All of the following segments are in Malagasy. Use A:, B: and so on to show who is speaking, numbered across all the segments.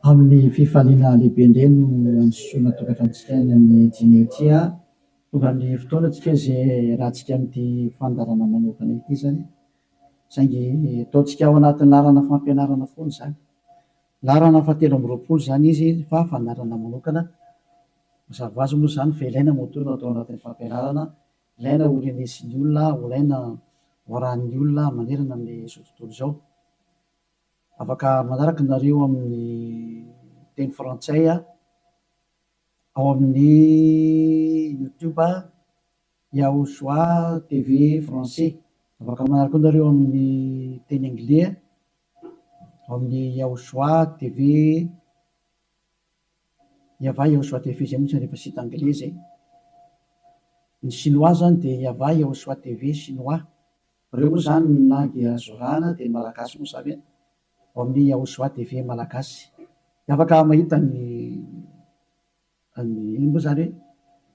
A: Amin'ny fifaliana lehibe indray no andisoana tokantranontsika any amin'ny dîner ity. Tonga amin'ny fotoana tsika izay iarahantsika amin'ity fandaharana manokana ity izany. Saingy ataontsika ao anatin'ny laharana fampianarana foana izany. Laharana fahatelo amby 20 izany izy fa fandaharana manokana. Mazava ho azy moa izany fa ilaina moa no atao anatin'ny fampianarana, ilaina ho renesin'ny olona, ilaina ho arahan'ny olona manerana amin'izao tontolo izao. Afaka manaraka nareo amin'ny teny frantsay ao amin'ny YouTube Yahoshua TV français. Afaka manaraka koa nareo amin'ny teny anglais ao amin'ny Yahoshua TV Yava Yahoshua TV izay moa tsy rehefa site anglais zay. Ny chinois zany dia Yava Yahoshua TV chinois. Ireo moa izany ny langue azo arahana dia ny malagasy moa izany ao amin'ny Yahoshua TV malagasy. Dia afaka mahita ny ny inona moa izany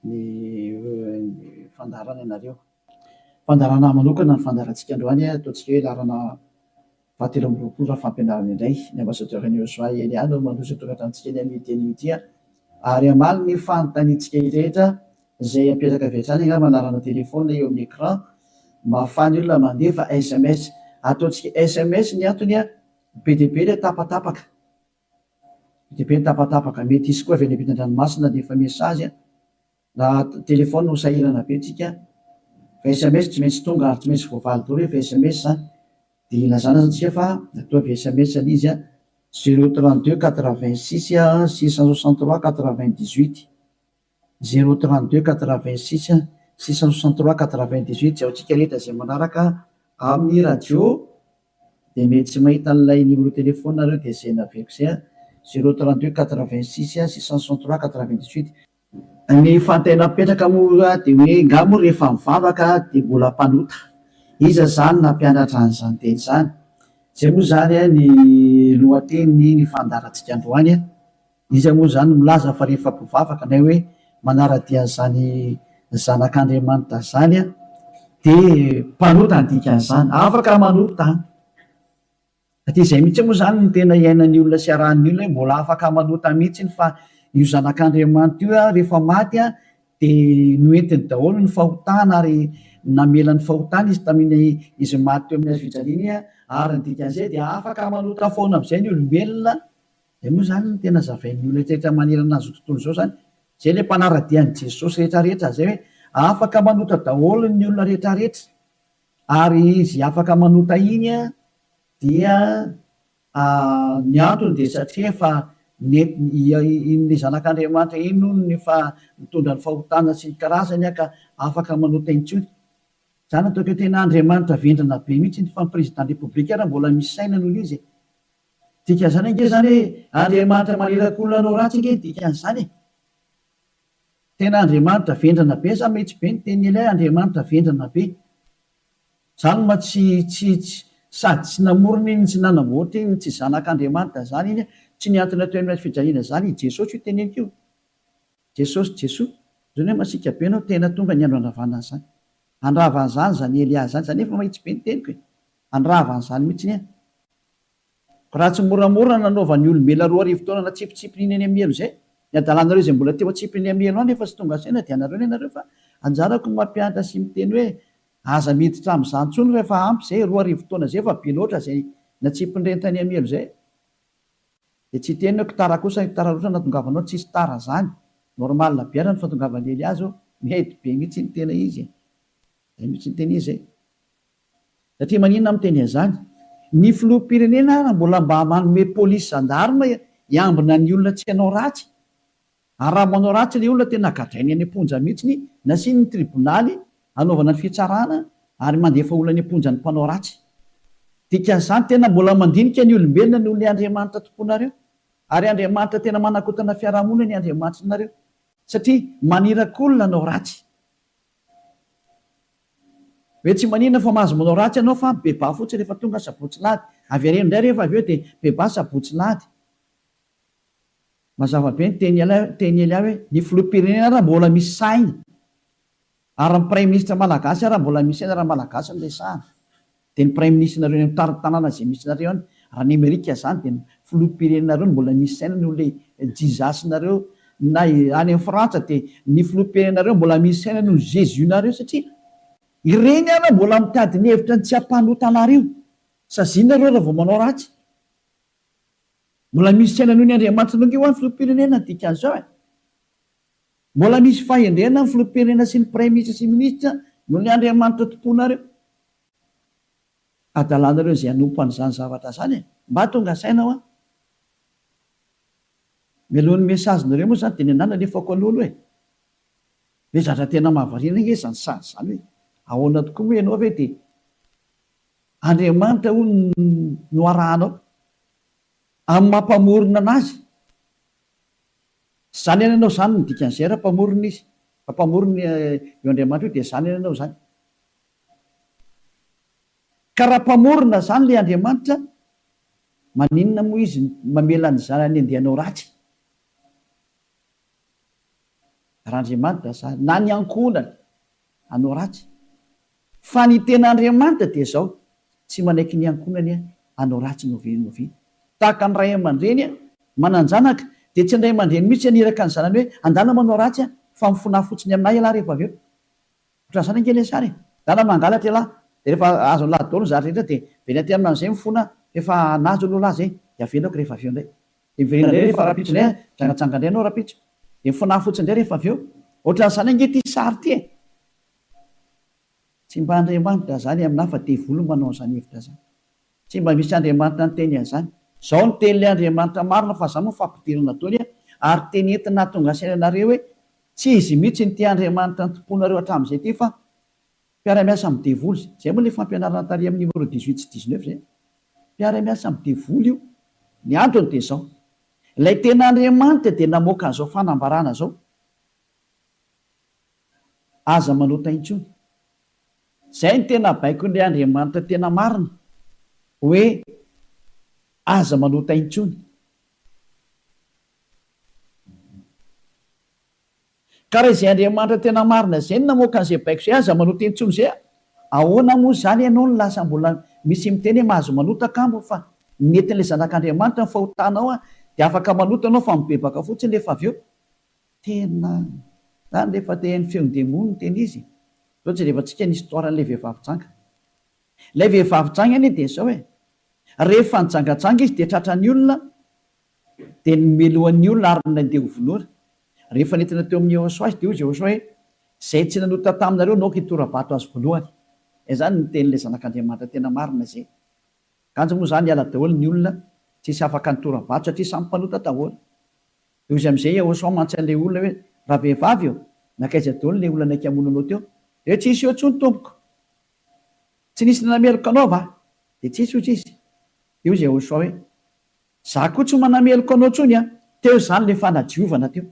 A: hoe ny fandaharana ianareo. Fandaharana manokana ny fandaharantsika androany, ataontsika hoe laharana fahatelo amby 20 raha fampianarana indray. Ny ambassadeur ny Yahoshua Elia no mandroso tokantranontsika eny amin'ny teny ity ary hamaly ny fanontaniantsika rehetra izay apetraka avy hatrany angamba anarana téléphone eo amin'ny écran mba ahafahan'ny olona mandefa SMS. Ataontsika SMS ny antony be dia be ilay tapatapaka. Be dia be ny tapatapaka. Mety hisy koa avy any ampitan-dranomasina handefa message. Raha téléphone ho sahirana be tsika fa SMS tsy maintsy tonga ary tsy maintsy voavaly daholo rehefa SMS zany. Dia ilazana zany tsika fa ataovy SMS ilay izy 032 86 663 98. 032 86 663 98. Izay ho antsika rehetra izay manaraka amin'ny radio dia mety tsy mahita an'ilay numéro téléphone nareo dia izay naveriko izay 032 86 663 98. Ny fanontaniana mipetraka moa dia hoe nga moa rehefa mivavaka dia mbola mpanota? Iza izany nampianatra an'izany teny izany? Izay moa izany ny lohatenin'ny ny fandaharantsika androany. Iza moa izany no milaza fa rehefa mpivavaka na hoe manara-dia an'izany zanak'Andriamanitra izany dia mpanota ny dikan'izany? Afaka manota an! Satria izay mihitsy moa izany no tena iainan'ny olona sy arahan'ny olona hoe mbola afaka manota mihitsy fa io zanak'Andriamanitra io rehefa maty dia noentiny daholo ny fahotana ary namela ny fahotana izy tamin'iny izy maty teo amin'ny hazo fijaliana iny ary ny dikan'izay dia afaka manota foana amin'izay ny olombelona. Izay moa izany no tena zavain'ny olona rehetra manerana an'izao tontolo izao izany. Izay ilay mpanara-dia an'i Jesosy rehetra rehetra izay hoe afaka manota daholo ny olona rehetra rehetra. Ary izy afaka manota iny dia ny antony dia satria efa iny zanak'Andriamanitra iny hono no efa nitondra ny fahotana sy ny karazany ka afaka manota intsony. Izany ataoko hoe tena Andriamanitra vendrana be mihitsy iny fa ny président république ary mbola misy saina noho izy e. Dikan'izany ange izany hoe Andriamanitra maniraka olona hanao ratsy ange ny dikan'izany e. Tena Andriamanitra vendrana be za mihitsy be ny tenin'i Elia Andriamanitra vendrana be. Zany ma tsy tsy tsy sady tsy namorona iny tsy nanamboatra iny tsy zanak'Andriamanitra zany iny tsy nihantona teo amin'ny hazo fijaliana zany i Jesosy io teneniko io. Jesosy Jesoa. Zany hoe masiaka be anao tena tonga ny andro handravana an'izany. Handrava an'izany zany Elia zany. Zany efa mahitsy be ny teniko e. Handrava an'izany mihitsy an. Raha tsy moramora nanaovan'ny olombelona 2000 taona natsipitsipiny eny amin'ny helo izay, ny adalanareo izay mbola teo atsipiny amin'ny helo any efa tsy tonga saina dia anareo ny anareo fa anjarako ny mampianatra sy miteny hoe aza miditra amin'izany intsony fa efa ampy izay, 2000 taona izay efa be loatra izay natsipin'ireny tany amin'ny helo izay. Dia tsy hiteny hoe tara kosa, tara loatra nahatongavanao, tsisy tara izany, normal be ary ny fahatongavan'i Elia zao, mety be mihitsy ny tena izy e, zay mihitsy ny tena izy e. Satria maninona aho miteny an'izany? Ny filoham-pirenena ara mbola mba manome polisy gendarme hiambina ny olona tsy hanao ratsy. Ary raha manao ratsy ilay olona tena gadrainy any am-ponja mihitsiny, nasiany ny tribonaly hanaovana ny fitsarana ary mandefa olona any am-ponja ny mpanao ratsy. Dikan'izany tena mbola mandinika ny olombelona noho ilay Andriamanitra tomponareo. Ary Andriamanitra tena manakotana fiarahamonina ny Andriamanitrinareo. Satria maniraka olona hanao ratsy. Hoe tsy maninona fa mahazo manao ratsy ianao fa mibebaha fotsiny rehefa tonga sabotsy lahady. Avereno indray rehefa avy eo dia mibebaha sabotsy lahady. Mazava be ny teny teny Elia hoe ny filoham-pirenena ara mbola misy saina. Ary ny praiminisitra malagasy ara mbola misy saina raha malagasy no resahana. Dia ny praiminisitrinareo any amin'ny tanàna izay misy anareo any. Raha ny Amerika zany dia ny filoham-pirenenareo no mbola misy saina noho ilay Jesus-nareo, na any amin'ny Frantsa dia ny filoham-pirenenareo mbola misy saina noho ny Jesus-nareo satria ireny ara mbola mitady ny hevitra ny tsy hampanota anareo. Saziana nareo raha vao manao ratsy. Mbola misy saina noho ny Andriamanitra ange hoa ny filoham-pirenena ny dikan'izao e. Mbola misy fahendrena ny filoham-pirenena sy ny praiminisitra sy minisitra noho ny Andriamanitra tomponareo. Adalanareo izay hanompo an'izany zavatra izany e! Mba tonga saina hoa. Mialohan'ny message nareo moa izany dia ny anah nalefako aloha aloha e! Hoe zatra tena mahavariana ange izany sary izany hoe ahoana tokoa moa ianao ve dia Andriamanitra hono no arahanao amin'ny maha mpamorona anazy. Izany anie ianao izany no dikan'izay raha mpamorona izy. Raha mpamorona io Andriamanitra io dia izany anie ianao izany. Ka raha mpamorona izany ilay Andriamanitra, maninona moa izy mamela ny zanany handeha hanao ratsy? Raha Andriamanitra izany, na ny ankohonany hanao ratsy. Fa ny tena Andriamanitra dia izao, tsy manaiky ny ankohonany hanao ratsy n'oviana n'oviana. Tahaka ny ray aman-dreny manan-janaka, dia tsy ny ray aman-dreny mihitsy haniraka ny zanany hoe, andana manao ratsy fa mifonaha fotsiny aminà ialahy rehefa avy eo. Ohatran'izany ange ilay sary e! Dada mangalatra ialahy, dia rehefa azon'lah daholo ny zavatra rehetra dia miverina aty aminy amin'izay mifona fa efa nahazo aloha lah zay, dia avelako rehefa avy eo indray. Dia miverina indray rehefa rahampitso indray an, mijangajanga indray ianao rahampitso. Dia mifonaha fotsiny indray rehefa avy eo. Ohatran'izany ange ity sary ity e! Tsy mba Andriamanitra izany aminà fa devoly no manao an'izany hevitra izany. Tsy mba misy Andriamanitra niteny an'izany. Izao no tenin'ilay Andriamanitra marina fa izany moa fampidirana daholo an, ary teny entina hahatonga saina anareo hoe tsy izy mihitsy no tia Andriamanitra nitompoanareo hatramin'izay ity fa mpiara-miasa amin'ny devoly. Izay moa ilay fampianarana tary amin'ny numéro 18 sy 19 izay. Mpiara-miasa amin'ny devoly io. Ny antony dia izao. Ilay tena Andriamanitra dia namoaka an'izao fanambarana izao. Aza manota intsony. Izay no tena baikon'ilay Andriamanitra tena marina, hoe aza manota intsony. Ka raha izay Andriamanitra tena marina izay no namoaka an'izay baiko izay, aza manota intsony izay, ahoana moa izany ianao no lasa mbola misy miteny hoe mahazo manota kamo fa nentin'ilay zanak'Andriamanitra ny fahotanao dia afaka manota ianao fa mibebaka fotsiny rehefa avy eo. Tena zany rehefa te haino feon-demony no tena izy e! Zao jerevantsika ny histoire an'ilay vehivavy janga. Ilay vehivavy janga anie dia zao e! Rehefa nijangajanga izy dia tratran'ny olona dia nomelohan'ny olona ary nandeha ho vonoina. Rehefa nentina teo amin'i Yehosua izy dia hoy Yehosua hoe, Izay tsy nanota taminareo no aoka hitora-bato azy voalohany. Izay zany ny tenin'ilay Zanak'Andriamanitra tena marina izay. Kanjo moa zany niala daholo ny olona tsisy afaka nitora-bato satria samy mpanota daholo. Dia hoy izy amin'izay Yehosua mantsy an'ilay olona hoe, Ravehivavy ô, nankaiza daholo ilay olona naika hamono anao teo? Dia hoe, Tsisy eo intsony, tompoko. Tsy nisy nanameloka anao va? Dia tsisy, hoy izy. Dia hoy Yehosua hoe, Izaho koa tsy manameloka anao intsony an! Teo izany ilay fanadiovana teo.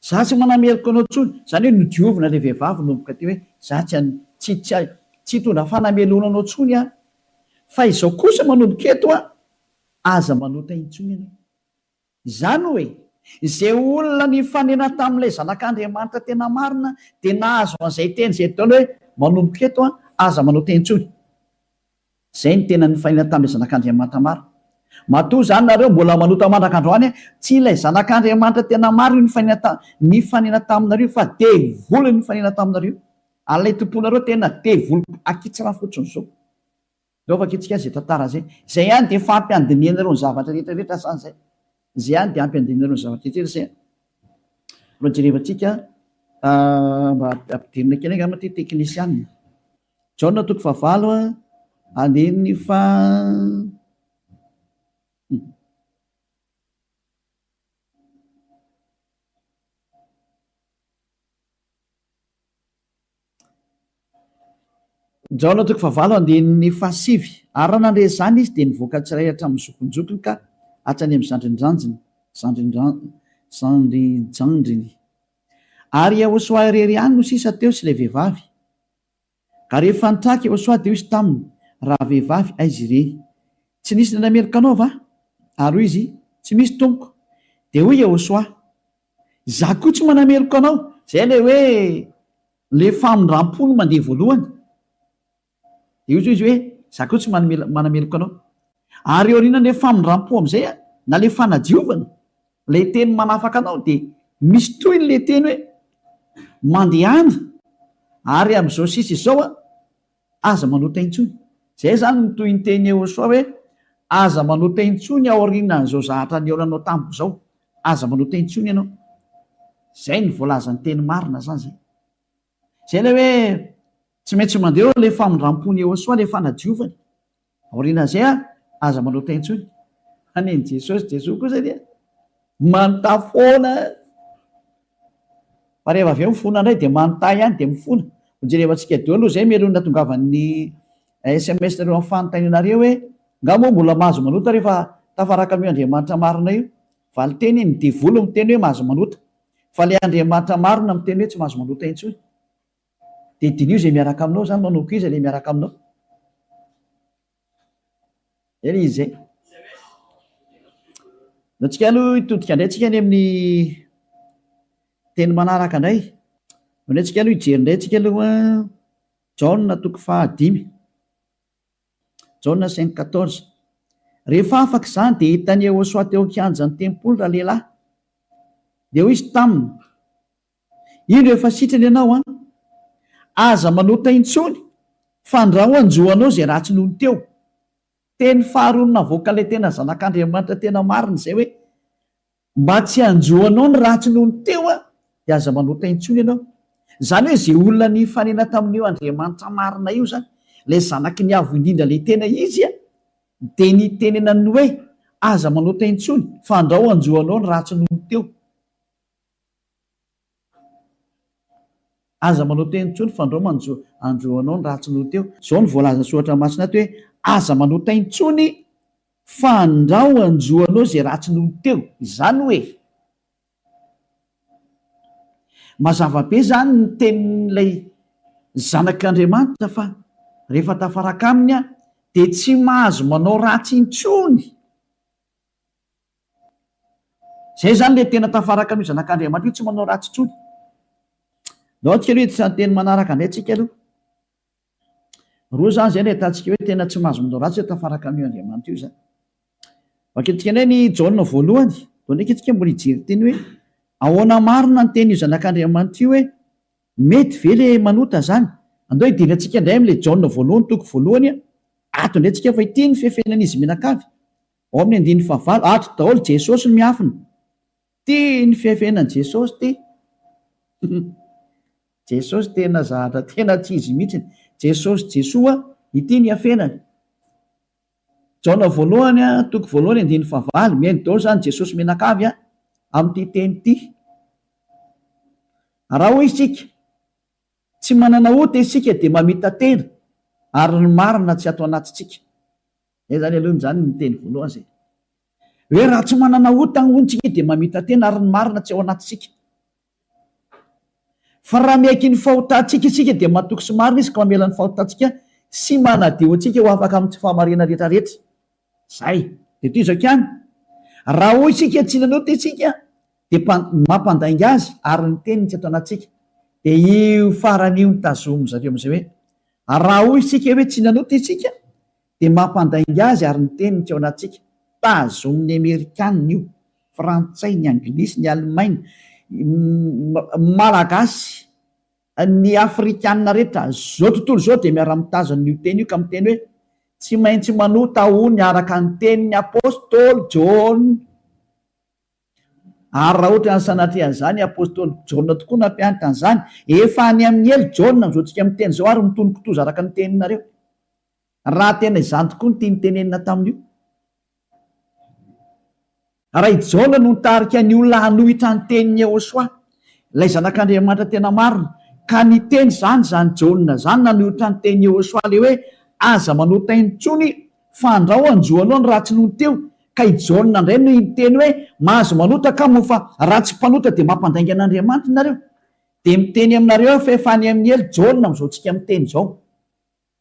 A: Izaho tsy manameloka anao intsony. Izany hoe nodiovina ilay vehivavy nanomboka teo hoe, Izaho tsy tsy tsy tsy hitondra fanamelohana anao intsony aho. Fa izao kosa manomboka eto an, aza manota intsony ianao. Izany hoe, izay olona nifanena tamin'ilay Zanak'Andriamanitra tena marina dia nahazo an'izay teny izay daholo hoe, manomboka eto an, aza manao teny intsony. Izay no tena nifanena tamin'ilay Zanak'Andriamanitra marina. Matoa izany nareo mbola manota mandraka androany, tsy ilay Zanak'Andriamanitra tena marina io nifanena nifanena taminareo fa devoly nifanena taminareo. Ary ilay tomponareo tena devoly akitsirano fotsiny izao. Ndao vakintsika izay tantara izay. Izay ihany dia efa ampy handinihanareo ny zavatra rehetra rehetra zany izay. Izay ihany dia ampy handinihanareo ny zavatra rehetra rehetra izay. Mba jerevantsika mba ampidirina kely angamba ity teknisianina. Jaona toko fahavalo andininy faha. Jaona toko fahavalo andininy fahasivy Ary raha nandre izany izy, dia nivoaka tsirairay hatramin'ny zokinjokiny ka hatrany amin'ny zandrindranjiny, zandrinjandriny. Ary Iehôsoa irery ihany no sisa teo sy ilay vehivavy. Ka rehefa nitraka Iehôsoa, dia hoy izy taminy, Ravehivavy, aiza ireny? Tsy nisy nanameloka anao va? Ary hoy izy, Tsy misy, Tompoko. Dia hoy Iehôsoa, Izaho koa tsy manameloka anao. Izay ilay hoe ilay famindram-po no mandeha voalohany. Dia hoy izy hoe, Izaho koa tsy manameloka anao. Ary aorianan'ilay famindram-po amin'izay na ilay fanadiovana, ilay teny manafaka anao dia misy tohiny ilay teny hoe mandehana ary amin'izao sisa izao aza manota intsony. Izay izany ny tohin'ny teny Yehosua hoe aza manota intsony aorianan'izao zahatra nihaonanao tamiko izao. Aza manota intsony ianao. Izay no voalazan'ny teny marina izany izay. Izay ilay hoe tsy maintsy mandeha eo ilay famindram-pon'i Yehosua, ilay fanadiovany. Aorianan'izay an, aza manota intsony. Fa nen'i Jesosy, Jesoa kosa dia manota foana. Fa rehefa avy eo mifona indray dia manota ihany dia mifona. Hojerevantsika daholo aloha izay mialoha ny nahatongavan'ny sms nareo amin'ny fanontanianareo hoe nga moa mbola mahazo manota rehefa tafaraka amin'io Andriamanitra marina io? Valinteny, ny devoly miteny hoe mahazo manota. Fa ilay Andriamanitra marina miteny hoe tsy mahazo manota intsony. Dia diniho izay miaraka aminao izany, manao koa iza ilay miaraka aminao. Zay ilay izy zay. Antsika aloha hitodika indray tsika any amin'ny teny manaraka indray. Indray tsika aloha hijery indray tsika aloha Jaona toko fahadimy. Jaona 5:14. Rehefa afaka izany dia hitan'i Yehosua teo an-kianjan'ny tempoly ralehilahy. Dia hoy izy taminy, Indro efa sitrana ianao an! Aza manota intsony fa andrao hanjo anao izay ratsy nony teo. Teny faharoa navoakan'ilay tena zanak'Andriamanitra tena marina izay hoe, mba tsy hanjo anao ny ratsy nony teo an, dia aza manota intsony ianao. Izany hoe izay olona nifanena tamin'io Andriamanitra marina io izany, ilay zanaky ny Avo Indrindra ilay tena izy an, dia nitenenany hoe, aza manota intsony fa andrao hanjo anao ny ratsy nony teo. Aza manao teny intsony fandrao manjo androanao ny ratsy noho teo. Izao no voalazan'ny soratra masina ato hoe aza manota intsony fandrao anjoanao izay ratsy noho teo. Izany hoe mazava be izany ny tenin'ilay zanak'Andriamanitra fa rehefa tafaraka aminy aho dia tsy mahazo manao ratsy intsony. Zay zany le tena tafaraka an'io zanak'Andriamanitra io tsy manao ratsy intsony. Ndao tsika aloha hiditra ny teny manaraka indray tsika aloha. Roa zany zay no ahitantsika hoe tena tsy mahazo manao ratsy hoe tafaraka amin'io Andriamanitra io zany. Vakintsika indray ny Jaona voalohany. Ndao ndraiky tsika mbola hijery teny hoe ahoana marina ny tenin'io zanak'Andriamanitra io hoe mety ve le manota zany? Andao hidirantsika indray amin'ilay Jaona voalohany toko voalohany ato indray tsika fa ity ny fefenan'izy mianakavy. Ao amin'ny andininy fahavalo, ato daholo Jesosy no miafina. Ty ny fiafenan'i Jesosy ty. Jesosy tena zahatra tena tsy izy mihitsy. Jesosy Jesoa, ity ny iafenany. Jaona voalohany, toko voalohany andininy fahavalo, mihaino daholo izany Jesosy mianakavy amin'ity teny ity. Raha hoy isika, tsy manana ota isika dia mamita-tena ary ny marina tsy ato anatintsika. Zay zany aloha zany ny teny voalohany zay. Hoe raha tsy manana ota hono tsika dia mamita-tena ary ny marina tsy ao anatintsika. Fa raha miaiky ny fahotantsika isika dia matoky sy marina izy ka mamela ny fahotantsika sy manadio antsika ho afaka amin'ny tsy fahamarinana rehetra rehetra. Zay. Dia toy izao ihany. Raha hoy isika tsy nanota isika dia mampandainga azy ary ny teniny tsy ato anatintsika. Dia io farany io no tazomin-dry zareo amin'izay hoe raha hoy isika hoe tsy nanota isika dia mampandainga azy ary ny teniny tsy ao anatintsika. Tazomin'ny Amerikanina io, Frantsay, ny Anglisy, ny Alemaina, Malagasy, ny Afrikanina rehetra, izao tontolo izao dia miara-mitazona io teny io ka miteny hoe tsy maintsy manota hono araka ny tenin'ny Apostoly Jaona. Ary raha ohatra ny sanatria an'izany, Apostoly Jaona tokoa nampianatra an'izany, efa any amin'ny helo Jaona amin'izao tsika miteny izao ary mitono kitoza araka ny teninareo. Raha tena izany tokoa no tiany tenenina tamin'io. Raha i Jaona no nitarika ny olona hanohitra ny tenin'i Yehosua, ilay Zanak'Andriamanitra tena marina, ka niteny izany izany Jaona izany nanohitra ny tenin'i Yehosua ilay hoe aza manota intsony fa andrao hanjo anao ny ratsy nony teo, ka i Jaona indray no niteny hoe mahazo manota ka moa fa raha tsy mpanota dia mampandainga an'Andriamanitra nareo. Dia miteny aminareo aho fa efa any amin'ny helo Jaona amin'izao tsika miteny izao.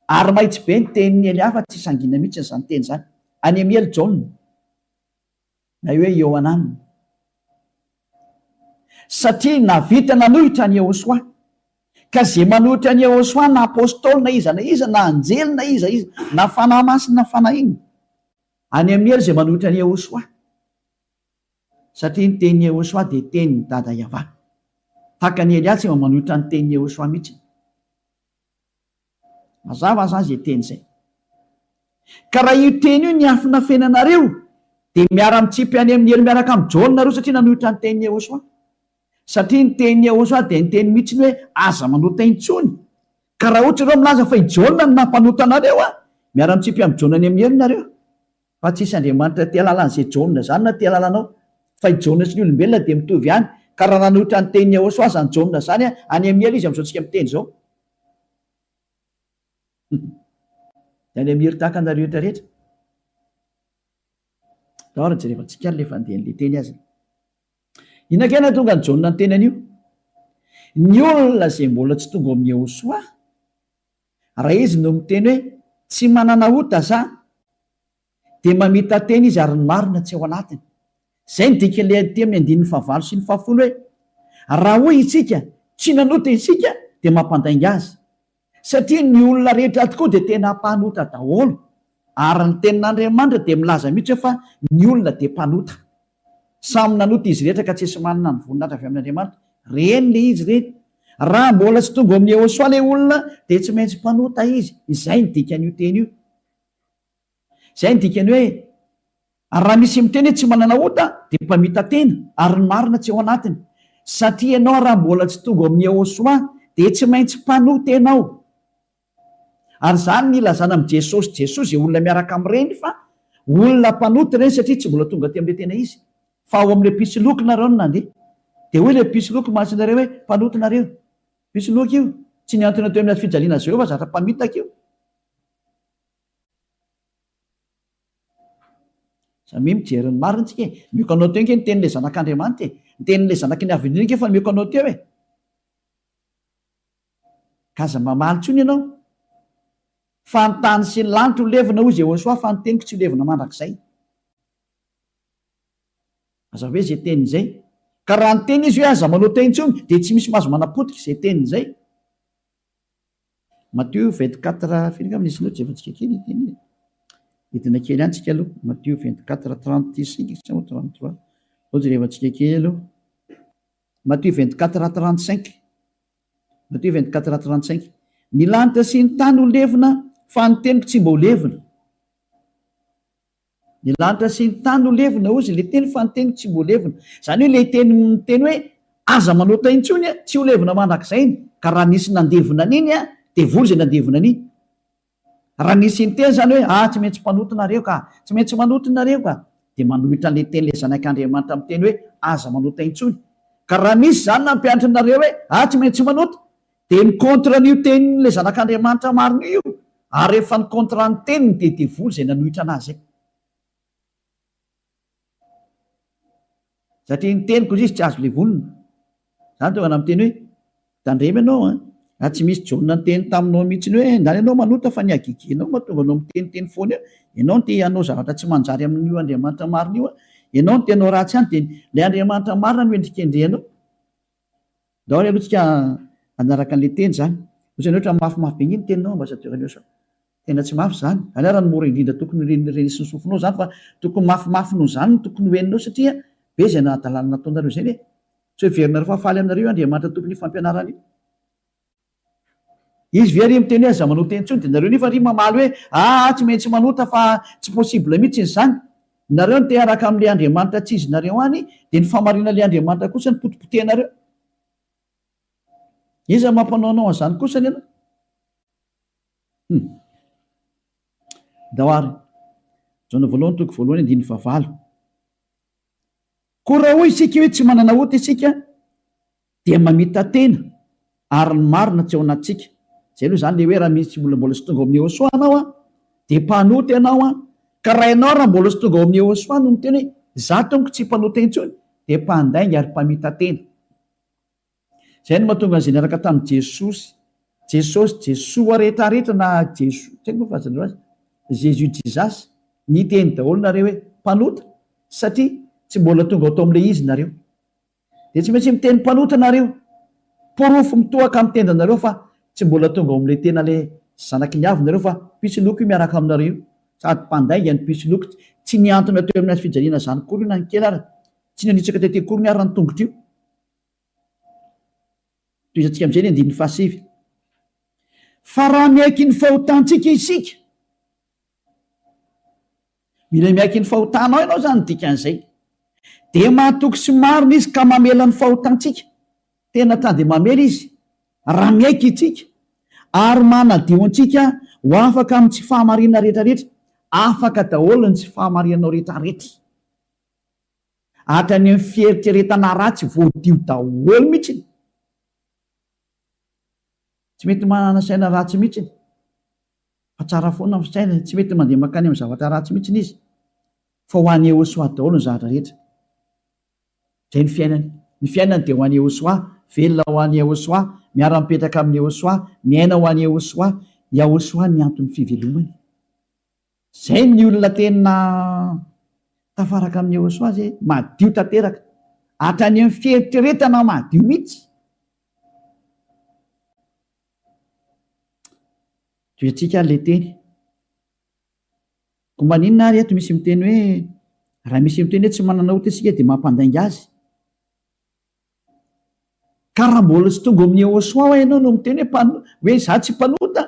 A: Ary mahitsy be ny tenin'i Elia fa tsy sangina mihitsy izany teny izany. Any amin'ny helo Jaona. Na hoe Iohanana. Satria nahavita nanohitra an'i Yehosua. Ka izay manohitra an'i Yehosua na apostoly na iza na iza na anjely na iza iza na fanahy masina na fanahy inona. Any amin'ny helo izay manohitra an'i Yehoshuah. Satria ny tenin'i Yehoshuah dia tenin'i Dada Yavah. Tahaka an'i Elia tsy mba manohitra ny tenin'i Yehoshuah mihitsy. Mazava izany izay teny izay. Ka raha io teny io niafinafenanareo dia miara-mitsipy any amin'ny helo miaraka amin'i Jaona nareo satria nanohitra ny tenin'i Yehoshuah. Satria ny tenin'i Yehoshuah dia niteny mihitsy ny hoe aza manota intsony. Ka raha ohatra ianareo milaza fa i Jaona no nampanota anareo an, miara-mitsipy amin'i Jaona any amin'ny helo nareo. Fa tsisy Andriamanitra te halala an'izay Jaona izany na te halala anao. Fa i Jaona sy ny olombelona dia mitovy ihany. Ka raha nanohitra ny tenin'i Yehoshuah izany Jaona izany an, any amin'ny helo izy amin'izao tsika miteny izao. Dia any amin'ny helo tahaka anareo rehetra rehetra. Ndao ary jerevantsika ary ilay fandehan'ilay teny aza. Inona kay nahatonga an'i Jaona niteny an'io? Ny olona izay mbola tsy tonga ao amin'i Yehoshuah, raha izy no miteny hoe tsy manana ota za, dia mamita-tena izy ary ny marina tsy ao anatiny. Izay no dikan'ilay aty amin'ny andininy fahavalo sy ny fahafolo hoe, Raha hoy isika, tsy nanota isika, dia mampandainga azy. Satria ny olona rehetra tokoa dia tena mpanota daholo, ary ny tenin'Andriamanitra dia milaza mihitsy hoe fa ny olona dia mpanota. Samy nanota izy rehetra ka tsisy manana ny voninahitra avy amin'Andriamanitra. Reny ilay izy ireny. Raha mbola tsy tonga ao amin'i Yehosua ilay olona dia tsy maintsy mpanota izy. Izay no dikan'io teny io. Izay no dikany hoe, Ary raha misy miteny hoe tsy manana ota dia mpamita-tena ary ny marina tsy ao anatiny. Satria ianao raha mbola tsy tonga ao amin'i Yehosua dia tsy maintsy mpanota ianao. Ary izany no ilazana amin'i Jesosy Jesoa izay olona miaraka amin'ireny fa olona mpanota ireny satria tsy mbola tonga aty amin'ilay tena izy. Fa ao amin'ilay mpisoloky nareo no nandeha. Dia hoy ilay mpisoloky mantsy nareo hoe mpanota nareo. Mpisoloky io. Tsy nihantona teo amin'ny hazo fijaliana azy ireo fa zatra mpamitaka io. Samia mijery ny marina tsika e. Omeko anao teo ange ny tenin'ilay zanak'Andriamanitra e. Ny tenin'ilay zanaky ny Avo Indrindra ange efa nomeko anao teo e. Ka aza mamaly intsony ianao. Fa ny tany sy ny lanitra ho levona hoy Jehosoa fa ny teniko tsy ho levona mandrakizay. Aza hoe izay teniny izay. Ka raha niteny izy hoe aza manao teny intsony dia tsy misy mahazo manapotika izay teniny izay. Matio 24 firy angamba nisy note jerevantsika kely ity anie. Hidina kely ihany tsika aloha. Matio 24 35 sa 33. Ao jerevantsika kely aloha. Matio 24 35. Matio 24 35. Ny lanitra sy ny tany ho levona fa ny teniko tsy mba ho levona. Ny lanitra sy ny tany ho levona hozy ilay teny fa ny teniko tsy mbo levona. Izany hoe ilay teny miteny hoe aza manota intsony tsy ho levona mandrakizay iny. Ka raha nisy nandevona an'iny devoly izay nandevona an'iny. Raha nisy niteny izany hoe ah tsy maintsy mpanota nareo ka, tsy maintsy manota nareo ka, dia manohitra an'ilay teny ilay zanak'Andriamanitra miteny hoe aza manota intsony. Ka raha misy izany nampianatra anareo hoe ah tsy maintsy manota, Dia ny contre an'io tenin'ilay zanak'Andriamanitra marina io io, ary rehefa ny contre ny teniny dia devoly izay nanohitra an'azy izay. Satria ny teniko izy tsy azo levonina. Izany tonga na miteny hoe, tandremo ianao an, raha tsy misy Jaona niteny taminao mihitsy hoe ndany ianao manota fa ny hagegenao mahatonga anao miteniteny foana eo, ianao no te hanao zavatra tsy manjary amin'io Andriamanitra marina io an, ianao no te hanao ratsy any dia ilay Andriamanitra marina no endrikendrehanao. Ndao ary aloha tsika hanaraka an'ilay teny izany. Ohatrany ohatra mafimafy be nge ny teninao ambassadeur Leosa. Tena tsy mafy izany. Izany ary no mora indrindra tokony ho renesin'ny sofinao izany fa tokony mafimafy noho izany no tokony ho henonao satria be izay nahadalana nataonareo izay e. Tsy heverinareo fa faly aminareo io Andriamanitra tompon'io fampianarana io. Izy ve ary miteny hoe aza manota intsony dia nareo nefa ry mamaly hoe aa tsy maintsy manota fa tsy possible mihitsy izany. Nareo no te hiaraka amin'ilay Andriamanitra tsy izy nareo any dia ny fahamarinan'ilay Andriamanitra kosa no potipotehinareo. Iza mampanao anao an'izany kosa ianao? Hum. Ndao ary. Jaona voalohany toko voalohany andininy fahavalo. Koa raha hoy isika hoe tsy manana ota isika dia mamita-tena ary ny marina tsy ao anatintsika. Izay aloha izany ilay hoe raha misy olona mbola tsy tonga ao amin'i Yehosua ianao an, dia mpanota ianao an, ka raha ianao raha mbola tsy tonga ao amin'i Yehosua no miteny hoe izaho tompoko tsy mpanota intsony dia mpandainga ary mpamita-tena. Izay no mahatonga an'izay niaraka tamin'i Jesosy, Jesosy, Jesoa rehetra rehetra na Jeso, tsy haiko moa fahazanareo azy, Jesus Jesus, niteny daholo nareo hoe mpanota satria tsy mbola tonga ao tao amin'ilay izy nareo. Dia tsy maintsy miteny mpanota nareo. Porofo mitohaka amin'ny tendanareo fa tsy mbola tonga ao amin'ilay tena ilay zanaky ny avo nareo fa mpisoloky io miaraka aminareo io. Sady mpandainga no mpisoloky, tsy nihantona teo amin'ny hazofijaliana izany akory io na ny kely ara, tsy nanitsaka tety akoriny ara ny tongotra io. Tohizantsika amin'izay ny andininy fahasivy. Fa raha miaiky ny fahotantsika isika, mila miaiky ny fahotanao ianao izany ny dikan'izay, dia mahatoky sy marina Izy ka mamela ny fahotantsika. Tena ta dia mamela Izy raha miaiky isika ary manadio antsika ho afaka amin'ny tsy fahamarinana rehetrarehetra. Afaka daholo ny tsy fahamarinanao rehetrarehetra. Hatrany amin'ny fieritreretana ratsy voadio daholo mihitsy. Tsy mety manana saina ratsy mihitsy fa tsara foana ny fisainany, tsy mety mandeha mankany amin'ny zavatra ratsy mihitsy izy fa ho an'i Yehosua daholo ny zavatra rehetra. Izay ny fiainany. Ny fiainany dia ho an'i Yehosua, velona ho an'i Yehosua, miara-mipetraka amin'i Yehosua, miaina ho an'i Yehosua. Yahosua ny anton'ny fivelomany. Izay ny olona tena tafaraka amin'i Yehosua izay, madio tanteraka. Hatrany amin'ny fieritreretana madio mihitsy. Tohizantsika ary ilay teny. Koa maninona ary eto misy miteny hoe raha misy miteny hoe tsy manana ota isika dia mampandainga azy? Ka raha mbola tsy tonga ao amin'i Yehosua hoa ianao no miteny hoe mpano hoe izaho tsy mpanota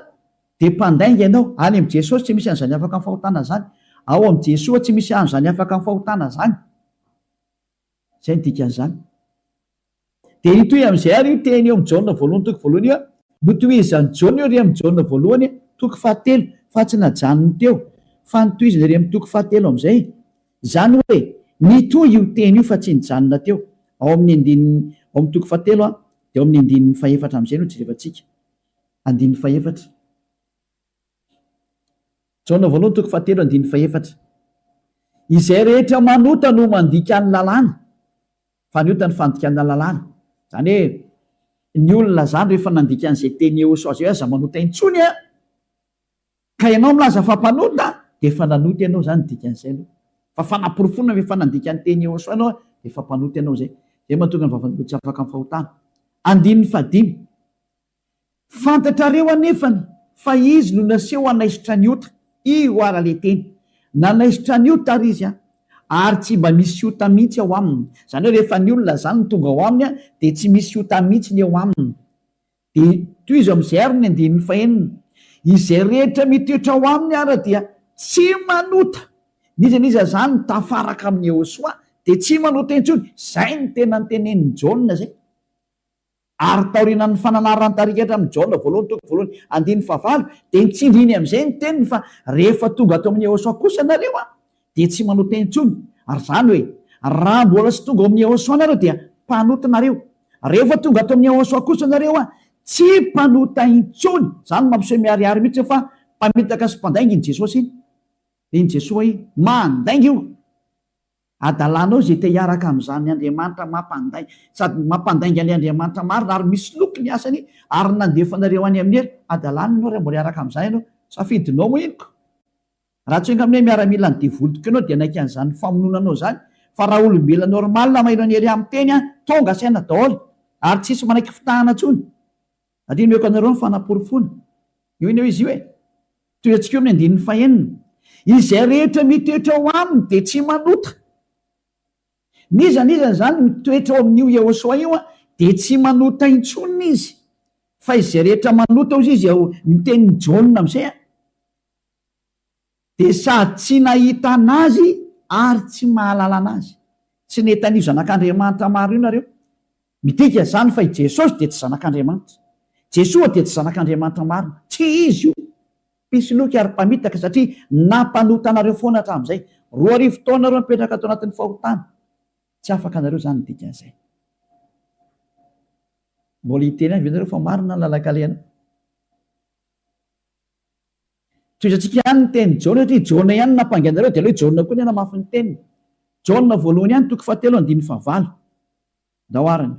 A: dia mpandainga ianao. Any amin'i Jesosy tsy misy an'izany afaka amin'ny fahotana izany. Ao amin'i Jesoa tsy misy an'izany afaka amin'ny fahotana izany. Izay ny dikan'izany. Dia hitohy amin'izay àry io teny eo amin'i Jaona voalohany toko voalohany io, notohizan'i Jaona io ery amin'i Jaona voalohany toko fahatelo, fa tsy najanony teo, fa notohizany ery amin'ny toko fahatelo amin'izay. Izany hoe, nitohy io teny io fa tsy nijanona teo. Ao amin'ny andininy, ao amin'ny toko fahatelo, dia ao amin'ny andininy fahefatra amin'izay no jerevantsika. Andininy fahefatra. Jaona voalohany toko fahatelo andininy fahefatra. Izay rehetra manota no mandika ny lalàna. Fa ny ota ny fandikana lalàna. Izany hoe ny olona izany rehefa nandika an'izay teny Yehosua izay hoe aza manota intsony an! Ka ianao milaza fa mpanota dia efa nanota ianao izany ny dikan'izay aloha. Fa fanaporofoana fa efa nandika ny teny Yehosua ianao dia efa mpanota ianao izay. Izay mahatonga ny vavan'olona tsy afaka amin'ny fahotana. Andininy fahadimy. Fantatrareo anefany fa izy no naseho hanaisotra ny ota, io ara le teny. Nanaisotra ny ota ary izy an, ary tsy mba misy ota mihitsy ao aminy. Izany hoe rehefa ny olona izany no tonga ao aminy an, dia tsy misy ota mihitsy ny eo aminy. Dia tohizo amin'izay ary ny andininy fahenina. Izay rehetra mitoetra ao aminy ara dia tsy manota. N'iza n'iza izany tafaraka amin'i Yehosua dia tsy manota intsony. Izay no tena notenenin'i Jaona izay. Ary taorianan'ny fananaran'ny tarigetra amin'i Jaona voalohany toko voalohany andininy fahavalo dia nitsindriny amin'izay ny teniny fa rehefa tonga ato amin'i Yehosua kosa nareo an dia tsy manota intsony ary izany hoe raha mbola tsy tonga ao amin'i Yehosua nareo dia mpanota nareo rehefa tonga ato amin'i Yehosua kosa nareo an tsy mpanota intsony izany mampiseho miharihary mihitsy fa mpamitaka sy mpandainga iny Jesosy iny iny Jesoa iny mandainga io Adalanao izay te hiaraka amin'izany Andriamanitra mampandainga sady mampandainga an'ilay Andriamanitra marina ary misoloky ny asany ary nandefa anareo any amin'ny helo. Adalana ianao raha mbola hiaraka amin'izany ianao. Safidinao moa iny ko. Raha tsy angamba hoe miaramilan'ny devoly tokoa ianao dia hanaiky an'izany famonoana anao izany fa raha olombelona normal maheno an'i Elia miteny an, tonga saina daholo ary tsisy manaiky fitahana intsony. Ary omeko anareo ny fanaporofoana. Io anie izy io e! Tohiantsika eo amin'ny andininy fahenina. Izay rehetra mitoetra ao aminy dia tsy manota. N'iza n'iza izany mitoetra ao amin'io Yehosua io dia tsy manota intsony izy. Fa izay rehetra manota hozy izy ao ny tenin'i Jaona amin'izay an, dia sady tsy nahita an'azy ary tsy mahalala an'azy. Tsy nahita an'io Zanak'Andriamanitra marina io nareo. Midika izany fa i Jesosy dia tsy Zanak'Andriamanitra. Jesoa dia tsy Zanak'Andriamanitra marina. Tsy Izy io. Mpisoloky ary mpamitaka satria nampanota anareo foana hatramin'izay. 2000 taona nareo nipetraka tao anatin'ny fahotana. Tsy afaka anareo izany ny dikan'izay. Mbola hiteny ihany ve nareo fa marina ny lalan-kalehanao? Tohizantsika ihany ny tenin'i Jaona satria Jaona ihany no nampangy anareo dia aleo i Jaona koa ny hanamafy ny teniny. Jaona voalohany ihany toko fahatelo andininy fahavalo. Ndao arany.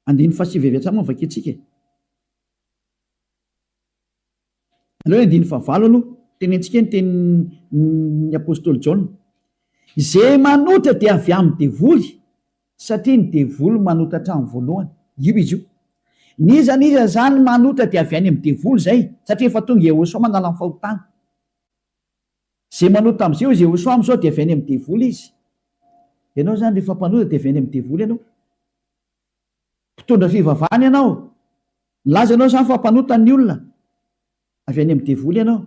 A: Andininy fahasivy avy hatrany moa no vakintsika e. Aleo andininy fahavalo aloha, tenentsika ny tenin'ny apostoly Jaona. Izay manota dia avy amin'ny devoly, satria ny devoly manota hatramin'ny voalohany. Io izy io. N'iza n'iza izany manota dia avy any amin'ny devoly izay, satria efa tonga Yehosua manala ny fahotana. Izay manota amin'izay hoy Yehosua amin'izao dia avy any amin'ny devoly izy. Ianao izany rehefa mpanota dia avy any amin'ny devoly ianao. Mpitondra fivavahana ianao. Milaza ianao izany fa mpanota ny olona. Avy any amin'ny devoly ianao.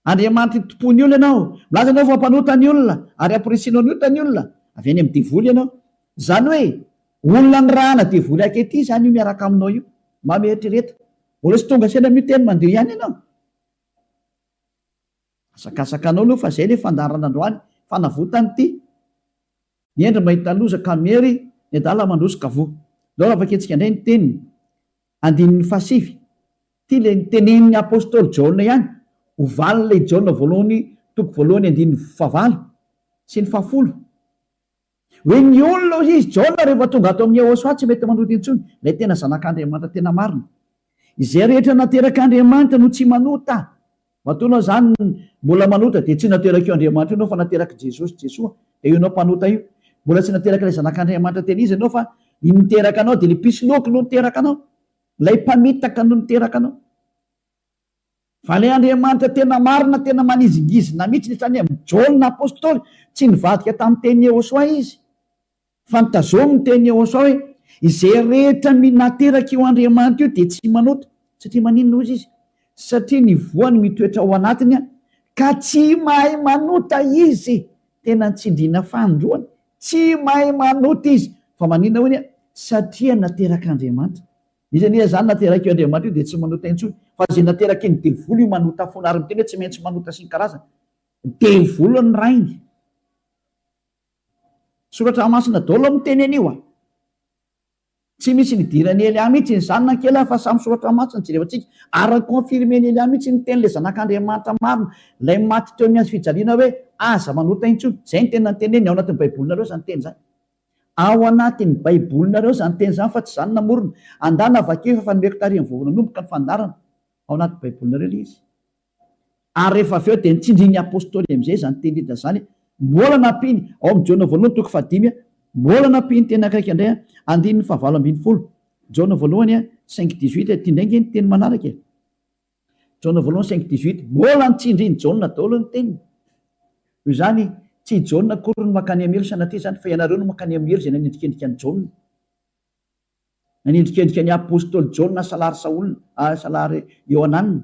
A: Andriamanitry ny tompon'ny olona ianao. Milaza ianao fa mpanota ny olona ary amporisihinao ny ota ny olona. Avy any amin'ny devoly ianao. Izany hoe olona nirahana devoly ankehitriny izany io miaraka aminao io. Mba mieritrereta. Mbola tsy tonga saina amin'io teny mandeha ihany ianao. Asakasaka anao aloha fa izay ilay fandaharana androany. Fanavotana ity. Ny hendry mahita loza ka miery, ny adala mandroso ka voa. Ndao raha vakintsika indray ny teniny. Andininy fahasivy. Ity ilay nitenenin'ny apostoly Jaona ihany, ho valin'ilay Jaona voalohany toko voalohany andininy fahavalo sy ny fahafolo. Hoe ny olona hoy izy, Jaona rehefa tonga ato amin'i Yehosua tsy mety manota intsony, ilay tena zanak'Andriamanitra tena marina. Izay rehetra naterak'Andriamanitra no tsy manota. Matoa ianao izany mbola manota dia tsy naterak'io Andriamanitra io ianao fa naterak'i Jesosy, Jesoa, dia io ianao mpanota io. Mbola tsy naterak'ilay Zanak'Andriamanitra tena izy ianao fa ny niteraka anao dia ilay mpisoloky no niteraka anao. Ilay mpamitaka no niteraka anao. Fa ilay Andriamanitra tena marina, tena manizingizina mihitsy, izany hoe Jaona apostoly, tsy nivadika tamin'ny tenin'i Yehosua izy. Fa nitazomy ny tenin'i Yehosua hoe, Izay rehetra nateraka io Andriamanitra io dia tsy manota. Satria maninona hozy izy? Satria ny voany mitoetra ao anatiny ka tsy mahay manota izy. Tena nitsindriana fanindroany. Tsy mahay manota izy. Fa maninona hoy ny Satria naterak'Andriamanitra. Iza anie izany naterak'io Andriamanitra io dia tsy manota intsony. Fa izay nateraky ny devoly io manota foana ary miteny hoe tsy maintsy manota sy ny karazany. Devoly ny rainy. Soratra masina daholo miteny an'io a! Tsy misy nidiran'i Elia mihitsy izany na kely fa samy soratra masina jerevantsika ary ni-confirmer-n'i Elia mihitsy ny tenin'ilay zanak'Andriamanitra marina ilay maty teo amin'ny hazo fijaliana hoe aza manota intsony. Izay ny teny noteneniny ao anatin'ny baibolinareo izany teny izany. Ao anatin'ny baibolinareo izany teny izany fa tsy izaho no namorona. Andana vakio efa nomeko tary amin'ny vao nanomboka ny fandaharana. Ao anaty baibolinareo ilay izy. Ary rehefa avy eo dia nitsindrin'ny Apostoly amin'izay izany teny rehetra izany, mbola nampiany, ao amin'ny Jaona voalohany toko fahadimy, mbola nampiany teny akaiky indray, andininy fahavalo ambin'ny folo, Jaona voalohany cinq dix-huit, ity indray ange ny teny manaraka e, Jaona voalohany cinq dix-huit, mbola nitsindrin'i Jaona daholo ny teniny. Noho izany, tsy i Jaona akory no mankany amin'ny helo sanatria izany, fa ianareo no mankany amin'ny helo izay nanendrikendrika an'i Jaona. Nanendrikendrika ny apostoly Jaona salary Saola, salary Iohanana.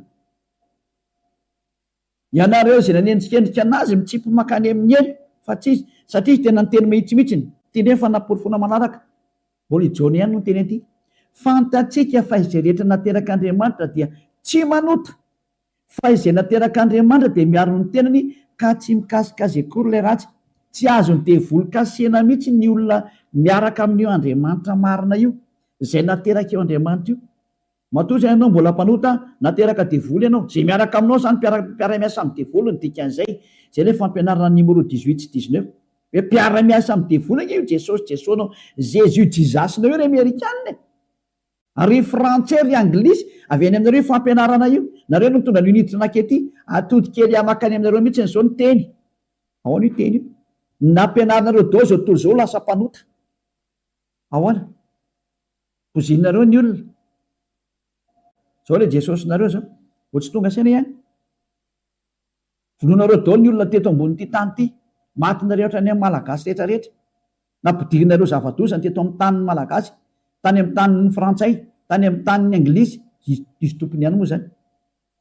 A: Ianareo izay nanendrikendrika anazy mitsipy mankany amin'ny helo fa tsy izy, satria izy tena niteny mahitsy mihitsiny. Ity indray ny fanaporofoana manaraka. Mbola i Jaona ihany no niteny an'ity. Fantatsika fa izay rehetra naterak'Andriamanitra dia tsy manota. Fa izay naterak'Andriamanitra dia miaro ny tenany ka tsy mikasika azy akory ilay ratsy. Tsy azon'ny devoly kasihina mihitsy ny olona miaraka amin'io Andriamanitra marina io, izay naterak'io Andriamanitra io. Matoa izay ianao mbola mpanota, nateraka devoly ianao. Izay miaraka aminao izany mpiara-miasa amin'ny devoly ny dikan'izay. Izay ilay fampianarana numéro dix-huit sy dix-neuf. Hoe mpiara-miasa amin'ny devoly ange io Jesosy Jesoa-nao, Jésus Jesus-nao io ry Amerikana e! Ry frantsay ry anglisy, avy any aminareo io fampianarana io. Nareo no nitondra an'io niditra nankety. Atody kely mankany aminareo mihitsy izao ny teny. Ahoana io teny io? Nampianarinareo daholo izao tontolo izao ho lasa mpanota. Ahoana? Pozinareo ny olona. Izao ilay Jesosinareo izao. Vao tsy tonga saina ihany. Vonoinareo daholo ny olona teto ambonin'ity tany ity. Matinareo hatrany amin'ny Malagasy rehetra rehetra. Nampidirinareo zava-doza ny teto amin'ny tanin'ny Malagasy, tany amin'ny tanin'ny Frantsay, tany amin'ny tanin'ny Anglisy, izy izy tompony ihany moa izany.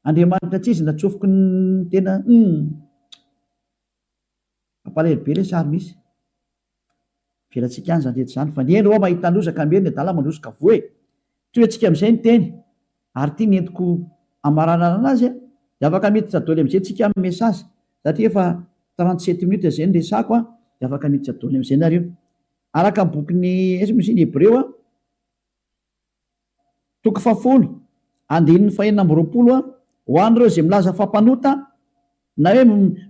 A: Andriamanitra tsy izy natsofoky ny tena humm. Mampalahelo be ilay sary misy. Avelantsika any izany rehetra izany fa ny hendry hoa mahita loza ka miery ny adala mandroso ka voa e! Tohiantsika amin'izay ny teny ary ity ny entiko hamaranana anazy a! Dia afaka miditra doly amin'izay tsika amin'ny message satria efa 37 minutes izay ny resako a! Dia afaka miditra doly amin'izay nareo. Araka ny bokin'ny aiza moa izy iny Hebreo a! Toko fahafolo, andininy fahenina amby 20 a, Ho an'ireo izay milaza fa mpanota, na hoe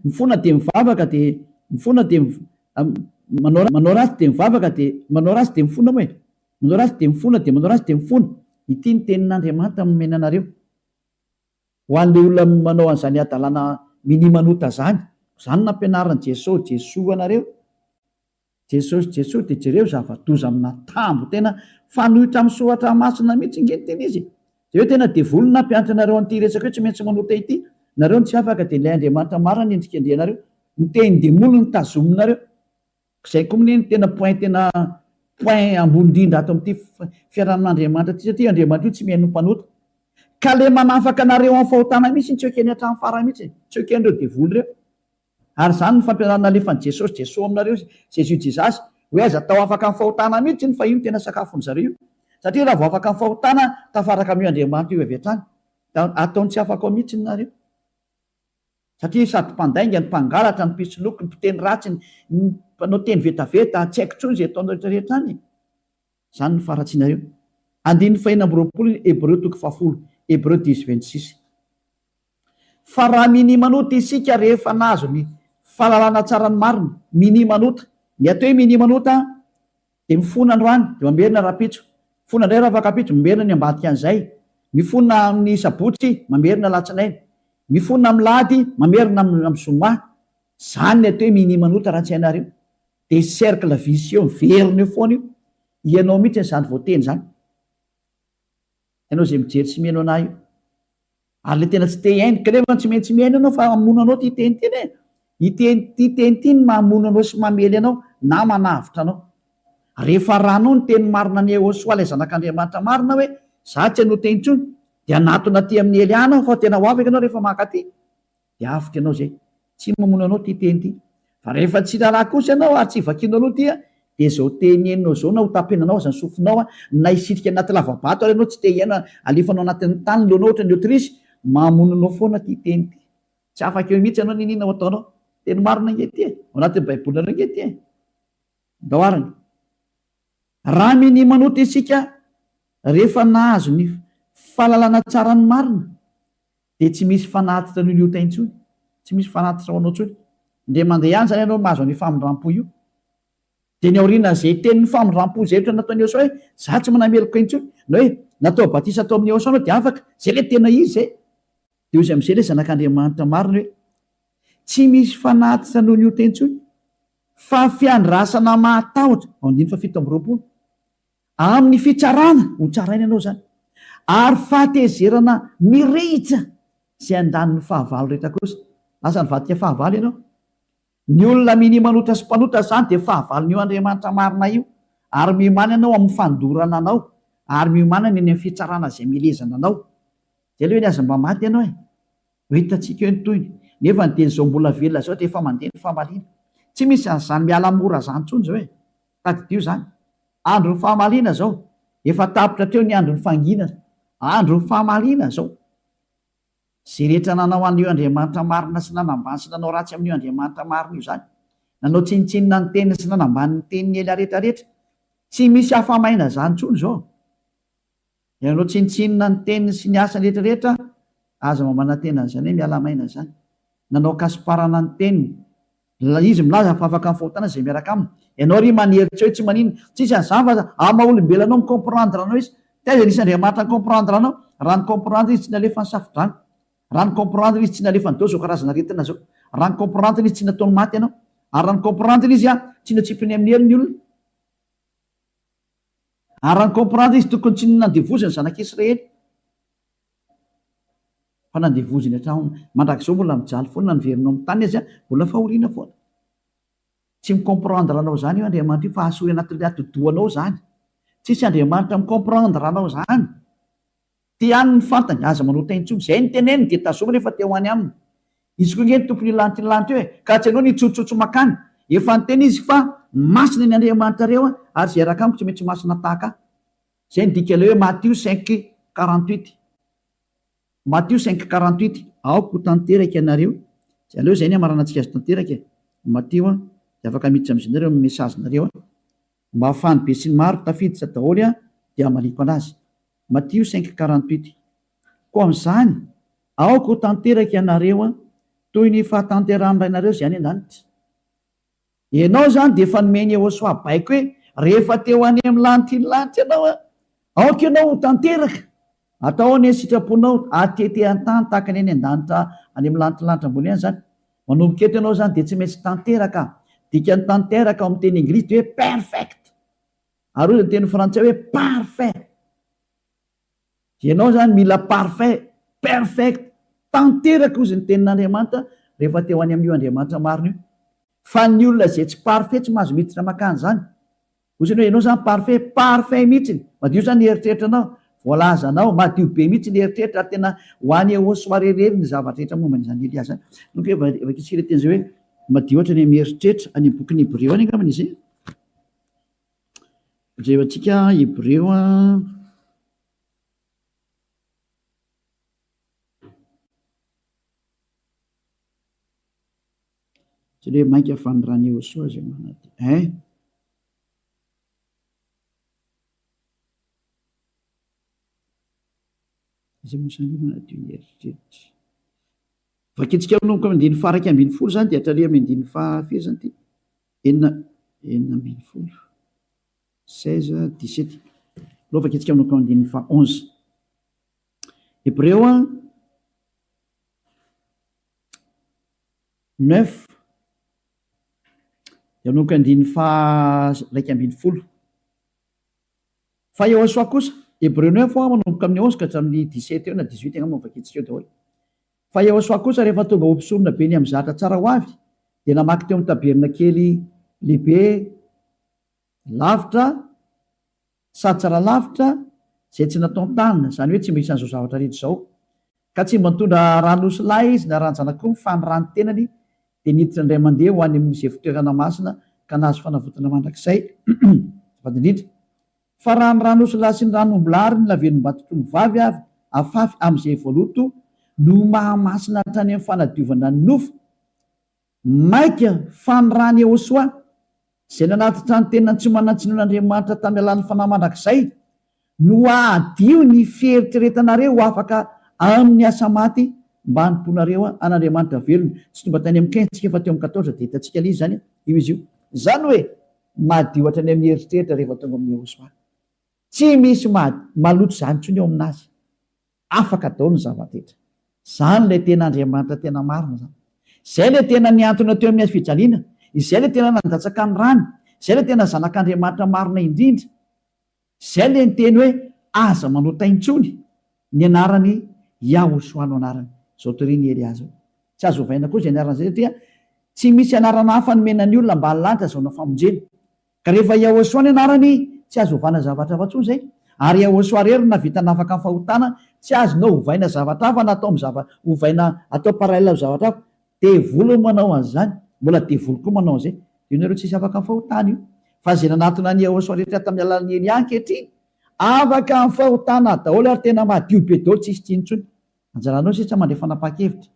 A: mifona dia mivavaka dia mifona dia manao manao ratsy dia mivavaka dia manao ratsy dia mifona moa e, manao ratsy dia mifona dia manao ratsy dia mifona. Ity ny tenin'Andriamanitra nomena anareo. Ho an'ilay olona manao an'izany hadalana minia manota izany, izany no nampianarin'i Jesoa, Jesoa anareo. Jesosy Jesoa dia jereo zava-doza amina tambo tena fanohitra amin'ny soratra masina mihitsy nge ny tena izy e! Jereo tena devoly no nampianatra anareo an'ity resaka hoe tsy maintsy manota ity, nareo no tsy afaka dia ilay Andriamanitra marina no endrikendrehanareo, ny tehin-demoly no tazominareo. Izay koa anie no tena point tena point ambony indrindra ato amin'ity fiarahamon'Andriamanitra ity satria Andriamanitra io tsy mihaino ny mpanota. Ka le manafaka anareo amin'ny fahotana mihitsy no tsy ekeny hatramin'ny farany mihitsy e! Tsy eken'ireo devoly ireo. Ary izany no fampianarana alefan'i Jesosy, Jesoa aminareo, Jésus Jesus, hoe aza atao afaka amin'ny fahotana mihitsy iny fa io no tena sakafon'ny zareo io. Satria raha vao afaka amin'ny fahotana, tafaraka amin'io Andriamanitra io avy hatrany. Ataony tsy afaka ao mihitsy nareo. Satria sady mpandainga, ny mpangalatra, ny mpisoloky, ny mpiteny ratsy, ny mpanao teny vetaveta, tsy haiko intsony izay ataonareo rehetra rehetra any e. Izany no faharatsianareo. Andininy fahenina amby 20 Hebreo toko fahafolo, Hebreu dix 26. Fa raha minia manota isika rehefa nahazo ny fahalalana tsara ny marina, minia manota. Ny atao hoe minia manota dia mifona androany dia mamerina rahampitso, mifona indray rahafakampitso, mamerina ny ambadika an'izay, mifona amin'ny sabotsy, mamerina alatsinainy, mifona amin'ny lahady, mamerina amin'ny zoma. Izany ny atao hoe minia manota raha tsy hainareo. Dia cercle vicieux miverina eo foana io. Ianao mihitsy izany voateny izany. Ianao izay mijery sy mihaino anah io. Ary le tena tsy te hihaino, kanefa tsy maintsy mihaino ianao fa hamono anao ity teny ity anie. Ity ity teny ity no mamono anao sy mamely anao na manavotra anao. Rehefa arahanao ny teny marina an'i Yehosua ilay zanak'Andriamanitra marina hoe za tsy hanota intsony dia hanatona aty amin'i Elia anao fa tena ho afaka ianao rehefa mankaty. Dia avotra ianao izay. Tsy mamono anao ity teny ity. Fa rehefa tsy raharaha kosa ianao ary tsy vakianao aloha ity dia izao teny henonao izao na ho tapenanao aza ny sofinao na hisitrika anaty lava-bato ary ianao tsy te hihaino alefanao anatin'ny tany ny lohanao ohatra ny autruche, mamono anao foana ity teny ity. Tsy afaka eo mihitsy ianao n'inon'inona ho ataonao. Teny marina ange ity e. Ao anatin'ny baibolinareo ange ity e. Ndao arany. Raha minia manota isika rehefa nahazo ny fahalalana tsara ny marina dia tsy misy fanatitra noho ny ota intsony, tsy misy fanatitra ho anao intsony. Indray mandeha ihany izany ianao mahazo an'io famindram-po io. Dia ny aorianan'izay tenin'ny famindram-po izay ohatra nataon'i Yehosua hoe, za tsy manameloka intsony, na hoe natao batisa tao amin'i Yehosua anao dia afaka, izay ilay tena izy izay. Dia hoy izy amin'izay ilay zanak'Andriamanitra marina hoe, tsy misy fanatitra noho ny ota intsony, fa fiandrasana mahatahotra, ao andininy faha 27. Amin'ny fitsarana, ho tsaraina ianao izany, ary fahatezerana mirehitra izay handany ny fahavalo rehetra kosa. Lasa nivadika fahavalo ianao. Ny olona minia manota sy mpanota izany dia fahavalon'io Andriamanitra marina io, ary miomàna ianao amin'ny fandorana anao, ary miomàna ny any amin'ny fitsarana izay mielezana anao. Izay aloha eny aza mba maty ianao e! Ho hitantsika eo ny tohiny. Nefa ny dia izao mbola velona izao dia efa mandeha ny famaliana. Tsy misy an'izany miala mora izany intsony izao e! Tadidio izany. Andron'ny fahamaliana izao. Efa tapitra hatreo ny andron'ny fanginana. Andron'ny fahamaliana izao. Izay rehetra nanao an'io Andriamanitra marina sy nanambany sy nanao ratsy amin'io Andriamanitra marina io izany. Nanao tsinontsinona ny teniny sy nanambany ny tenin'i Elia rehetra rehetra. Tsy misy afa-maina izany intsony izao. Ianao tsinontsinona ny teniny sy ny asany rehetra rehetra, aza mba manantena an'izany hoe miala maina izany. Nanao kasiparana ny teniny. Izy milaza fa afaka amin'ny fahotana izay miaraka aminy. Ianao ry manery tsy hoe tsy maninona. Tsisy an'izany fa amin'ny maha olombelona anao mi-comprendre anao izy. Taiza nisy Andriamanitra ni-comprendre anao? Raha ni-comprendre izy tsy nalefa ny safodrano. Raha ni-comprendre izy tsy nalefany daholo izao karazana aretina izao. Raha ni-comprendre izy tsy nataony maty ianao. Ary raha ni-comprendre izy tsy natsipiny amin'ny helo ny olona. Ary raha ni-comprendre izy tokony tsy nandevoziny ny zanak'Israely fa nandevoziny hatramin'ny mandrakizao mbola mijaly foana na niverina ao amin'ny tany aza mbola fahoriana foana. Tsy mi-comprendre anao izany io Andriamanitra io fa asory anatin'ilay atidohanao izany. Tsisy Andriamanitra mi-comprendre anao izany. Te any ny fantany, aza manota intsony. Izay ny teneniny dia tazomy rehefa te ho any aminy. Izy koa ange ny tompon'io lanitra io lanitra io e! Ka tsy ianao no hitsotsotsotso makany. Efa niteny izy fa masina ny Andriamanitrareo ary izay hiaraka amiko tsy maintsy masina tahaka ahy. Izay ny dikan'ilay hoe Matio cinq 48. Matio cinq 48. Aoka ho tanteraka ianareo. Aleo izay ny hamaranantsika azy tanteraka e! Matio an, dia afaka miditra amin'izay nareo amin'ny message-nareo an. Mba ahafahan'ny besinimaro tafiditra daholo an, dia hamaliako anazy. Matio cinq 48. Koa amin'izany, aoka ho tanteraka ianareo toy ny fahatanterahan'ny Rainareo izay any an-danitra. Ianao izany dia efa nomen'i Yehosua baiko hoe, rehefa te ho any amin'ny lanitry ny lanitra ianao, aoka ianao ho tanteraka. Atao anie ny sitraponao atete an-tany tahaka ny any an-danitra any amin'ny lanitry ny lanitra ambony any izany. Manomboka eto ianao izany dia tsy maintsy tanteraka. Dikan'ny tanteraka ao amin'ny teny anglisy dia hoe perfect. Ary hoy ny teny frantsay hoe parfait. Ianao izany mila parfait, perfect, tanteraka hozy ny tenin'Andriamanitra rehefa te ho any amin'io Andriamanitra marina io. Fa ny olona izay tsy parfait tsy mahazo miditra mankany izany. Hozy ny hoe ianao izany parfait, parfait mihitsiny, madio izany ny eritreritranao, voalazanao, madio be mihitsy ny eritreritra ary tena ho any Ehosoa irery ny zavatra rehetra momba an'izany Elia izany. Donc vakintsika ilay teny izay hoe madio hatrany amin'ny eritreritra, any amin'ny bokin'ny Hebreo any angambany izy. Jerentsika Hebreo a. Tsy hoe mainka fa ny ran'i Yehosua izay manadio. Hein? Iza moa izany manadio ny eritreritra? Vakintsika manomboka amin'ny andininy faha 11 izany dia hatrany amin'ny andininy faha firy izany ity? Enina, 16. 16, 17. Aleo vakintsika manomboka amin'ny andininy faha 11. Hebreo a. Neuf. Dia manomboka andininy faha 11. Fa Yehosua kosa, Hebreo neuf hoa manomboka amin'ny 11 ka hatramin'ny 17 eo na 18 angamba no vakintsika eo daholo. Fa Yehosua kosa rehefa tonga ho mpisorona be ny amin'ny zatra tsara ho avy, dia namaky teo amin'ny tabernakely lehibe lavitra sady tsara lavitra izay tsy nataon-tanana, izany hoe tsy mba isan'izao zavatra rehetra izao. Ka tsy mba nitondra ran'osilahy izy na ran-janak'omby fa ny ran'ny tenany dia niditra indray mandeha ho any amin'izay fitoerana masina ka nahazo fanavotana mandrakizay. Azafady indrindra. Fa raha ny ran'osilahy sy ny ran'ombilahy ary ny lavenom-batotr'ombivavy avy afafy amin'izay voaloto no mahamasina hatrany amin'ny fanadiovana ny nofo, Mainka fa ny ran'i Yehosua, izay nanatitra ny tenany tsy manan-tsinoan'Andriamanitra tamin'ny alalan'ny Fanahy mandrakizay, no hahadio ny fieritreretanareo ho afaka amin'ny asa maty mba hanompoanareo an'Andriamanitra velona. Tsy tonga tany amin'ny quinze tsika fa teo amin'ny quatorze dia hitantsika ilay izy izany, io izy io. Izany hoe madio hatrany amin'ny eritreritra rehefa tonga amin'i Yehosua. Tsy misy maloto izany intsony eo aminazy. Afaka daholo ny zava-drehetra. Izany ilay tena Andriamanitra tena marina izany. Izay ilay tena nihantona teo amin'ny hazo fijaliana. Izay ilay tena nandatsaka ny rany. Izay ilay tena Zanak'Andriamanitra marina indrindra. Izay ilay niteny hoe aza manota intsony. Ny anarany Yahoshuah no anarany. Izao torian'i Elia izao. Tsy azo ovaina koa izay anarana izay satria tsy misy anarana hafa nomena ny olona ambany lanitra azahoana famonjena. Ka rehefa Yahoshuah ny anarany, tsy azo ovana zavatra hafa intsony izay. Ary Yahoshuah irery no nahavita nafaka ny fahotana, tsy azonao ovaina zavatra hafa na atao amin'ny zava, ovaina atao parallèle amin'ny zavatra hafa. Devoly no manao an'izany, mbola devoly koa manao an'izay. Io nareo tsisy afaka amin'ny fahotana io. Fa izay nanatona an'i Yahoshuah rehetra tamin'ny alalan'i Elia ankehitriny, afaka amin'ny fahotana daholo ary tena madio be daholo tsisy tsiny intsony. Anjaranao sisa mandray fanapahan-kevitra.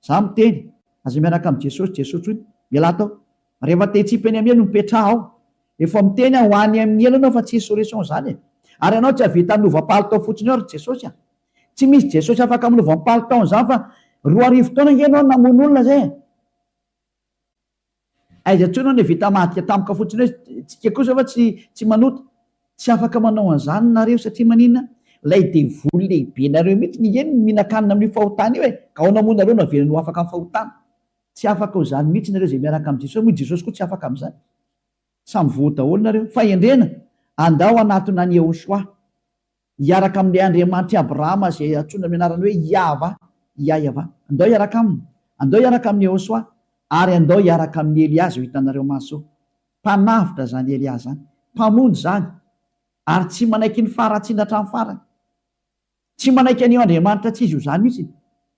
A: Za miteny, aza miaraka amin'i Jesosy, Jesosy hoy, mialà tao. Rehefa te hitsipy any amin'ny helo, mipetraha ao. Efa miteny aho, ho any amin'ny helo ianao fa tsisy solution izany e. Ary ianao tsy hahavita hanova palitao fotsiny eo ry Jesosy a. Tsy misy Jesosy afaka manova ny palitao an'izany fa 2000 taona ange ianao namono olona izay e. Aiza intsony aho vita hamadika tampoka fotsiny hoe tsika kosa fa tsy tsy manota. Tsy afaka manao an'izany nareo satria maninona? Ilay devoly lehibe nareo mihitsy ny eny mihinan-kanina amin'io fahotana io e! Ka ahoana moa nareo no avelany ho afaka amin'ny fahotana? Tsy afaka ho izany mihitsy nareo izay miaraka amin'i Jesosy moa i Jesosy koa tsy afaka amin'izany. Samy voa daholo nareo. Fahendrena, andao hanatona an'i Yehoshuah. Hiaraka amin'ilay Andriamanitr'i Abrahama izay antsoina amin'ny anarany hoe Iahvah, Iahyavah. Andao hiaraka aminy. Andao hiaraka amin'i Yehosua. Ary andao hiaraka amin'i Elia izao hitanareo maso izao. Mpanavotra izany Elia izany. Mpamonjy izany. Ary tsy manaiky ny faharatsiana hatramin'ny farany. Tsy manaiky an'io Andriamanitra tsy izy io izany mihitsy.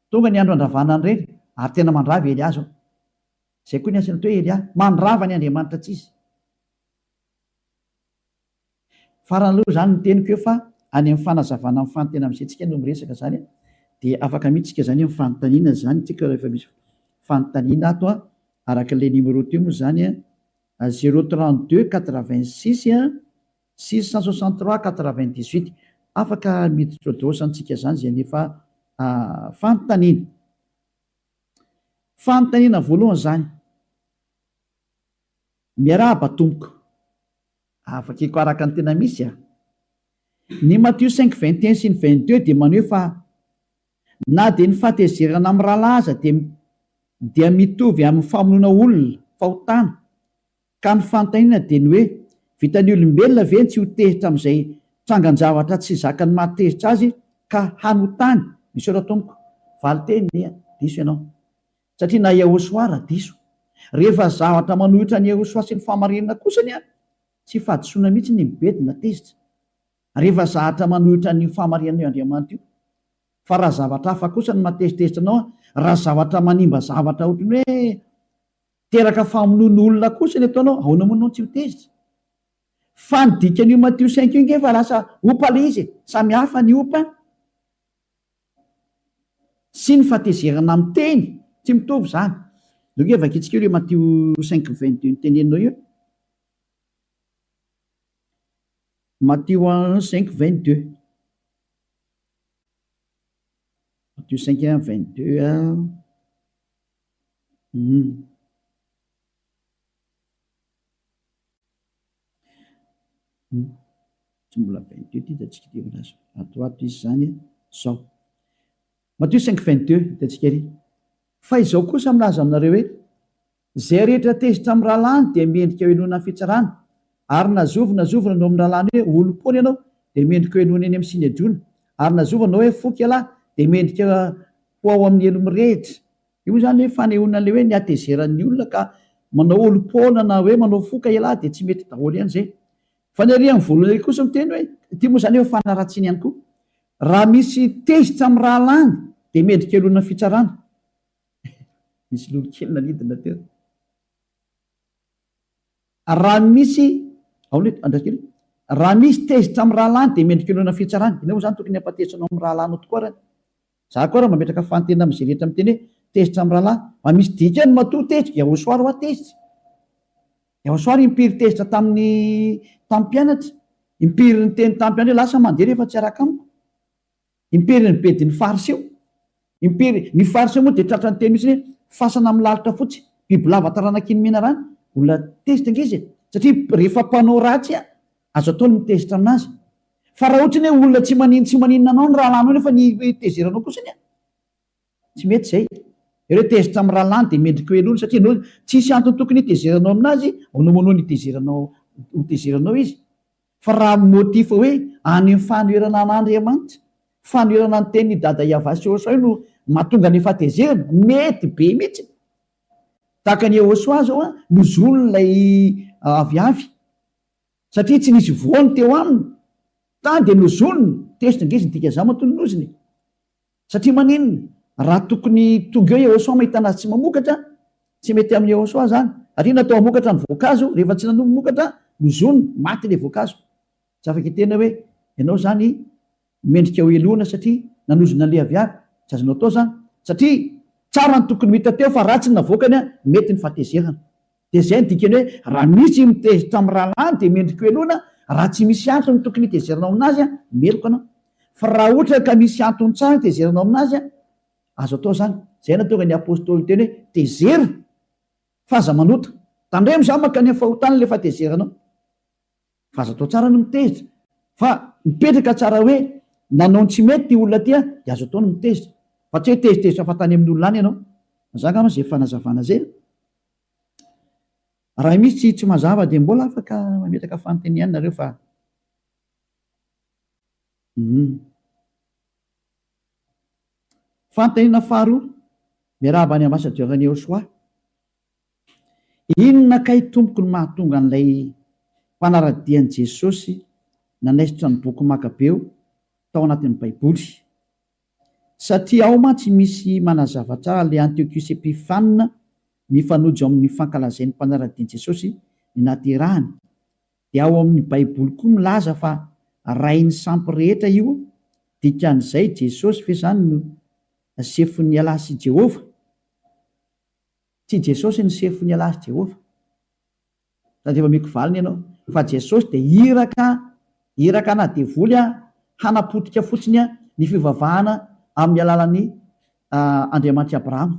A: Tonga ny andro handravana an'ireny. Ary tena mandrava i Elia izao. Izay koa ny asany atao hoe Elia. Mandrava ny Andriamanitra tsy izy. Farany aloha izany ny teniko eo fa any amin'ny fanazavana amin'ny fanontena amin'izay tsika no miresaka izany dia afaka mihitsy tsika izany amin'ny fanontaniana izany tsika rehefa misy fanontaniana ato a araka ilay numéro teo moa izany a 032 86 663 98 afaka miditra ao daholo izany tsika izany izay nefa fanontaniana. Fanontaniana voalohany izany. Miarahaba tompoko. Avakiko araka ny tena misy a! Ny Matio cinq 21 sy ny 22 dia maneho fa na dia ny fahatezerana amin'ny rahalahy aza dia dia mitovy amin'ny famonoana olona, fahotana. Ka ny fanontaniana dia ny hoe, vitan'ny olombelona ve ny tsy ho tezitra amin'izay trangan-javatra tsy zakan'ny mahatezitra azy ka hanotany? Misaotra tompoko. Valinteny dia, diso ianao. Satria na Yahoshuah ra diso. Rehefa zavatra manohitra an'i Yahoshuah sy ny fahamarinana kosa anie tsy fahadisoana mihitsy ny mibedy na tezitra. Rehefa zahatra manohitra an'io fahamarinana io Andriamanitra io. Fa raha zavatra hafa kosa no mahatezitezitra anao, raha zavatra manimba zavatra ohatran'ny hoe teraka famonoana olona kosa ny ataonao, ahoana moa ianao no tsy ho tezitra? Fa ny dikan'io Matio cinq io nge fa lasa opa le izy e! Samy hafa ny opa sy ny fahatezerana amin'ny teny, tsy mitovy izany. Ndao nge vakintsika io le Matio cinq 22 noteneninao io e. Matio cinq 22. Matio cinq 22 a. Hum. Tsy mbola 22 ity hitantsika ity fa lasa ato ato izy izany zao. Matio 5 22 hitantsika ery. Fa izao kosa milaza aminareo hoe, Izay rehetra tezitra amin'ny rahalahiny dia mendrika hohenoina amin'ny fitsarana, ary na zovy na zovy nanao amin'ny rahalahiny hoe olom-poana ianao dia mendrika hohenoina eny amin'ny sinedriona, ary na zovy nanao hoe foky ialahy dia mendrika ho ao amin'ny helo mirehitra. Io moa izany hoe fanehoana an'ilay hoe ny hatezeran'ny olona ka manao olom-poana na hoe manao foka ialahy dia tsy mety daholo ihany izay. Fa ny ary amin'ny voalohany ary kosa miteny hoe, ity moa izany efa fanaratsiana ihany koa, raha misy tezitra amin'ny rahalahiny dia mendrika helohina fitsarana. Nisy lolo kely nanidina teo. Raha misy, ao le, andraso kely, raha misy tezitra amin'ny rahalahiny dia mendrika helohina fitsarana. Ianao moa izany tokony hampatezitra anao amin'ny rahalahinao tokoa ary. Za koa raha mametraka fanontaniana amin'izay rehetra miteny hoe tezitra amin'ny rahalahy, mba misy dikany matoa tezitra, Yahosoa ary hoa tezitra. Yahosoa ary impiry tezitra tamin'ny tamin'ny mpianatra, impiry niteny tamin'ny mpianatra hoe lasa mandeha rehefa tsy araka amiko. Impiry nibedy ny fariseo, impiry, ny fariseo moa dia tratra niteny mihitsy hoe fasana milalitra fotsy, bibilava taranaky ny menarana, olona tezitra ange izy e, satria rehefa mpanao ratsy azo atao ny mitezitra aminazy. Fa raha ohatra ny hoe olona tsy manin tsy maninona anao ny rahalahinao nefa ny tezeranao kosa anie tsy mety izay. Ireo tezitra amin'ny rahalahiny dia mendrika ho helohina satria ianao tsisy antony tokony hitezeranao aminazy, ahoana moa no hitezeranao ho tezeranao izy? Fa raha motif hoe any amin'ny fanoherana an'Andriamanitra, fanoherana ny tenin'i Dada Yavah sy Yehosua io no mahatonga ny fahatezerana, mety be mihitsy. Tahaka an'i Yehosua zao an, nozoniny ilay aviavy. Satria tsy nisy voany teo aminy, tany dia nozoniny, tezitra ange izy ny dika zama toy ny nozona e! Satria maninona? Raha tokony tonga eo Yehosoa mahita anazy tsy mamokatra, tsy mety amin'i Yehosoa zany, satria natao hamokatra ny voankazo, rehefa tsy nanomokatra, nozoniny, maty ilay voankazo. Tsy afaka hiteny hoe ianao zany mendrika ho helohina satria nanozona an'ilay aviavy, tsy azonao atao zany, satria tsara ny tokony ho hita teo fa ratsy ny navoakany, mety ny fahatezerana. Dia izay no dikany hoe raha misy mitezitra amin'ny rahalahiny dia mendrika hohelohina, raha tsy misy antony tokony hitezeranao aminazy, meloka anao. Fa raha ohatra ka misy antony tsara hitezeranao aminazy, azo atao izany. Izay no nahatonga ny apostoly niteny hoe tezera fa aza manota. Tandremo izany mankany amin'ny fahotana ilay fahatezeranao. Fa azo atao tsara ny mitezitra. Fa mipetraka tsara hoe nanao ny tsy mety ity olona ity dia azo atao ny mitezitra. Fa tsy hoe tezitezitra fahatany amin'ny olona any ianao. Izany angamba izay fanazavana izay. Raha misy tsy mazava dia mbola afaka mametraka fanontaniana nareo fa hum. Fanontaniana faharoa, miarahaba ny ambassadeur an'i Yehosoa. Inona kay tompoko no mahatonga an'ilay mpanara-dia an'i Jesosy nanaisotra ny boky Makabeo tao anatin'ny baiboly? Satria ao mantsy misy manazava tsara ilay Antiochus Epiphane mifanojo amin'ny fankalazain'ny mpanara-dia an'i Jesosy ny nahaterahany, dia ao amin'ny baiboly koa milaza fa rain'ny sampy rehetra io, dikan'izay Jesosy ve zany no sefon'ny Allah sy Jehovah? Tsy Jesosy ny sefon'ny Allah sy Jehovah. Sady efa omeko valiny ianao fa Jesosy dia iraka iraka ana devoly hanapotika fotsiny ny fivavahana amin'ny alalan'ny Andriamanitr'i Abrahama.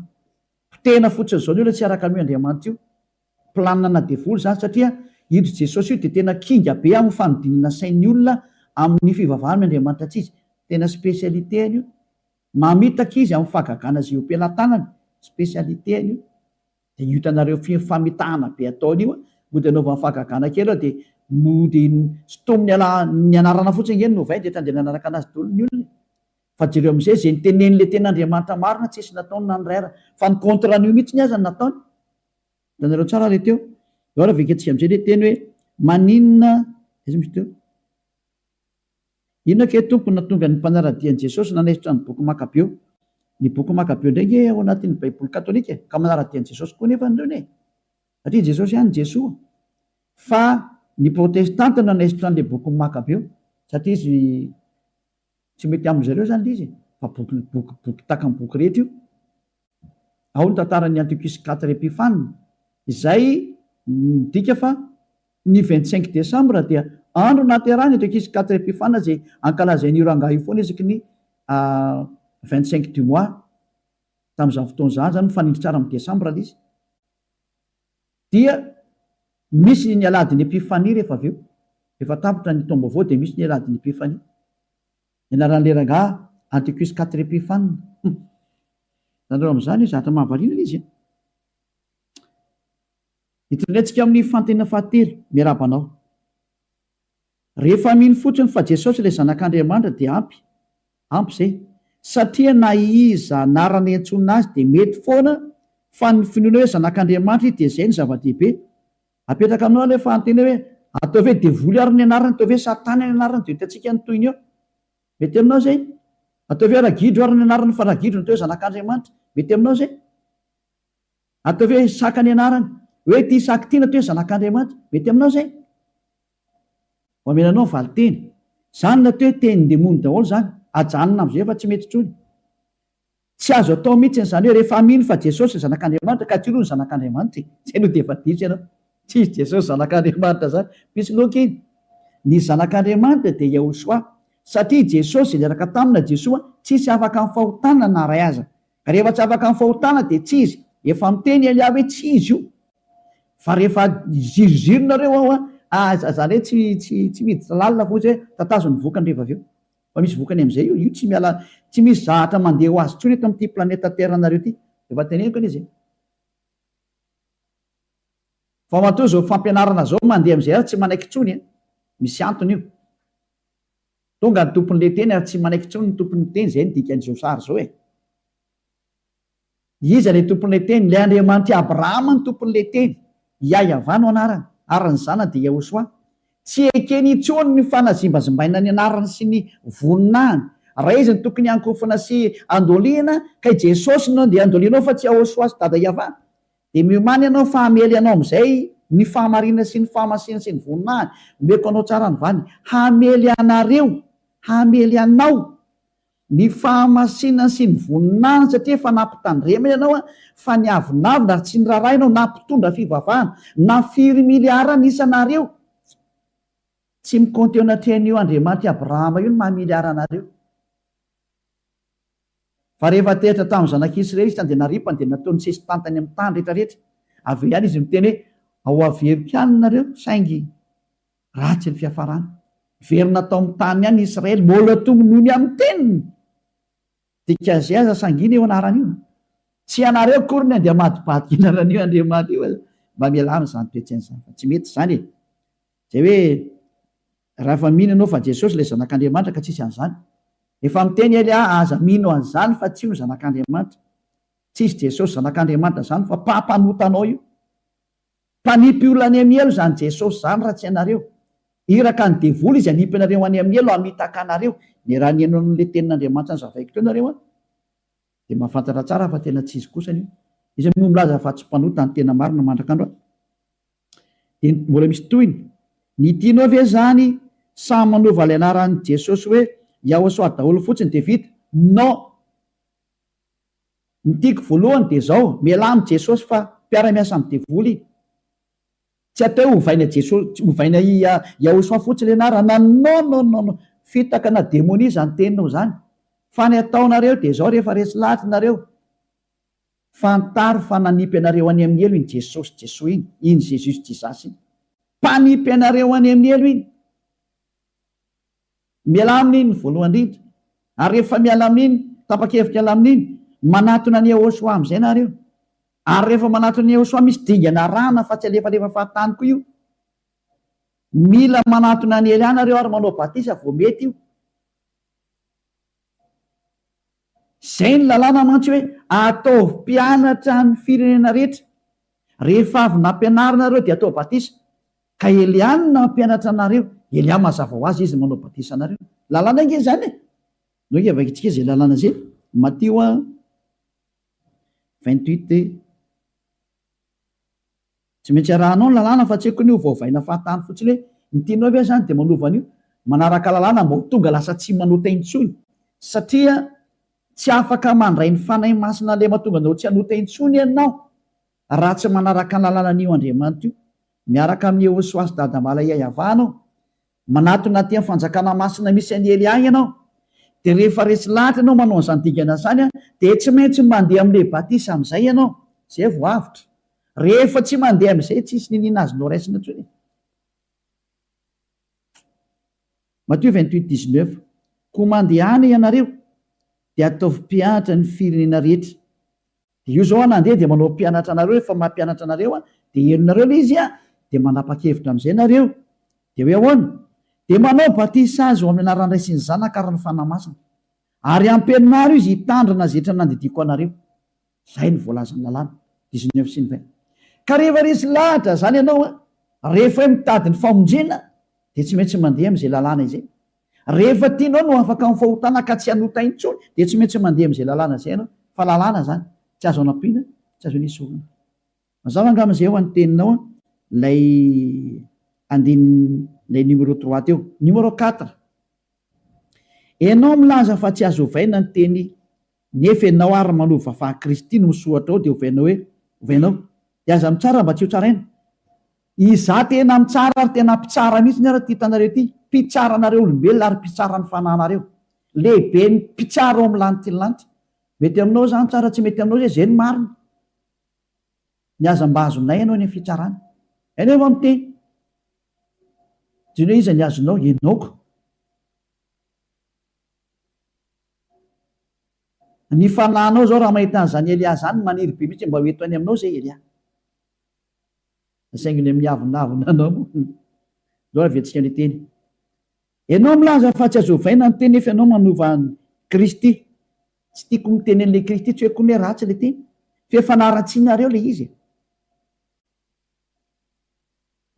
A: Potehina fotsiny izao ny olona tsy araka an'io Andriamanitra io. Planina ana devoly izany satria io Jesosy io dia tena kinga be amin'ny fanodinana sain'ny olona amin'ny fivavahana amin'ny Andriamanitra tsy izy. Tena spécialité-ny io. Mamitaka izy amin'ny fahagagana izay eo am-pelatanany. Spécialité-ny io. Dia io hitanareo famitahana be ataony io. Mody anaovany fahagagana kely ao dia mody sintominy ala ny anarana fotsiny ange no novainy dia tsy dia nanaraka anazy daholo ny olona e. Fa jereo amin'izay izay nitenenin'ilay tena Andriamanitra marina tsisy nataony na ny iray ara fa ny contre an'io mihitsiny aza no nataony. Hitanareo tsara ilay teo. Eo ary aveketsika amin'izay ilay teny hoe maninona aiza misy teo? Inona kay Tompo no nahatonga ny mpanara-dia an'i Jesosy nanaisotra ny boky Makabeo? Ny boky Makabeo indray ange ao anatin'ny baiboly katolika e! Ka manara-dia an'i Jesosy koa nefa ireo e! Satria Jesosy ihany Jesoa. Fa ny protestanta no nanaisotra an'ilay boky Makabeo satria izy tsy mety amin-dry zareo izany ilay izy e! Fa boky boky boky tahaka ny boky rehetra io. Ao ny tantaran'i Antiochus quatre Epiphane izay midika fa Ny 25 décembre dia andro nahaterahany eto ankizy quatre Epiphane izay ankalazain'io rangahy io foana isaky ny 25 du mois tamin'izany fotoana izany, izany mifanindry tsara amin'ny décembre ilay izy. Dia misy ny alahadin'ny Epiphanie rehefa avy eo, rehefa tapitra ny taom-baovao dia misy ny alahadin'ny Epiphanie. Ny anaran'ilay rangahy Antiochus quatre Epiphane. Hum. Hitanareo amin'izany hoe zavatra mahavariana ilay izy an. Hitondraintsika amin'ny fanontaniana fahatelo, miarahaba anao. Rehefa mino fotsiny fa Jesosy ilay Zanak'Andriamanitra dia ampy, ampy izay. Satria na iza anarana iantsoana azy dia mety foana fa ny finoana hoe Zanak'Andriamanitra izy dia izay no zava-dehibe. Apetraka aminao ilay fanontaniana hoe ataovy hoe devoly ary ny anarany, ataovy hoe satana ny anarany dia ho hitantsika ny tohiny eo. Mety aminao izay? Ataovy hoe ragidro ary ny anarany fa ragidro no atao hoe Zanak'Andriamanitra. Mety aminao izay? Ataovy hoe Isaka ny anarany. Hoe ity Isaka ity no atao hoe zanak'Andriamanitra. Mety aminao izay? Ho amena anao ny valinteny. Izany no atao hoe tenin-demony daholo izany. Ajanona amin'izay fa tsy mety intsony. Tsy azo atao mihitsy izany hoe rehefa mino fa Jesosy zanak'Andriamanitra ka tsy io aloha ny zanak'Andriamanitra e. Izay aloha dia efa diso ianao. Tsy izy Jesosy zanak'Andriamanitra izany. Mpisoloky iny. Ny zanak'Andriamanitra dia Yahushua. Satria i Jesosy izay niaraka taminy na Jesoa tsisy afaka amin'ny fahotana na iray aza. Ka rehefa tsy afaka amin'ny fahotana dia tsy izy. Efa miteny Elia hoe tsy izy io. Fa rehefa ziriziry nareo ao an, ah zany hoe tsy tsy tsy miditra lalina fotsy hoe tatazo ny vokany rehefa avy eo. Fa misy vokany amin'izay io, io tsy miala, tsy misy zahatra mandeha ho azy intsony eto amin'ity planète terre nareo ity. Efa teneniko anie izay. Fa matoa izao fampianarana izao mandeha amin'izay ary tsy manaiky intsony an. Misy antony io. Tonga ny tompon'ilay teny ary tsy manaiky intsony ny tompon'ny teny, izay no dikan'izao sary izao e. Iza ilay tompon'ilay teny? Ilay Andriamanitr'i Abrahama no tompon'ilay teny. Yahyahavah no anarany, ary ny zanany dia Yahoshuah. Tsy ekeny intsony ny fanazimbazimbaina ny anarany sy ny voninahiny. Raha izy no tokony hankofona sy handolihina, ka i Jesosy no andeha handolianao fa tsy Yahoshuah sy Dada Yavah. Dia miomàna ianao fa hamely anao amin'izay ny fahamarinana sy ny fahamasinana sy ny voninahiny. Omeko anao tsara ny valiny. Hamely anareo, hamely anao, ny fahamasinana sy ny voninahiny satria efa nampitandremana ianao fa niavonavona ary tsy niraharaha ianao na mpitondra fivavahana na firy miliara ny isanareo. Tsy mikaonty eo anatrehan'io Andriamanitr'i Abrahama io ny maha miliara anareo. Fa rehefa teritra tamin'ny zanak'Israely izy dia naripany dia nataony sesitany tany amin'ny tany rehetra rehetra. Avy eo ihany izy miteny hoe, Ao averiko ihany nareo, saingy ratsy ny fiafarany. Niverina tao amin'ny tany ihany Israely, mbola tononony amin'ny teniny. Dikan'izay aza sangina io anarana io. Tsy ianareo akory ny andeha hamadibadika anaran'io Andriamanitra io. Mba mialà amin'izany toe-tsaina izany fa tsy mety izany e. Izay hoe raha efa mino ianao fa Jesosy ilay zanak'Andriamanitra ka tsisy an'izany. Efa miteny Elia aza mino an'izany fa tsy io ny zanak'Andriamanitra. Tsisy Jesosy zanak'Andriamanitra izany fa mpampanota anao io. Mpanipy olona any amin'ny helo izany Jesosy izany raha tsy ianareo. Iraka ny devoly izy hanipy anareo any amin'ny helo hamitaka anareo. Ny raha nihaino an'ilay tenin'Andriamanitra nozavaiko teo nareo an, dia mahafantatra tsara fa tena tsy izy kosany io. Iza moa milaza fa tsy mpanota ny tena marina mandrak'androany? Dia mbola misy tohiny. Ny tianao ve zany samy manova ilay anaran'i Jesosy hoe Yahosoa daholo fotsiny dia vita? Non! Ny tiako voalohany dia zao, mialà amin'i Jesosy fa mpiara-miasa amin'ny devoly iny. Tsy atao hoe ovaina Jesosy, ovaina Yahosoa fotsiny ilay anarana, non non non non! Fitaka na demonia izany teninao izany. Fa ny ataonareo dia zao rehefa resy lahatra nareo, Fantaro fa nanipy anareo any amin'ny helo iny Jesosy Jesoa iny, iny Jesus Jesus iny. Mpanipy anareo any amin'ny helo iny. Mialà amin'iny voalohany indrindra. Ary rehefa miala amin'iny, tapa-kevitra hiala amin'iny, manatona an'i Yehosua amin'izay nareo. Ary rehefa manatona an'i Yehosua misy dingana arahana fa tsy alefalefa fahatany koa io. Mila manatona an'i Elia nareo ary manao batisa vao mety io. Izay ny lalàna mantsy hoe ataovy mpianatra ny firenena rehetra. Rehefa avy nampianarina nareo dia atao batisa. Ka Elia no nampianatra anareo. Elia mazava ho azy izy no manao batisa anareo. Lalàna ange izany e! Ndao ange vakintsika izay lalàna izay. Matio 28. Tsy maintsy arahanao ny lalàna fa tsy haiko ny ho voavaina fahatany fotsiny hoe ny tianao ve zany dia manova an'io? Manaraka lalàna mba ho tonga lasa tsy manota intsony satria tsy afaka mandray ny Fanahy Masina ilay mahatonga anao tsy hanota intsony ianao raha tsy manaraka ny lalànan'io Andriamanitra io miaraka amin'i Yehosua sy Dadamala Yayavah anao Manatona aty amin'ny fanjakana masina misy an'i Elia ianao, dia rehefa resy lahatra ianao manao an'izany dingana izany, dia tsy maintsy mandeha amin'ilay batisa amin'izay ianao, izay vao avotra. Rehefa tsy mandeha amin'izay, tsisy niniana azonao raisina intsony e. Matio 28, 19, Koa mandehana ianareo, dia ataovy mpianatra ny firenena rehetra, Dia io zao aho nandeha dia manao mpianatra anareo efa mampianatra anareo aho dia henonareo ilay izy an, dia manapa-kevitra amin'izay nareo. Dia hoe ahoana? Dia manao batisa azy ho amin'ny anaran'ny Ray sy ny Zanaka ary ny Fanahy Masina. Ary ampianaro izy hitandrina izay rehetra nandidiako anareo. Izay no voalazan'ny lalàna. 19 sy ny 20. Ka rehefa resy lahatra izany ianao an, rehefa hoe mitady ny famonjena dia tsy maintsy mandeha amin'izay lalàna izay. Rehefa tianao ny ho afaka amin'ny fahotana ka tsy hanota intsony dia tsy maintsy mandeha amin'izay lalàna izay ianao, fa lalàna izany, tsy azo anampiana, tsy azo anesorina. Mazava angamba izay ho an'ny teninao ilay andininy ilay numéro trois teo. Numéro quatre, ianao milaza fa tsy azo ovaina ny teny nefa ianao ary manova fa Kristy no misoratra ao dia ovainao hoe ovainao. Dia aza mitsara mba tsy ho tsaraina. Izaho tena mitsara ary tena mpitsara mihitsy ary ity hitanareo ity, mpitsara anareo olombelona ary mpitsara ny fanahinareo. Lehiben'ny mpitsara ao amin'ny lanity ny lanitra. Mety aminao izany tsara, tsy mety aminao izay, izay no marina. Ny aza mba azonay ianao eny amin'ny fitsarana. Ianao efa miteny. Jereo iza ny azonao, ianao ko. Ny fanahinao izao raha mahita an'izany Elia izany maniry be mihitsy mba ho eto any aminao izay Elia. Saingy ny miavonavona anao moa Ndao averintsika ilay teny. Ianao milaza fa tsy azo ovaina ny teny nefa ianao manova an'i Kristy. Tsy tiako miteny an'ilay Kristy, tsy hoe koa hoe ratsy ilay teny. Fa efa naratsianareo ilay izy e.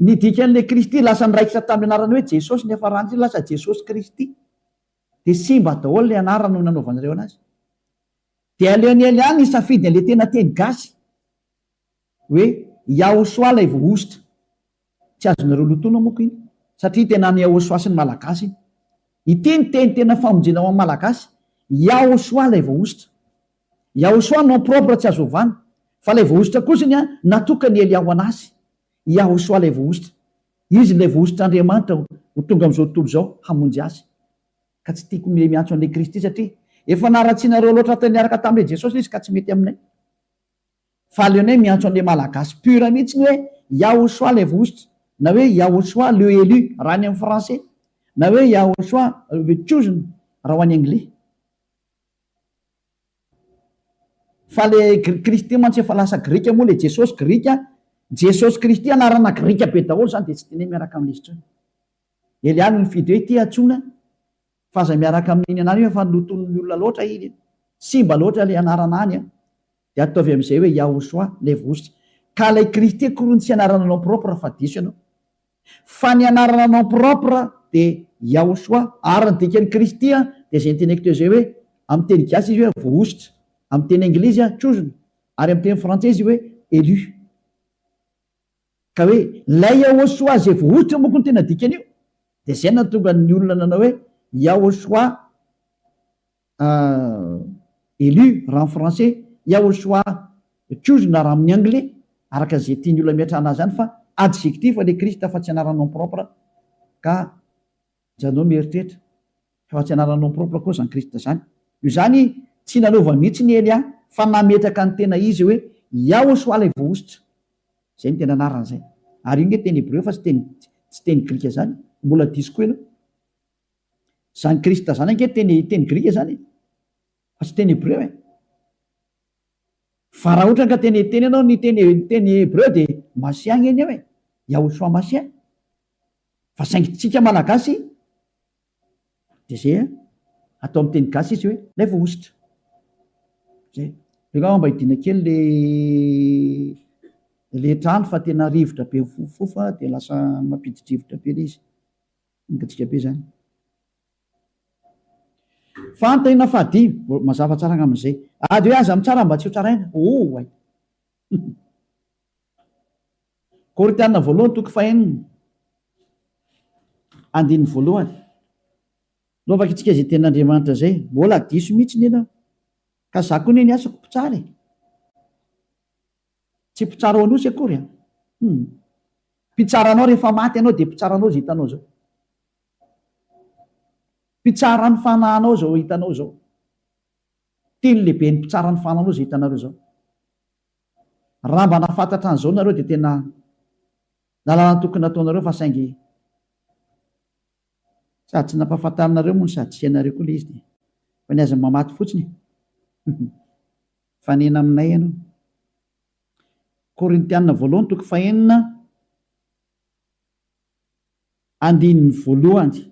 A: Ny dikan'ilay Kristy lasa niraikitra tamin'ny anarany hoe Jesosy ny niafarany lasa Jesosy Kristy. Dia simba daholo ilay anarana no nanaovanareo anazy. Dia aleon'i Elia nisafidy an'ilay tena teny gasy. Hoe Yahosoa ilay voahosotra. Tsy azonareo lotoina moko iny. Satria tena an'i Yahosoa sy ny Malagasy iny. Ity ny teny tena famonjena ho an'ny Malagasy. Yahosoa ilay voahosotra. Yahosoa nom propre tsy azo ovana. Fa ilay voahosotra kosa iny an, natokan'i Elia ho an'azy. Yahosoa ilay voahosotra. Izy ilay voahosotr'Andriamanitra ho tonga amin'izao tontolo izao hamonjy azy. Ka tsy tiako ilay miantso an'ilay Kristy satria efa naratsianareo loatra niaraka tamin'ilay Jesosy ilay izy ka tsy mety aminay. Fa aleonay miantso an'le malagasy pur mihitsy ny hoe Yahoshua le vohosotra na hoe Yahoshua le élu raha any amin'ny français na hoe Yahoshua the chosen raha ho any anglais. Fa le Kristy mantsy efa lasa grika moa le Jesosy grika, Jesosy Kristy anarana grika be daholo zany dia tsy tianay miaraka amin'izy intsony. Elia no nifidy hoe ity antsoina Fa aza miaraka amin'iny anarana iny fa lotonin'ny olona loatra iny an! Simba loatra ilay anarana any an! Dia ataovy amin'izay hoe Yahoshuah, ilay voahosotra. Ka ilay Kristy akory tsy anarana nom propre fa diso ianao. Fa ny anarana nom propre dia Yahoshuah. Ary ny dikan'ny Kristy an, dia izay noteneniko teo izay hoe, amin'ny teny gasy izy hoe voahosotra, amin'ny teny anglisy an, chosen, ary amin'ny teny frantsay izy hoe élu. Ka hoe ilay Yahoshuah izay voahosotra manko no tena dikan'io. Dia izay no nahatonga ny olona nanao hoe Yahoshuah élu raha amin'ny français, Yahoshuah chosen raha amin'ny anglais, araka izay tian'ny olona ametrahana azy any fa adjectif ilay Christ fa tsy anarana nom propre ka Janot mieritreritra fa tsy anarana nom propre koa izany Christ izany. Noho izany tsy nanova mihitsy ny Elia fa nametraka ny tena izy hoe Yahoshuah ilay voahosotra. Izay no tena anarany izay. Ary io nge teny hebreo fa tsy teny tsy teny grika izany. Mbola diso koa ianao. Izany Christ izany ange teny teny grika izany e. Fa tsy teny hebreo e. Fa raha ohatra ka tena hiteny ianao ny teny ny teny hebreu dia Masia anie ny eo e! Yahoshua Masia. Fa saingy tsika Malagasy dia zay a, atao amin'ny teny gasy izy hoe ilay voahosotra. Zay. Aleo angamba mba hidiana kely le le trano fa tena rivotra be mifofofofa dia lasa mampidi-drivotra be le izy. Mangatsiaka be zany. Fanontaniana fahadimy, mazava tsara angamba izay. Ady hoe aza mitsara mba tsy ho tsaraina. Oay. Korintiana voalohany toko fahenina, andininy voalohany. Ndao vakintsika izay tenin'Andriamanitra izay. Mbola diso mihitsy ny ianao. Ka za koa anie ny asako mpitsara e. Tsy mpitsara ao Anosy akory an. Hum. Mpitsara anao rehefa maty ianao dia mpitsara anao izay hitanao izao. Mpitsara ny fanahinao izao hitanao izao. Teny lehiben'ny mpitsara ny fanahinao izay hitanareo izao. Raha mba nahafantatra an'izao nareo dia tena lalàna tokony nataonareo fa saingy sady tsy nampahafantarinareo moa no sady tsy hainareo koa ilay izy dia fa ny aza mamaty fotsiny e. Mifanena aminay ianao. Korintiana voalohany toko fahenina andininy voalohany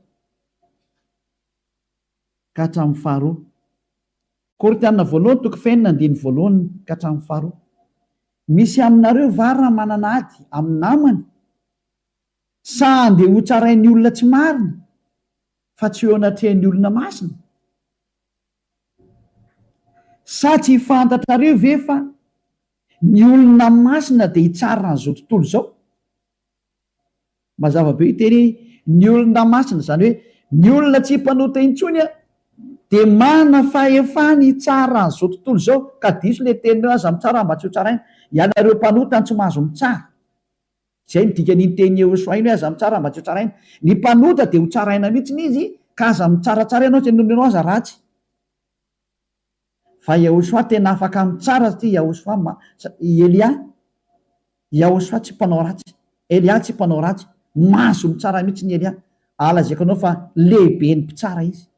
A: ka hatramin'ny faharoa. Korintiana voalohany toko fahenina andininy voalohany ka hatramin'ny faharoa. Misy aminareo va raha manana ady amin'ny namany? Sa andeha hotsarain'ny olona tsy marina fa tsy eo anatrehan'ny olona masina? Sa tsy fantatrareo ve fa ny olona masina dia hitsara an'izao tontolo izao? Mazava be io teny hoe ny olona masina, izany hoe ny olona tsy mpanota intsony dia manana fahefana hitsara an'izao tontolo izao, ka diso ilay teninao hoe aza mitsara mba tsy ho tsaraina. Ianareo mpanota no tsy mahazo mitsara. Izay no dikan'iny tenin'i Yehosua iny hoe aza mitsara mba tsy ho tsaraina. Ny mpanota dia ho tsaraina mihitsy izy ka aza mitsaratsara ianao tsy ianao aza ratsy. Fa Yehosua tena afaka mitsara satria Yahosua ma, i Elia, Yahosua tsy mpanao ratsy. Elia tsy mpanao ratsy. Mahazo mitsara mihitsy ny Elia. Ary lazaiko anao fa lehiben'ny mpitsara izy.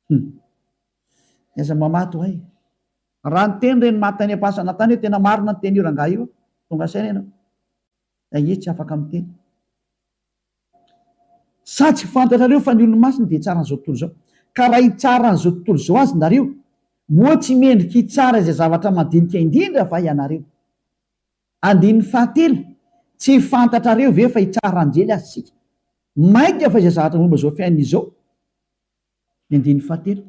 A: Hum. Aiza mamato hay. Raha niteny ireny maty tany am-pasana tany hoe tena marina ny tenin'io rangahy io, tonga saina ianao. Saingy izy tsy afaka miteny. Sa tsy fantatrareo fa ny olo-masina dia hitsara an'izao tontolo izao? Ka raha hitsara an'izao tontolo izao azy nareo, moa tsy mendrika hitsara izay zavatra madinika indrindra va ianareo? Andininy fahatelo, Tsy fantatrareo ve fa hitsara anjely aza isika? Mainka fa izay zavatra momba izao fiainana izao? Ny andininy fahatelo,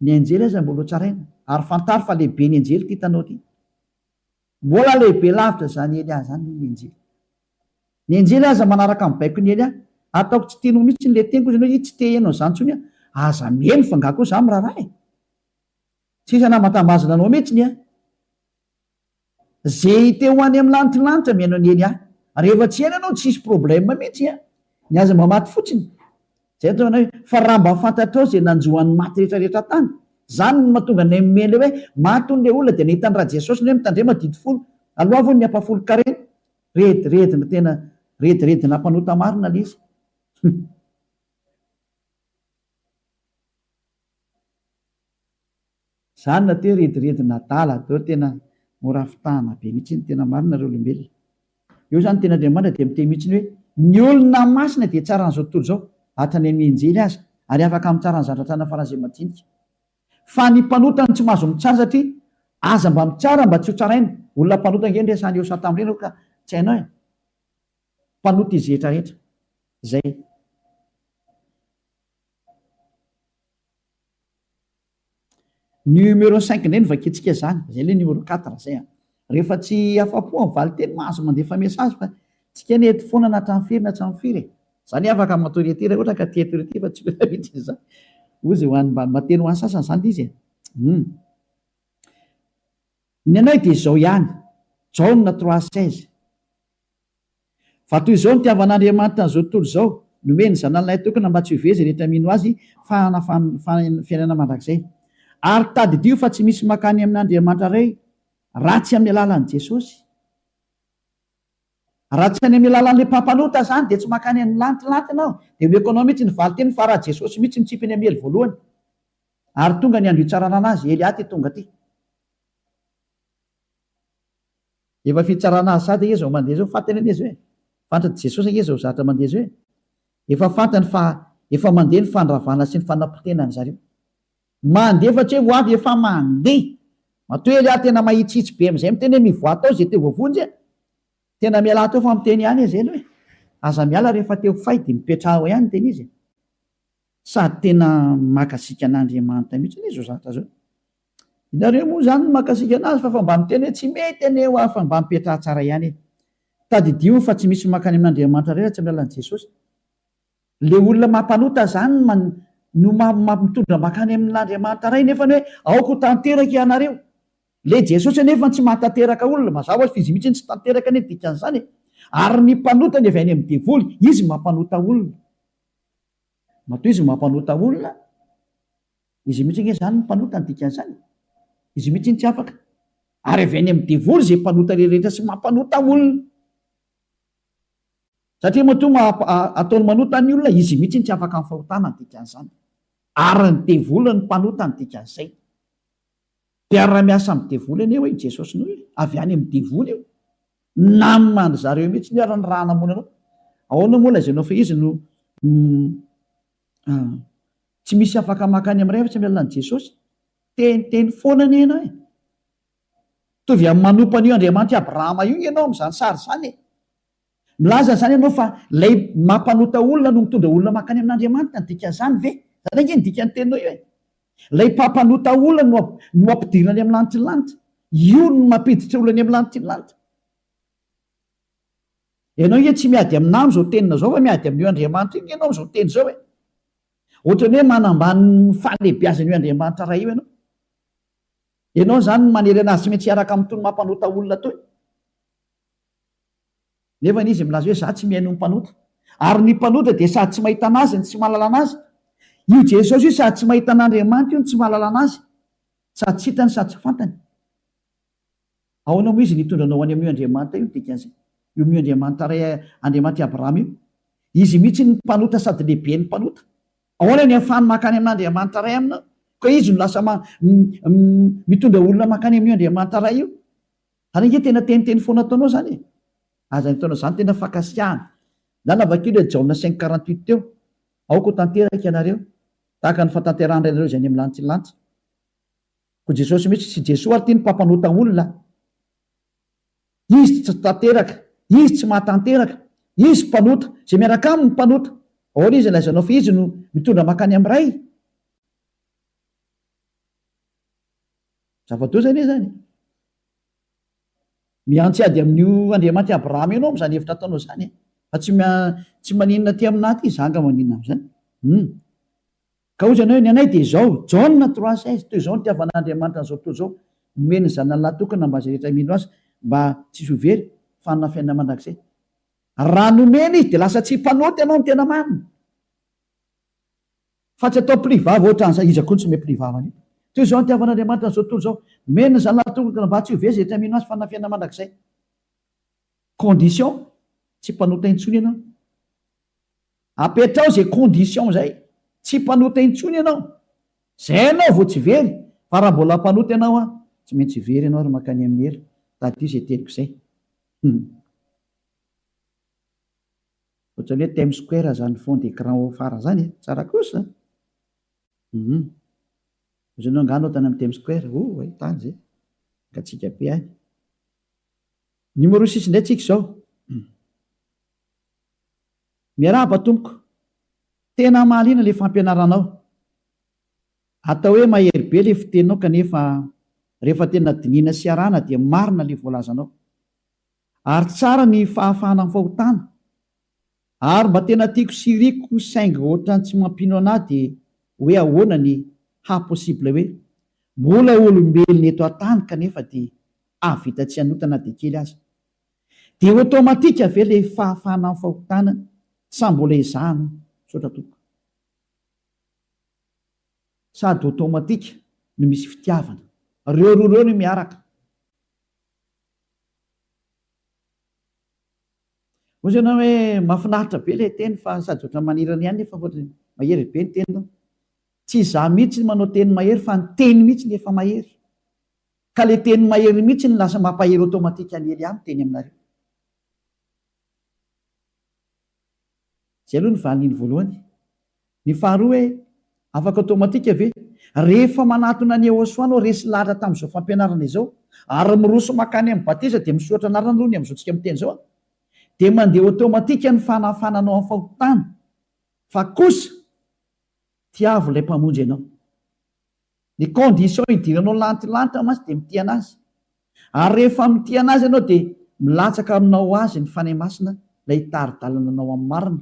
A: Ny anjely aza mbola hotsaraina, ary fantaro fa lehibe ny anjely ity hitanao ity. Mbola lehibe lavitra izany Elia izany noho ny anjely. Ny anjely aza manaraka ny baikon'i Elia. Ataoko tsy tianao mihitsy ilay teniko hozy ianao, ih tsy te heno an'izany intsony aho. Aza miheno fa nga koa za miraharaha e. Tsisy anambatambazana anao mihitsy ny ahy. Ze te ho any amin'ny lanitry lanitra mihaino an'i Elia. Rehefa tsy haino ianao tsisy problème mihitsy an. Ny aza mba maty fotsiny. Zay atao hoe fa raha mba fantatrao ze nanjo an'ny maty rehetra rehetra tany. Zany no mahatonga anay mihaino hoe maty hono le olona dia nahita an'i Rajesosy ny hoe mitandrema didy folo. Aloavy hono ny ampahafolon-karena. Rediredina tena rediredina mpanota marina le izy. Zany na te rediredina adala daholo tena mora fitahana be mihitsy ny tena marina ry olombelona. Eo zany tena Andriamanitra dia miteny mihitsy ny hoe ny olona masina dia tsara an'izao tontolo izao hatrany amin'ny anjely aza ary afaka mitsara ny zavatra faran'izay madinika. Fa ny mpanota no tsy mahazo mitsara satria aza mba mitsara mba tsy ho tsaraina. Olona mpanota ange ny resahan'i Yehosua tamin'ireny aloha ka tsy hainao e. Mpanota izy rehetra rehetra. Zay. Numéro cinq indray no vakintsika zany, zay le numéro quatre zay an. Rehefa tsy afa-po amin'ny valinteny mahazo mandefa message fa tsika anie eto foana na hatramin'ny firy na hatramin'ny firy e. Za anie afaka matory ety raha ohatra ka te hatory ety fa tsy mila mihitsy izany. Hozy ho an'ny mba mba teny ho an'ny sasany zany le izy e. Hum. Ny anay dia izao ihany, Jaona trois seize. Fa toy izao no nitiavan'Andriamanitra an'izao tontolo izao, nomeny ny Zanany lahitokana mba tsy ho very izay rehetra mino Azy fa hanana fiainana mandrakizay. Ary tadidio fa tsy misy mankany amin'Andriamanitra Ray raha tsy amin'ny alalan'i Jesosy. Raha tsy any amin'ny alalan'ilay mpampanota izany dia tsy mankany amin'ny lantilanty ianao. Dia omeko anao mihitsy ny valinteny fa raha Jesosy mihitsy mitsipy eny amin'ny helo voalohany. Ary tonga ny andro hitsarana anazy, Elia ty tonga ty. Efa fitsarana azy sady ange zao mandeha zao, fantany anie zao e. Fantatr'i Jesosy ange zao zatra mandeha zao e. Efa fantany fa efa mandeha ny fandravana sy ny fanapotehana an'zareo. Mandeha fa tsy hoe ho avy efa mandeha. Matoa Elia tena mahitsihitsy be amizay miteny hoe mivoaha tao ze te voavonjy a. Tena mialà teo fa miteny ihany izy eny hoe aza miala rehefa te ho fay dia mipetraha ao ihany ny tena izy e. Sady tena makasika an'Andriamanitra mihitsy anie izao zavatra izao. Ianareo moa izany no makasika anazy fa fa mba miteny hoe tsy mety anie hoa fa mba mipetraha tsara ihany e. Tadidio fa tsy misy mankany amin'Andriamanitra irery raha tsy amin'ny alalan'i Jesosy. Le olona mampanota zany no mitondra makany amin'Andriamanitra Ray nefany hoe aoka ho tanteraka ianareo. Le Jesosy anefa tsy mahatanteraka olona, mazava hoazy fa izy mihitsy tsy tanteraka anie dikan'izany e. Ary ny mpanota ny avy any amin'ny devoly, izy mampanota olona. Matoa izy mampanota olona, izy mihitsy ange zany ny mpanota ny dikan'izany e. Izy mihitsy tsy afaka. Ary avy any amin'ny devoly izay mpanota rehetra sy mampanota olona. Satria matoa ataony manota ny olona, izy mihitsy no tsy afaka amin'ny fahotana ny dikan'izany. Ary ny devoly no mpanota ny dikan'izay. Mpiara-miasa amin'ny devoly anie hoe i Jesosy no hoe avy any amin'ny devoly io. Naman-dry zareo mihitsy io ary ny raha namono anao. Ahoana moa lazainao fa izy no tsy misy afaka mankany amin'ny Ray afa-tsy amin'ny alalan'i Jesosy? Teniteny foana anie ianao e. Mitovy amin'ny manompo an'io Andriamanitr'i Abrahama io ianao amin'izany sary izany e. Milaza izany ianao fa ilay mampanota olona no mitondra olona mankany amin'Andriamanitra, ny dikan'izany ve? Izany ange ny dikan'ny teninao io e. Ilay mpampanota olona no no ampidirina any amin'ny lanitry ny lanitra. Io no mampiditra olona any amin'ny lanitry ny lanitra. Ianao ange tsy miady aminà amin'izao teninao izao fa miady amin'io Andriamanitra io ange ianao amin'izao teny izao e. Ohatran'ny hoe manambany ny fahalehibiazan'io Andriamanitra Ray io ianao. Ianao izany no manery anazy tsy maintsy hiaraka amin'itony mampanota olona itony. Nefa izy milaza hoe za tsy mihaino ny mpanota. Ary ny mpanota dia sady tsy mahita an'azy no tsy mahalala an'azy. Io Jesosy io sady tsy mahita an'Andriamanitra io no tsy mahalala an'azy. Sady tsy hitany sady tsy fantany. Ahoana moa izy nitondra anao any amin'io Andriamanitra io ny dikan'izay? Io amin'io Andriamanitra Ray Andriamanitr'i Abrahama io. Izy mihitsy no mpanota sady lehiben'ny mpanota. Ahoana ny ahafahany mankany amin'Andriamanitra Ray aminao? Ka izy no lasa mitondra olona mankany amin'io Andriamanitra Ray io. Zany ange tena teniteny foana ataonao zany e! Aza ny ataonao zany tena fankasiahana. Ndana vakio ilay Jaona cinq 48 teo. Aoka ho tanteraka ianareo, tahaka ny fahatanterahan'ny Rainareo izay any amin'ny lanitry ny lanitra. Koa Jesosy mihitsy, tsy Jesoa ary ity no mpampanota olona. Izy tsy tanteraka, Izy tsy mahatanteraka, Izy mpanota, izay miaraka aminy mpanota. Ahoana izy lazainao fa Izy no mitondra mankany amin'ny Ray? Zava-doza anie izany e! Mihantsy ady amin'io Andriamanitra Abrahama io ianao amin'izany hevitra ataonao izany e! Fa tsy tsy maninona aty aminà aty, izaho angaha maninona amin'izany? Hum. Ka hoy ianao hoe, ny anay dia izao, Jaona 3,16, toy izao no nitiavan'Andriamanitra an'izao tontolo izao, nomeny ny Zanany lahy tokana mba izay rehetra mino Azy mba tsy hisy ho very fa hanana fiainana mandrakizay. Raha nomena Izy dia lasa tsy mpanota ianao ny tena marina. Fa tsy atao pli vava ohatran'izay, iza koa no tsy omey pli vava an'io? Toy izao nitiavan'Andriamanitra an'izao tontolo izao, nomeny ny Zanany lahy tokana mba tsy ho very izay rehetra mino Azy fa hanana fiainana mandrakizay. Condition, tsy mpanota intsony ianao. Apetraho izay condition izay, tsy mpanota intsony ianao. Izay ianao vao tsy very, fa raha mbola mpanota ianao an, tsy maintsy very ianao ary mankany amin'ny helo. Tadidio izay teniko izay. Hum. Ohatran'ny hoe Times Square izany fond d'écran ao afara izany e! Tsara kosa! Hum. Ohatran'ny hoe angaha anao tany amin'ny Times Square? Oh, hay tany izay. Mangatsiaka be any. Numéro six indray tsika izao. Miarahaba tompoko. Tena mahaliana le fampianaranao. Atao hoe mahery be le fiteninao kanefa rehefa tena dinihina sy arahana dia marina le voalazanao. Ary tsara ny fahafahana amin'ny fahotana. Ary mba tena tiako sy iriko saingy ohatran'ny tsy mampino anah de hoe ahoana ny haha possible hoe mbola olombelona eto an-tany kanefa de ahavita tsy hanota na dia kely aza. De automatique ve le fahafahana amin'ny fahotana sa mbola ezahana? Misaotra tompoko. Sady automatique no misy fitiavana. Reo roa reo no miaraka. Hoy ianao hoe mahafinaritra be ilay teny fa sady ohatran'ny manirana ihany nefa ohatran'ny mahery be ny teninao. Tsy izaho mihitsy no manao teny mahery fa ny teny mihitsy no efa mahery. Ka le teny mahery mihitsy no lasa mampahery automatique an'i Elia miteny aminareo. Izay aloha ny valin'iny voalohany. Ny faharoa hoe afaka automatique ve? Rehefa manatona an'i Yehosua anao resy lahatra tamin'izao fampianarana izao ary miroso makany amin'ny batisa dia misoratra anarana aloha ny amin'izao tsika miteny izao an! Dia mandeha automatique ny fanafana anao amin'ny fahotana fa kosa tiavo ilay mpamonjy anao. Ny condition hidiranao lantilanitra mantsy dia mitia an'Azy. Ary rehefa mitia an'Azy ianao dia milatsaka aminao ho azy ny Fanahy Masina ilay hitari-dalana anao amin'ny marina.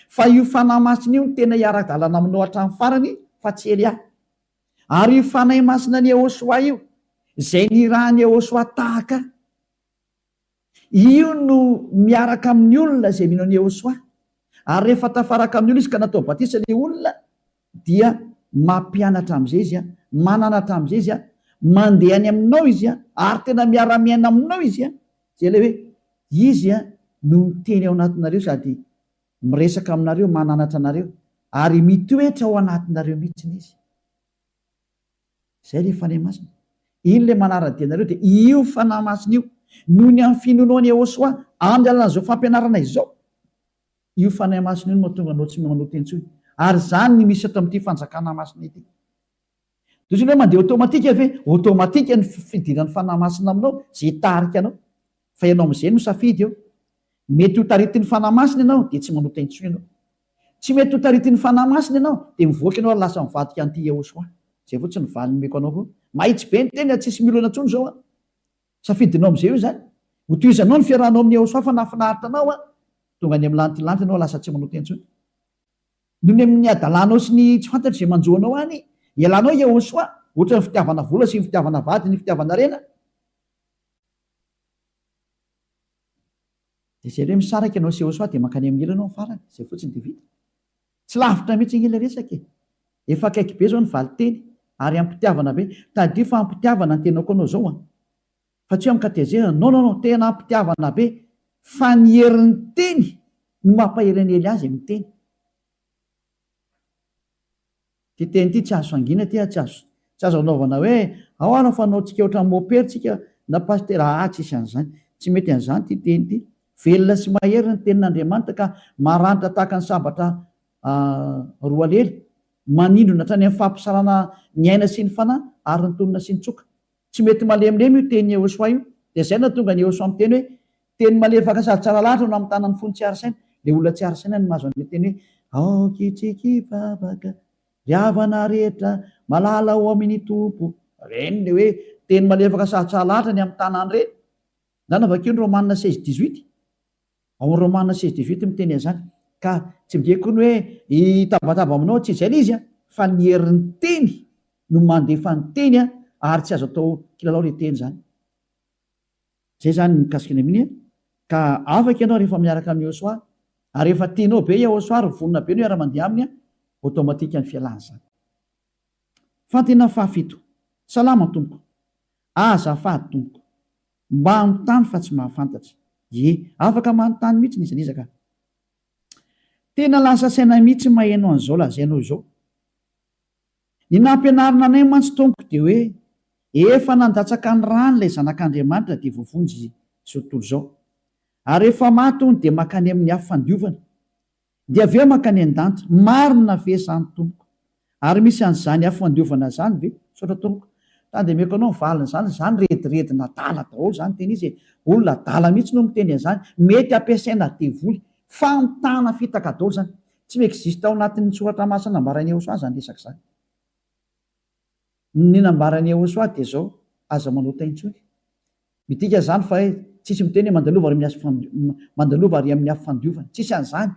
A: Fa io Fanahy Masina io no tena hiara-dalana aminao hatramin'ny farany fa tsy Elia. Ary io Fanahy Masina an'i Yehosua io, izay nirahan'i Yehosua tahaka Io no miaraka amin'ny olona izay mino an'i Yehosua. Ary rehefa tafaraka amin'ny olona izy ka natao batisa ilay olona dia mampianatra amin'izay izy, mananatra amin'izay izy, mandeha any aminao izy ary tena miara-miaina aminao izy. Izay ilay hoe izy no miteny ao anatinareo sady miresaka aminareo, mananatra anareo ary mitoetra ao anatinareo mihitsy izy. Izay ilay Fanahy Masina. Iny ilay manara-dia anareo dia io Fanahy Masina io. Noho ny amin'ny finoanao an'i Yehosua amin'ny alalan'izao fampianarana izao, io Fanahy Masina io no mahatonga anao tsy manota intsony. Ary izany ny misy ato amin'ity fanjakana masina ity. Toy izany hoe mandeha automatique ve? Automatique ny fidiran'ny Fanahy Masina aminao, izay hitarika anao. Fa ianao amin'izay no safidy eo. Mety ho taritin'ny Fanahy Masina ianao dia tsy manota intsony ianao. Tsy mety ho taritin'ny Fanahy Masina ianao dia mivoaka ianao ary lasa mivadika an'ity Yehosua. Izay fotsiny ny valiny omeko anao koa. Mahitsy be ny teny ary tsisy miolana intsony izao an. Safidinao amin'izay io izany. Ho tohizanao ny fiarahanao amin'i Yehosua fa nahafinaritra anao an. Tonga any amin'ny lantilanty ianao lasa tsy manota intsony. Noho ny amin'ny hadalanao sy ny tsy fantatro izay manjo anao any, ialanao Yehosua, ohatra ny fitiavana vola sy ny fitiavana vady, ny fitiavana harena. Dia izay hoe misaraka ianao sy Yehosua dia mankany amin'ny helo ianao amin'ny farany, izay fotsiny dia vita. Tsy lavitra mihitsy ange ilay resaka e. Efa akaiky be izao ny valinteny ary am-pitiavana be. Tadidio fa am-pitiavana ny tenako anao izao an. Fa tsy hoe amin-katezerana, non non non, tena am-pitiavana be. Fa ny herin'ny teny no mampahery an'i Elia izay miteny. Ity teny ity tsy azo hangina ity a, tsy azo tsy azo anaovana hoe ao ara fanaontsika ohatran'ny mopera tsika na pasitera aa tsisy an'izany. Tsy mety an'izany ity teny ity. Velona sy mahery ny tenin'Andriamanitra ka maranitra tahaka ny sabatra roalela, manindrona hatrany amin'ny fampisarahana ny aina sy ny fanahy ary ny tonona sy ny tsoka. Tsy mety malemilemy io tenin'i Yehosua io. Dia izay no nahatonga an'i Yehosua miteny hoe, Teny malefaka sady tsara lahatra no hamitana ny fony tsy ary saina. Ilay olona tsy ary saina no mahazo an'ilay teny hoe, Aoka isika hivavaka, ry havana rehetra, malala ao amin'ny Tompo. Ireny ilay hoe teny malefaka sady tsara lahatra ny hamitana an'ireny. Ndana vakio ny Romana 16 18. Ao amin'ny Romana 16 18 miteny an'izany. Ka tsy midika koa ny hoe hitabataba aminao, tsy izay ilay izy an, fa ny herin'ny teny no mandefa ny teny an, ary tsy azo atao kilalao ilay teny izany. Izay izany ny mikasika ny amin'iny an. Ka afaka ianao rehefa miaraka amin'i Yehosua, ary rehefa tianao be Yehosua ary vonona be ny hiara-mandeha aminy an, automatique ny fialana izany. Fantena fahafito. Salama tompoko. Azafady tompoko. Mba hanontany fa tsy mahafantatra. Ie, afaka manontany mihitsy n'iza n'iza ka. Tena lasa saina mihitsy maheno an'izao lazainao izao. Ny nampianarina anay mantsy tompoko dia hoe efa nandatsaka ny rany ilay zanak'Andriamanitra dia voavonjy izao tontolo izao. Ary rehefa maty hono dia mankany amin'ny afo fandiovana. Dia avy eo mankany an-danitra. Marina ve izany tompoko? Ary misy an'izany afo andiovana izany ve? Misaotra tompoko. Tandemeko anao ny valin'izany, izany rediredin'adala daholo izany tena izy e. Olona adala mihitsy no miteny an'izany. Mety ampiasaina devoly. Famitana fitaka daholo izany. Tsy mi-existe ao anatin'ny soratra masina nambaran'i Yehosua izany resaka izany. Ny nambaran'i Yehosua dia izao, aza manota intsony. Midika izany fa hoe tsisy miteny hoe mandalova ary amin'ny mandalova ary amin'ny afo fandiovana. Tsisy an'izany.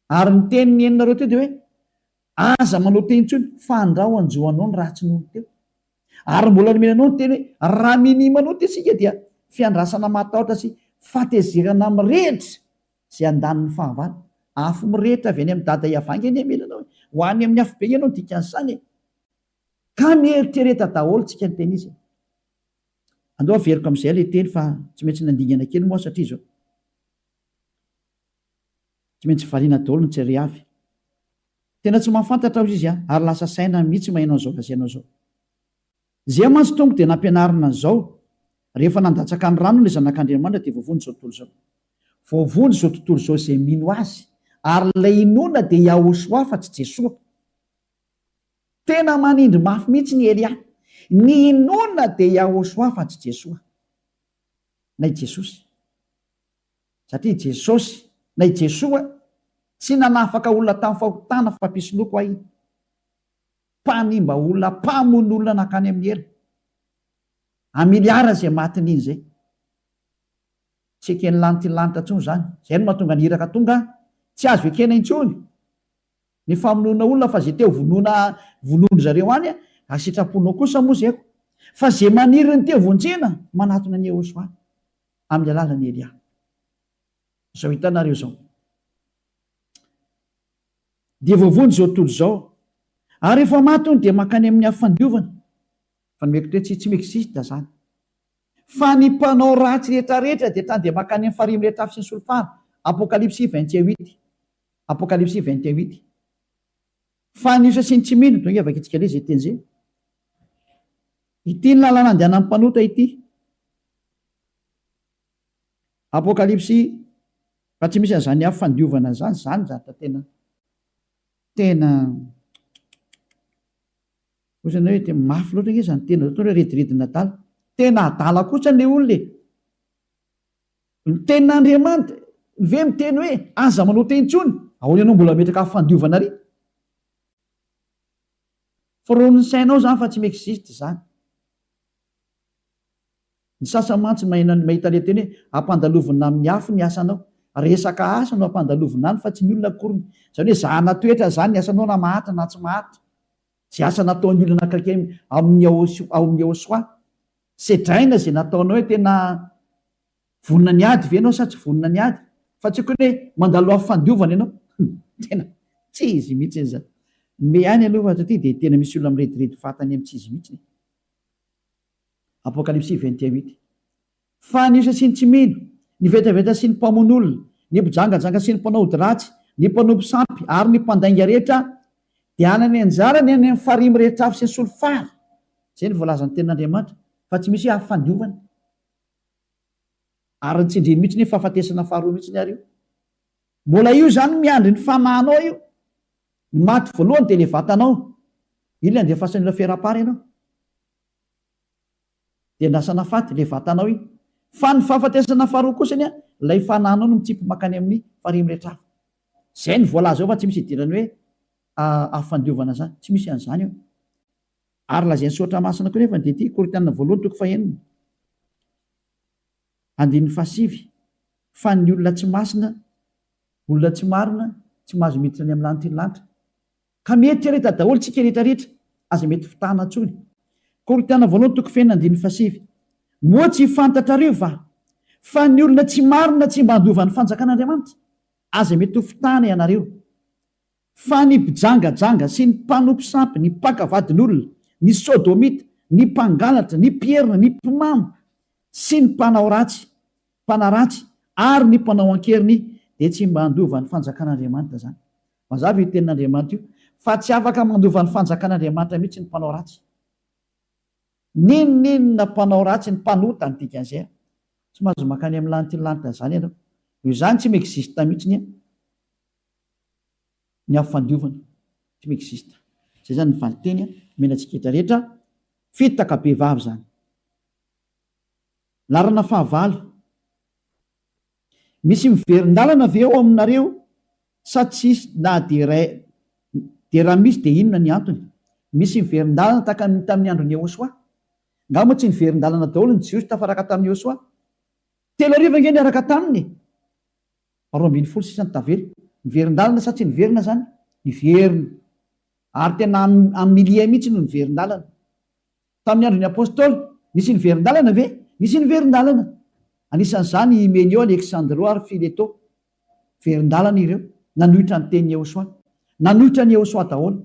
A: Ary ny teny nenonareo teo dia hoe aza manota intsony fa andrao hanjo anao ny ratsy noho ny teo. Ary mbola nomena anao ny teny hoe raha minia manota isika dia fiandrasana mahatahotra sy fahatezerana mirehitra izay andanin'ny fahavalo. Afo mirehitra avy any amin'i Dada Iavangy anie hamela anao e. Ho any amin'ny afobe ianao ny dikan'izany e. Ka mieritrereta daholo tsika ny teny izy e. Andao averiko amin'izay ilay teny fa tsy maintsy nandingana kely moa aho satria izao. Tsy maintsy variana daholo ny tsirairay avy. Tena tsy mahafantatra aho izy a, ary lasa saina mihitsy maheno an'izao lazainao izao. Izay mantsy Tompo dia nampianarina an'izao, rehefa nandatsaka ny rano ilay Zanak'Andriamanitra dia voavonjy izao tontolo izao. Voavonjy izao tontolo izao izay mino Azy, ary ilay inoana dia Yahoshuah fa tsy Jesoa. Tena manindry mafy mihitsy ny Elia. Ny inoana dia Yahoshuah fa tsy Jesoa. Na i Jesosy. Satria i Jesosy, na i Jesoa, tsy nanafaka olona tamin'ny fahotana fa mpisoloko ahy. Mpanimba olona, mpamono olona nankany amin'ny helo. Amiliara izay matin'iny izay. Tsy eken'ny lanity lanitra intsony izany. Izay no mahatonga ny iraka tonga, tsy azo ekena intsony ny famonoana olona fa izay te ho vonoina vonoin-dry zareo any, raha sitraponao kosa moa zay ko. Fa izay maniry ny te ho vonjena, manatona an'i Yehosua amin'ny alalan'i Elia. Izao hitanareo izao. Dia voavonjy izao tontolo izao. Ary rehefa maty hono dia mankany amin'ny afo fandiovana. Fa ny meko tsy tsy mi-existe zany. Fa ny mpanao ratsy rehetra rehetra dia tany dia mankany amin'ny farihy mirehitra afo sy ny solifara. Apokalypsy 21. Apokalypsy 21. Fa ny osa sy ny tsy mino, donga vakitsika indray izay teny izay. Ity ny lalana andehanan'ny mpanota ity. Apokalypsy Fa tsy misy an'izany afo fandiovana izany, izany zavatra tena tena ohatrany hoe tena mafy loatra ange izany tena ohatrany hoe rediredin'adala. Tena adala kosa ilay olona e! Ny tenin'Andriamanitra ve miteny hoe aza manao teny intsony? Ahoana ianao mbola mametraka afo fandiovana ary? Foronin'ny sainao izany fa tsy mi-existe izany. Ny sasany mantsy maheno mahita ilay teny hoe ampandalovina amin'ny afo ny asanao. Resaka asa no ampandalovina any fa tsy ny olona akoriny. Izany hoe zahana toetra izany ny asanao na maharitra na tsy maharitra. Izay asa nataon'ny olona anakaiky amin'ny ao amin'ny Yehosua. Sedraina izay nataonao hoe tena vonona ny ady ve ianao sa tsy vonona ny ady. Fa tsy akory hoe mandalo afo fandiovana ianao. Tena tsy izy mihitsy izany. Me ihany aloha fa satria dia tena misy olona mirediredy fahatany amin'ny tsy izy mihitsy e. Apokalypsy 21. Fa ny osa sy ny tsy mino, ny vetaveta sy ny mpamono olona, ny mpijangajanga sy ny mpanao ody ratsy, ny mpanompo sampy ary ny mpandainga rehetra dia hanana ny anjarany any amin'ny farihy mirehitra afo sy ny solifara. Izay no voalazan'ny Tenin'Andriamanitra, fa tsy misy hoe afo fandiovana. Ary ny tsindriany mihitsy ny fahafatesana faharoa mihitsy ary io. Mbola io izany miandry ny fanahinao io. Ny maty voalohany dia ilay vatanao. Iny ilay andefasan'ny olona ferapara ianao. Dia andrasana faty ilay vatanao iny. Fa ny fahafatesana faharoa kosa anie ilay fanahinao no mitsipy mankany amin'ny farihy mirehitra afo. Izay no voalaza eo fa tsy misy idirany hoe afo fandiovana izany. Tsy misy an'izany eo. Ary lazain'ny soratra masina koa nefa dia ity, Korintiana voalohany toko fahenina. Andininy fahasivy, Fa ny olona tsy masina, olona tsy marina, tsy mahazo miditra any amin'ny lanitry ny lanitra. Ka mieritrereta daholo tsika rehetra rehetra, aza mety fitahana intsony. Korintiana voalohany toko fahenina andininy fahasivy, Moa tsy fantatrareo va fa ny olona tsy marina tsy mba handova ny fanjakan'Andriamanitra? Aza mety ho fitahana ianareo. Fa ny mpijangajanga sy ny mpanompo sampy, ny mpaka vadin'olona, ny sodomita, ny mpangalatra, ny mpierina, ny mpimamo, sy ny mpanao ratsy, mpanaratsy, ary ny mpanao an-keriny dia tsy mba handova ny fanjakan'Andriamanitra izany. Mazava io tenin'Andriamanitra io, fa tsy afaka mandova ny fanjakan'Andriamanitra mihitsy ny mpanao ratsy. N'inon'inona mpanao ratsy, ny mpanota ny dikan'izay. Tsy mahazo mankany amin'ny lanitry ny lanitra izany ianao. Noho izany tsy mi-existe mihitsy ny. Ny afo fandiovana tsy mi-existe. Zay zany ny valinteny omena antsika rehetra rehetra, fitaka be vava izany. Laharana fahavalo. Misy miverin-dalana ve ao aminareo sa tsisy na dia iray dia raha misy dia inona ny antony? Misy miverin-dalana tahaka ny tamin'ny andron'i Yehosua? Nga moa tsy niverin-dalana daholo ny Jiosy tafaraka tamin'i Yehosua? 3000 ange niaraka taminy e! 12 sisa no tavela. Niverin-dalana sa tsy niverina zany? Niverina. Ary tena am milliers mihitsy no niverin-dalana. Tamin'ny andron'ny Apostoly, nisy niverin-dalana ve? Nisy niverin-dalana. Anisan'izany i Hymenio, Aleksandro ary Fileto. Niverin-dalana ireo. Nanohitra ny tenin'i Yehosua. Nanohitra an'i Yehosua daholo.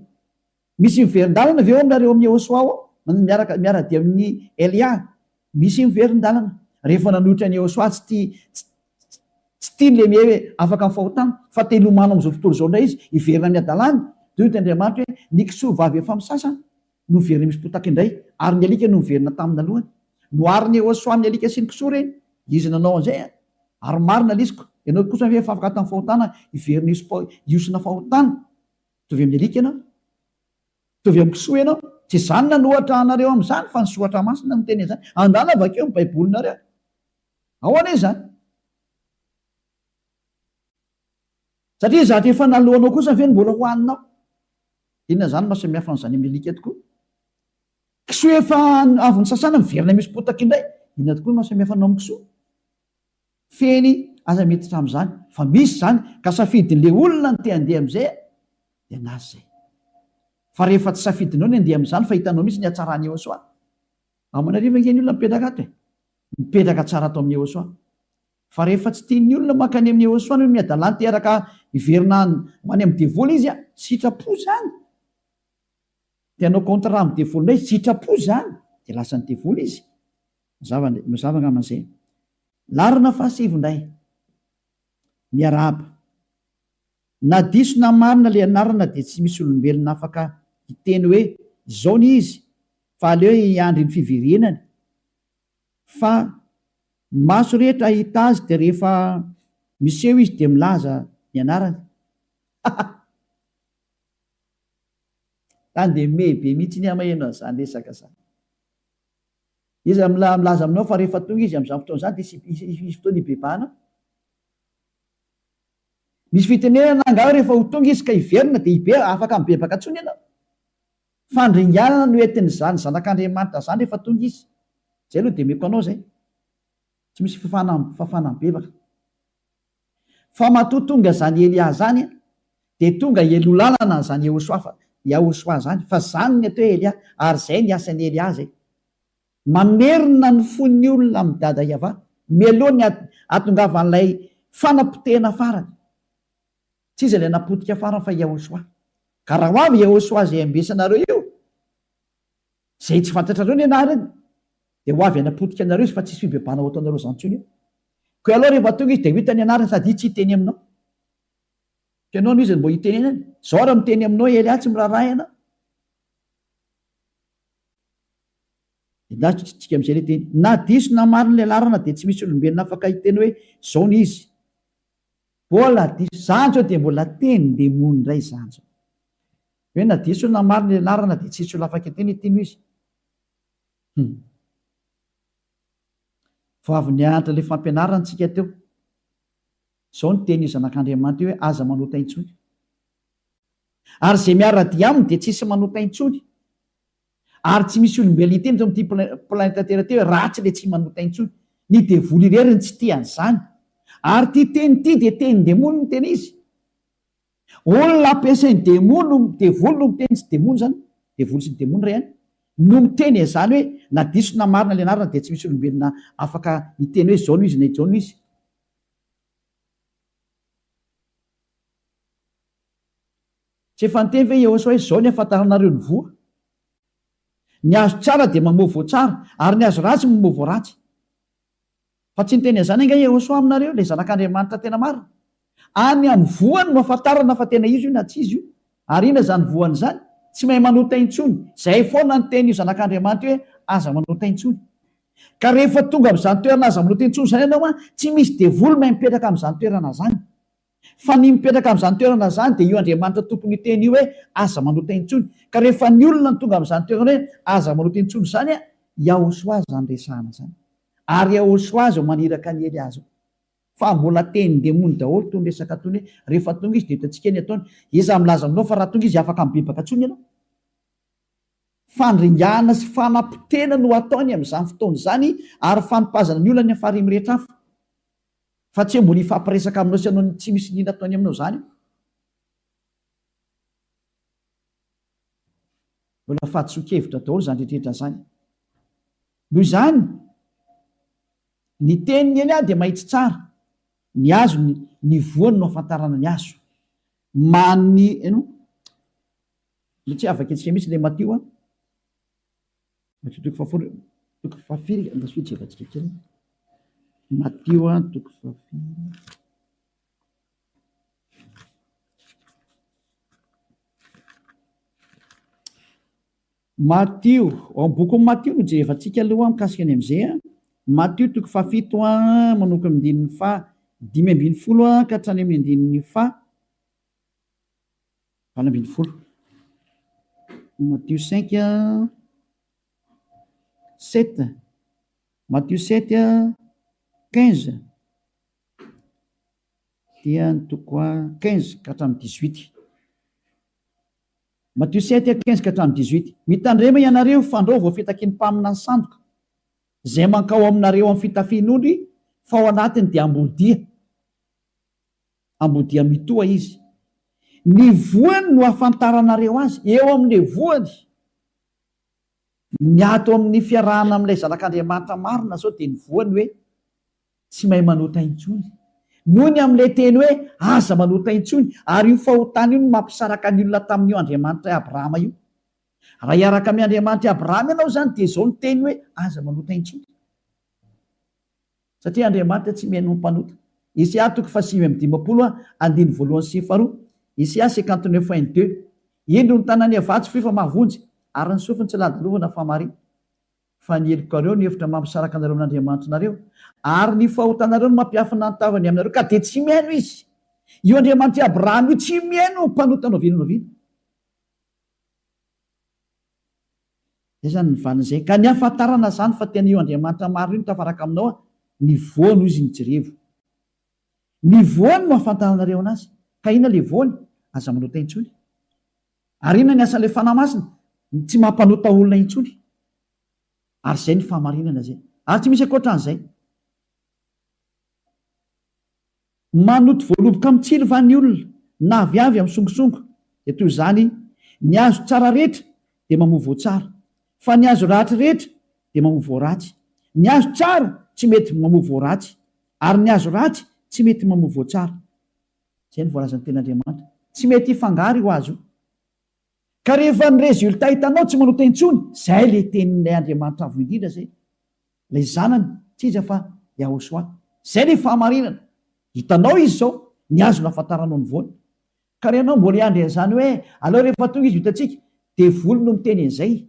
A: Misy miverin-dalana ve ao aminareo amin'i Yehosua ao? Miaraka, miara-dia amin'i Elia? Misy miverin-dalana. Rehefa nanohitra an'i Yehosua, tsy tia, tsy, tsy tiany le hoe afaka amin'ny fahotana, fa te hilomano amin'izao tontolo izao indray izy, hiverina amin'ny hadalany. Dia hoy Andriamanitra hoe, Ny kisoa vavy efa misasa no miverina misy potaka indray, ary ny alika no miverina tamin'ny nalohany. Noharin'i Yehosua ny alika sy ny kisoa ireny. Izy nanao an'izay an! Ary marina lisiko, ianao kosa ve efa afaka tamin'ny fahotana hiverina hiosona fahotana? Mitovy amin'ny alika ianao. Mitovy amin'ny kisoa ianao. Tsy izaho no nanohatra anareo amin'izany fa ny Soratra Masina no miteny an'izany. Andana vakio ny Baibolinareo. Ao anie izany. Satria zavatra efa naloanao kosa ve no mbola hohaninao? Inona izany maha samihafa an'izany amin'ny alika tokoa? Kisoa efa avy nisasana miverina misy potaka indray. Inona tokoa no maha samihafa anao amin'ny kisoa? Fehiny aza miditra amin'izany fa misy izany ka safidin'ilay olona ny te handeha amin'izay dia anazy izay. Fa rehefa tsy safidinao ny handeha amin'izany fa hitanao mihitsy ny hatsaran'i Yehosua. Aman'arivo ange ny olona mipetraka ato e! Mipetraka tsara ato amin'i Yehosua. Fa rehefa tsy tian'ny olona mankany amin'i Yehosua ny hoe miadalà niteraka hiverina ho any amin'ny devoly izy, sitrapo izany. Te hanao contrat amin'ny devoly indray izy, sitrapo izany. Dia lasan'ny devoly izy. Mazava, mazava angamba izay. Laharana fahasivy indray. Miarahaba. Na diso na marina ilay anarana dia tsy misy olombelona afaka hiteny hoe izao ny izy fa aleo hiandry ny fiverenany fa ny maso rehetra hahita azy dia rehefa miseho izy dia milaza ny anarany. Haha! Tany dia mehy be mihitsy ny ahy maheno an'izany resaka izany. Iza milaza aminao fa rehefa tonga izy amin'izany fotoana izany dia hisy fotoana hibebahana? Misy fitenenana angaha hoe rehefa ho tonga izy ka hiverina dia hibe afaka mibebaka intsony ianao? Fandringanana no entin'izany zanak'Andriamanitra izany rehefa tonga izy. Izay aloha dia omeko anao izay. Tsy misy fafana fafana mibebaka. Fa matoa tonga izany Elia izany dia tonga hialoha lalana an'izany Yehosoa fa Yahosoa izany fa izany ny atao hoe Elia ary izay ny asan'i Elia izay. Mamerina ny fon'ny olona amin'i Dada Yavah mialoha ny hahatongavan'ilay fanapotehana farany. Tsy iza ilay napotika farany fa Yahoshuah. Ka raha ho avy Yahoshuah izay ambesanareo io, izay tsy fantatrareo ny anarany, dia ho avy hanapotika anareo izy fa tsy hisy fibebahana ho ataonareo izany intsony eo. Koa ialao rehefa tonga izy dia ho hita ny anarany sady izy tsy hiteny aminao. Fa ianao no iza no mbo hitenenany? Izao ary miteny aminao Elia tsy miraharaha ianao. Endasintsika amin'izay ilay teny. Na diso na marina ilay laharana dia tsy misy olombelona afaka hiteny hoe izao ny izy. Mbola diso. Izany izao dia mbola tenin-demony indray izany izao. Hoe na diso na marina ilay laharana dia tsy hisy olona afaka hiteny hoe ity no izy. Hum. Vao avy nianatra ilay fampianarana tsika teo. Izao ny tenin'io zanak'Andriamanitra io hoe aza manota intsony. Ary izay miara-dia aminy dia tsy hisy manota intsony. Ary tsy misy olombelona hiteny eto amin'ity planeta Terre ity hoe ratsy ilay tsy manota intsony. Ny devoly irery no tsy tia an'izany. Ary ity teny ity dia tenin-demony no tena izy. Olona ampiasain'ny demony no, devoly no miteny, tsy demony izany, devoly sy ny demony iray ihany, no miteny an'izany hoe na diso na marina ilay anarana dia tsy misy olombelona afaka hiteny hoe izao no izy na izao no izy. Tsy efa niteny ve Yehosua hoe izao ny ahafantaranareo ny voa? Ny hazo tsara dia mamoa voa tsara, ary ny hazo ratsy mamoa voa ratsy. Fa tsy niteny an'izany angaha Yehosua aminareo, ilay Zanak'Andriamanitra tena marina? Any amin'ny voany no ahafantarana fa tena izy io na tsy izy io. Ary inona izany voany izany? Tsy mahay manota intsony. Izay foana ny tenin'io Zanak'Andriamanitra io hoe aza manota intsony. Ka rehefa tonga amin'izany toerana aza manota intsony izany ianao an, tsy misy devoly mahay mipetraka amin'izany toerana izany. Fa ny mipetraka amin'izany toerana izany dia io Andriamanitra tompon'io teny io hoe aza manota intsony. Ka rehefa ny olona no tonga amin'izany toerana hoe aza manota intsony izany an, Yahoshua izany resahana izany. Ary Yahoshua izao maniraka an'i Elia izao. Fa mbola tenin-demony daholo itony resaka itony hoe rehefa tonga izy dia hitantsika ny ataony. Iza milaza aminao fa raha tonga izy afaka mibebaka intsony ianao? Fandringana sy fanapotehana no ataony amin'izany fotoana izany ary fanipazana ny olona any amin'ny farihy mirehitra afo. Fa tsy hoe mbola hifampiresaka aminao sy hanao ny tsy misy nina ataony aminao izany io. Mbola fahadisoan-kevitra daholo izany rehetrarehetra izany. Noho izany, ny tenin'i Elia dia mahitsy tsara. Ny hazo, ny, ny voany no ahafantarana ny hazo. Mani, ino? Mbola tsy avakintsika mihitsy ilay Matio an. Matio toko fahafolo, toko fahafiry, andraso hijevantsika kely. Matio toko fahafiry. Matio, ao amin'ny bokin'i Matio no jerevantsika aloha mikasika ny amin'izay an. Matio toko fahafito an, manomboka amin'ny andininy faha 15 an ka hatrany amin'ny andininy faha 18. Matio cinq an, sept, Matio sept an, 15 dia ny toko 15 ka hatramin'ny 18. Matio sept à 15 ka hatramin'ny 18. Mitandrema ianareo fandrao voafitaky ny mpaminany sandoka, izay mankao aminareo amin'ny fitafian'ondry, fa ao anatiny dia ambodia, ambodia mitoha izy. Ny voany no ahafantaranareo azy, eo amin'ilay voany. Ny ato amin'ny fiarahana amin'ilay Zanak'Andriamanitra marina izao dia ny voany hoe tsy mahay manota intsony. Noho ny amin'ilay teny hoe aza manota intsony, ary io fahotana io no mampisaraka ny olona tamin'io Andriamanitr'i Abrahama io. Raha hiaraka amin'ny Andriamanitr'i Abrahama ianao izany dia izao ny teny hoe aza manota intsony. Satria Andriamanitra tsy mihaino ny mpanota. Isaia toko faha-59 andininy voalohany sy faharoa, Isaia 59 un deux, Indro ny tanany havia tsy fohy fa mahavonjy, ary ny sofiny tsy ladilovana fa mahare. Fa ny helokareo no hevitra mampisaraka anareo amin'Andriamanitrinareo, ary ny fahotanareo no mampiafina ny tavany aminareo, ka dia tsy mihaino Izy. Io Andriamanitr'i Abrahama io tsy mihaino ny mpanota na oviana na oviana. Izay izany ny valin'izay. Ka ny hahafantarana izany fa tena io Andriamanitra marina io no tafaraka aminao, ny voany hoy izy ny jerevo. Ny voany no ahafantaranareo anazy. Ka inona ilay voany? Aza manota intsony. Ary inona ny asan'ilay Fanahy Masina? Ny tsy mampanota olona intsony. Ary izay ny fahamarinana izay. Ary tsy misy ankoatran'izay. Manoto voaloboka amin'ny tsilo va ny olona, na aviavy amin'ny songosongo? Dia toy izany, ny hazo tsara rehetra dia mamoa voa tsara, fa ny hazo ratsy rehetra dia mamoa voa ratsy. Ny hazo tsara tsy mety mamoa voa ratsy, ary ny hazo ratsy tsy mety mamoa voa tsara. Izay no voalazan'ny Tenin'Andriamanitra. Tsy mety hifangaro io hazo io. Ka rehefa ny résultat hitanao tsy manota intsony, izay ilay tenin'ilay Andriamanitra Avo Indrindra izay, ilay Zanany, tsy iza fa Yahoshuah. Izay ilay fahamarinana. Hitanao izy izao, ny hazo nahafantaranao ny voany. Ka raha ianao mbola hiandry an'izany hoe aleo rehefa tonga izy ho hitantsika, devoly no miteny an'izay.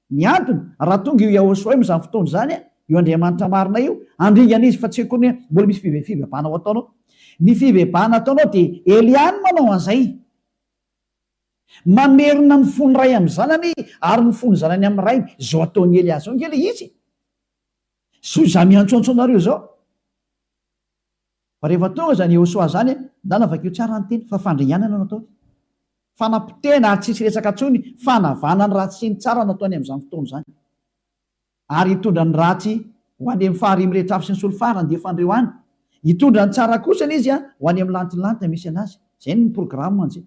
A: Ny antony, raha tonga io Yahoshuah io amin'izany fotoana izany, io Andriamanitra marina io, handringana izy fa tsy akory ny hoe mbola misy fibebahana ho ataonao. Ny fibebahana ataonao dia Elia no manao an'izay. Mamerina ny fon'ny ray amin'ny zanany ary ny fon'ny zanany amin'ny rainy. Izao ataon'i Elia izao ange ilay izy e! Izao izaho miantsoantso anareo izao. Fa rehefa tonga izany Yehosua izany, ndana vakio tsara ny teny, fa fandringanana no ataony. Fanapotehana ary tsisy resaka intsony, fanavahana ny ratsy sy ny tsara no ataony amin'izany fotoana izany. Ary hitondra ny ratsy ho any amin'ny faharihy mirehitra afo sy ny solifara handefa an'ireo any. Hitondra ny tsara kosa izy ho any amin'ny lantilanty misy an'azy. Izay no programme anjy.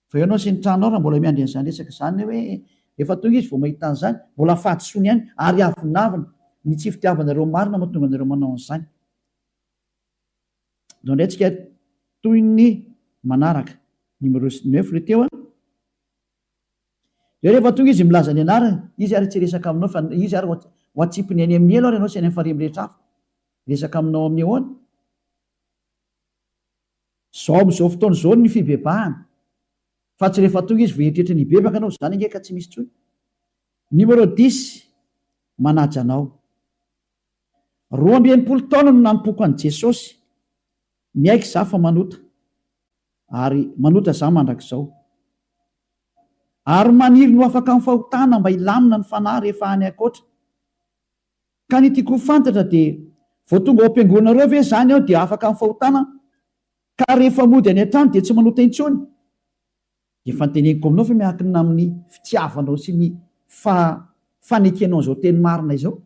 A: Fa ianao sy ny tranonao raha mbola miandry an'izany resaka izany hoe efa tonga izy vao mahita an'izany, mbola fahadisoany ihany ary avonavona ny tsy fitiavanareo marina mahatonga anareo manao an'izany. Ndao indray tsika toy ny manaraka. Numéro neuf le teo an. Dia rehefa tonga izy milaza ny anarany, izy ary tsy hiresaka aminao fa izy ary ho atsipiny any amin'ny helo ary ianao sy any amin'ny farihy mirehitra afo. Hiresaka aminao amin'ny ahoana? Izao amin'izao fotoana izao ny fibebahana. Fa tsy rehefa tonga izy vao hieritreritra ny hibebaka ianao, izany ange ka tsy misy intsony. Numéro dix, manaja anao. 62 taona no nanompoako an'i Jesosy, miaiky izaho fa manota, ary manota izaho mandrakizao. Ary maniry ny ho afaka amin'ny fahotana mba hilamina ny fanahy rehefa any ankoatra. Ka ny tiako ho fantatra dia vao tonga ao am-piangonanareo ve izany aho dia afaka amin'ny fahotana ka rehefa mody any an-trano dia tsy manota intsony? Efa noteneniko aminao fa miankina amin'ny fitiavanao sy ny fa fanekenao an'izao teny marina izao.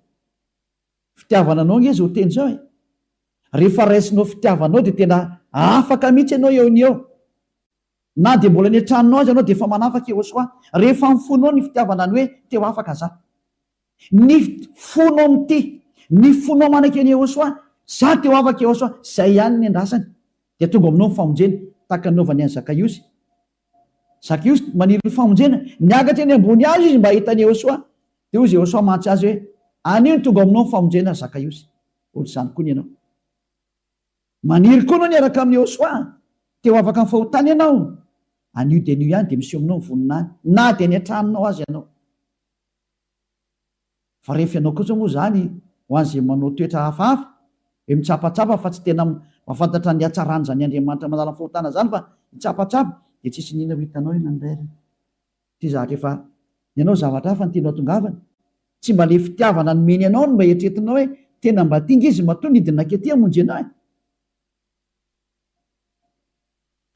A: Fitiavana anao ange izao teny izao e! Rehefa raisinao fitiavanao dia tena afaka mihitsy ianao eo ny eo. Na dia mbola any an-tranonao aza ianao dia efa manafaka Yehosua. Rehefa amin'ny fonao ny fitiavana ny hoe te ho afaka za. Ny fonao mitia, ny fonao manaiky an'i Yehosua, za te ho afaka Yehosua, zay ihany ny andrasany. Dia tonga aminao ny famonjena, tahaka ny nanaovany an'i Zakaiosy. Zakaiosy maniry ny famonjena, niakatra eny ambony hazo izy mba hahita an'i Yehosua. Dia hoy Yehosua mantsy azy hoe, Anio no tonga aminao ny famonjena ry Zakaiosy. Ohatr'izany koa ny anao. Maniry koa anao ny hiaraka amin'i Yehosua. Te ho afaka amin'ny fahotana ianao. Anio dia anio ihany dia miseho aminao ny voninahiny, na dia any an-tranonao aza ianao. Fa rehefa ianao kosa moa izany ho an'izay manao toetra hafahafa, hoe mitsapatsapa fa tsy tena mahafantatra ny hatsaran'izany Andriamanitra manala ny fahotana izany fa hitsapatsapa dia tsisy n'inona ho hitanao ianao indray ary. Ity zavatra efa ny anao zavatra hafa no tianao atongavana. Tsy mba le fitiavana nomeny anao no mba eritreretinao hoe tena mba tia nge izy matoa nidina nankaty hamonjy anao e.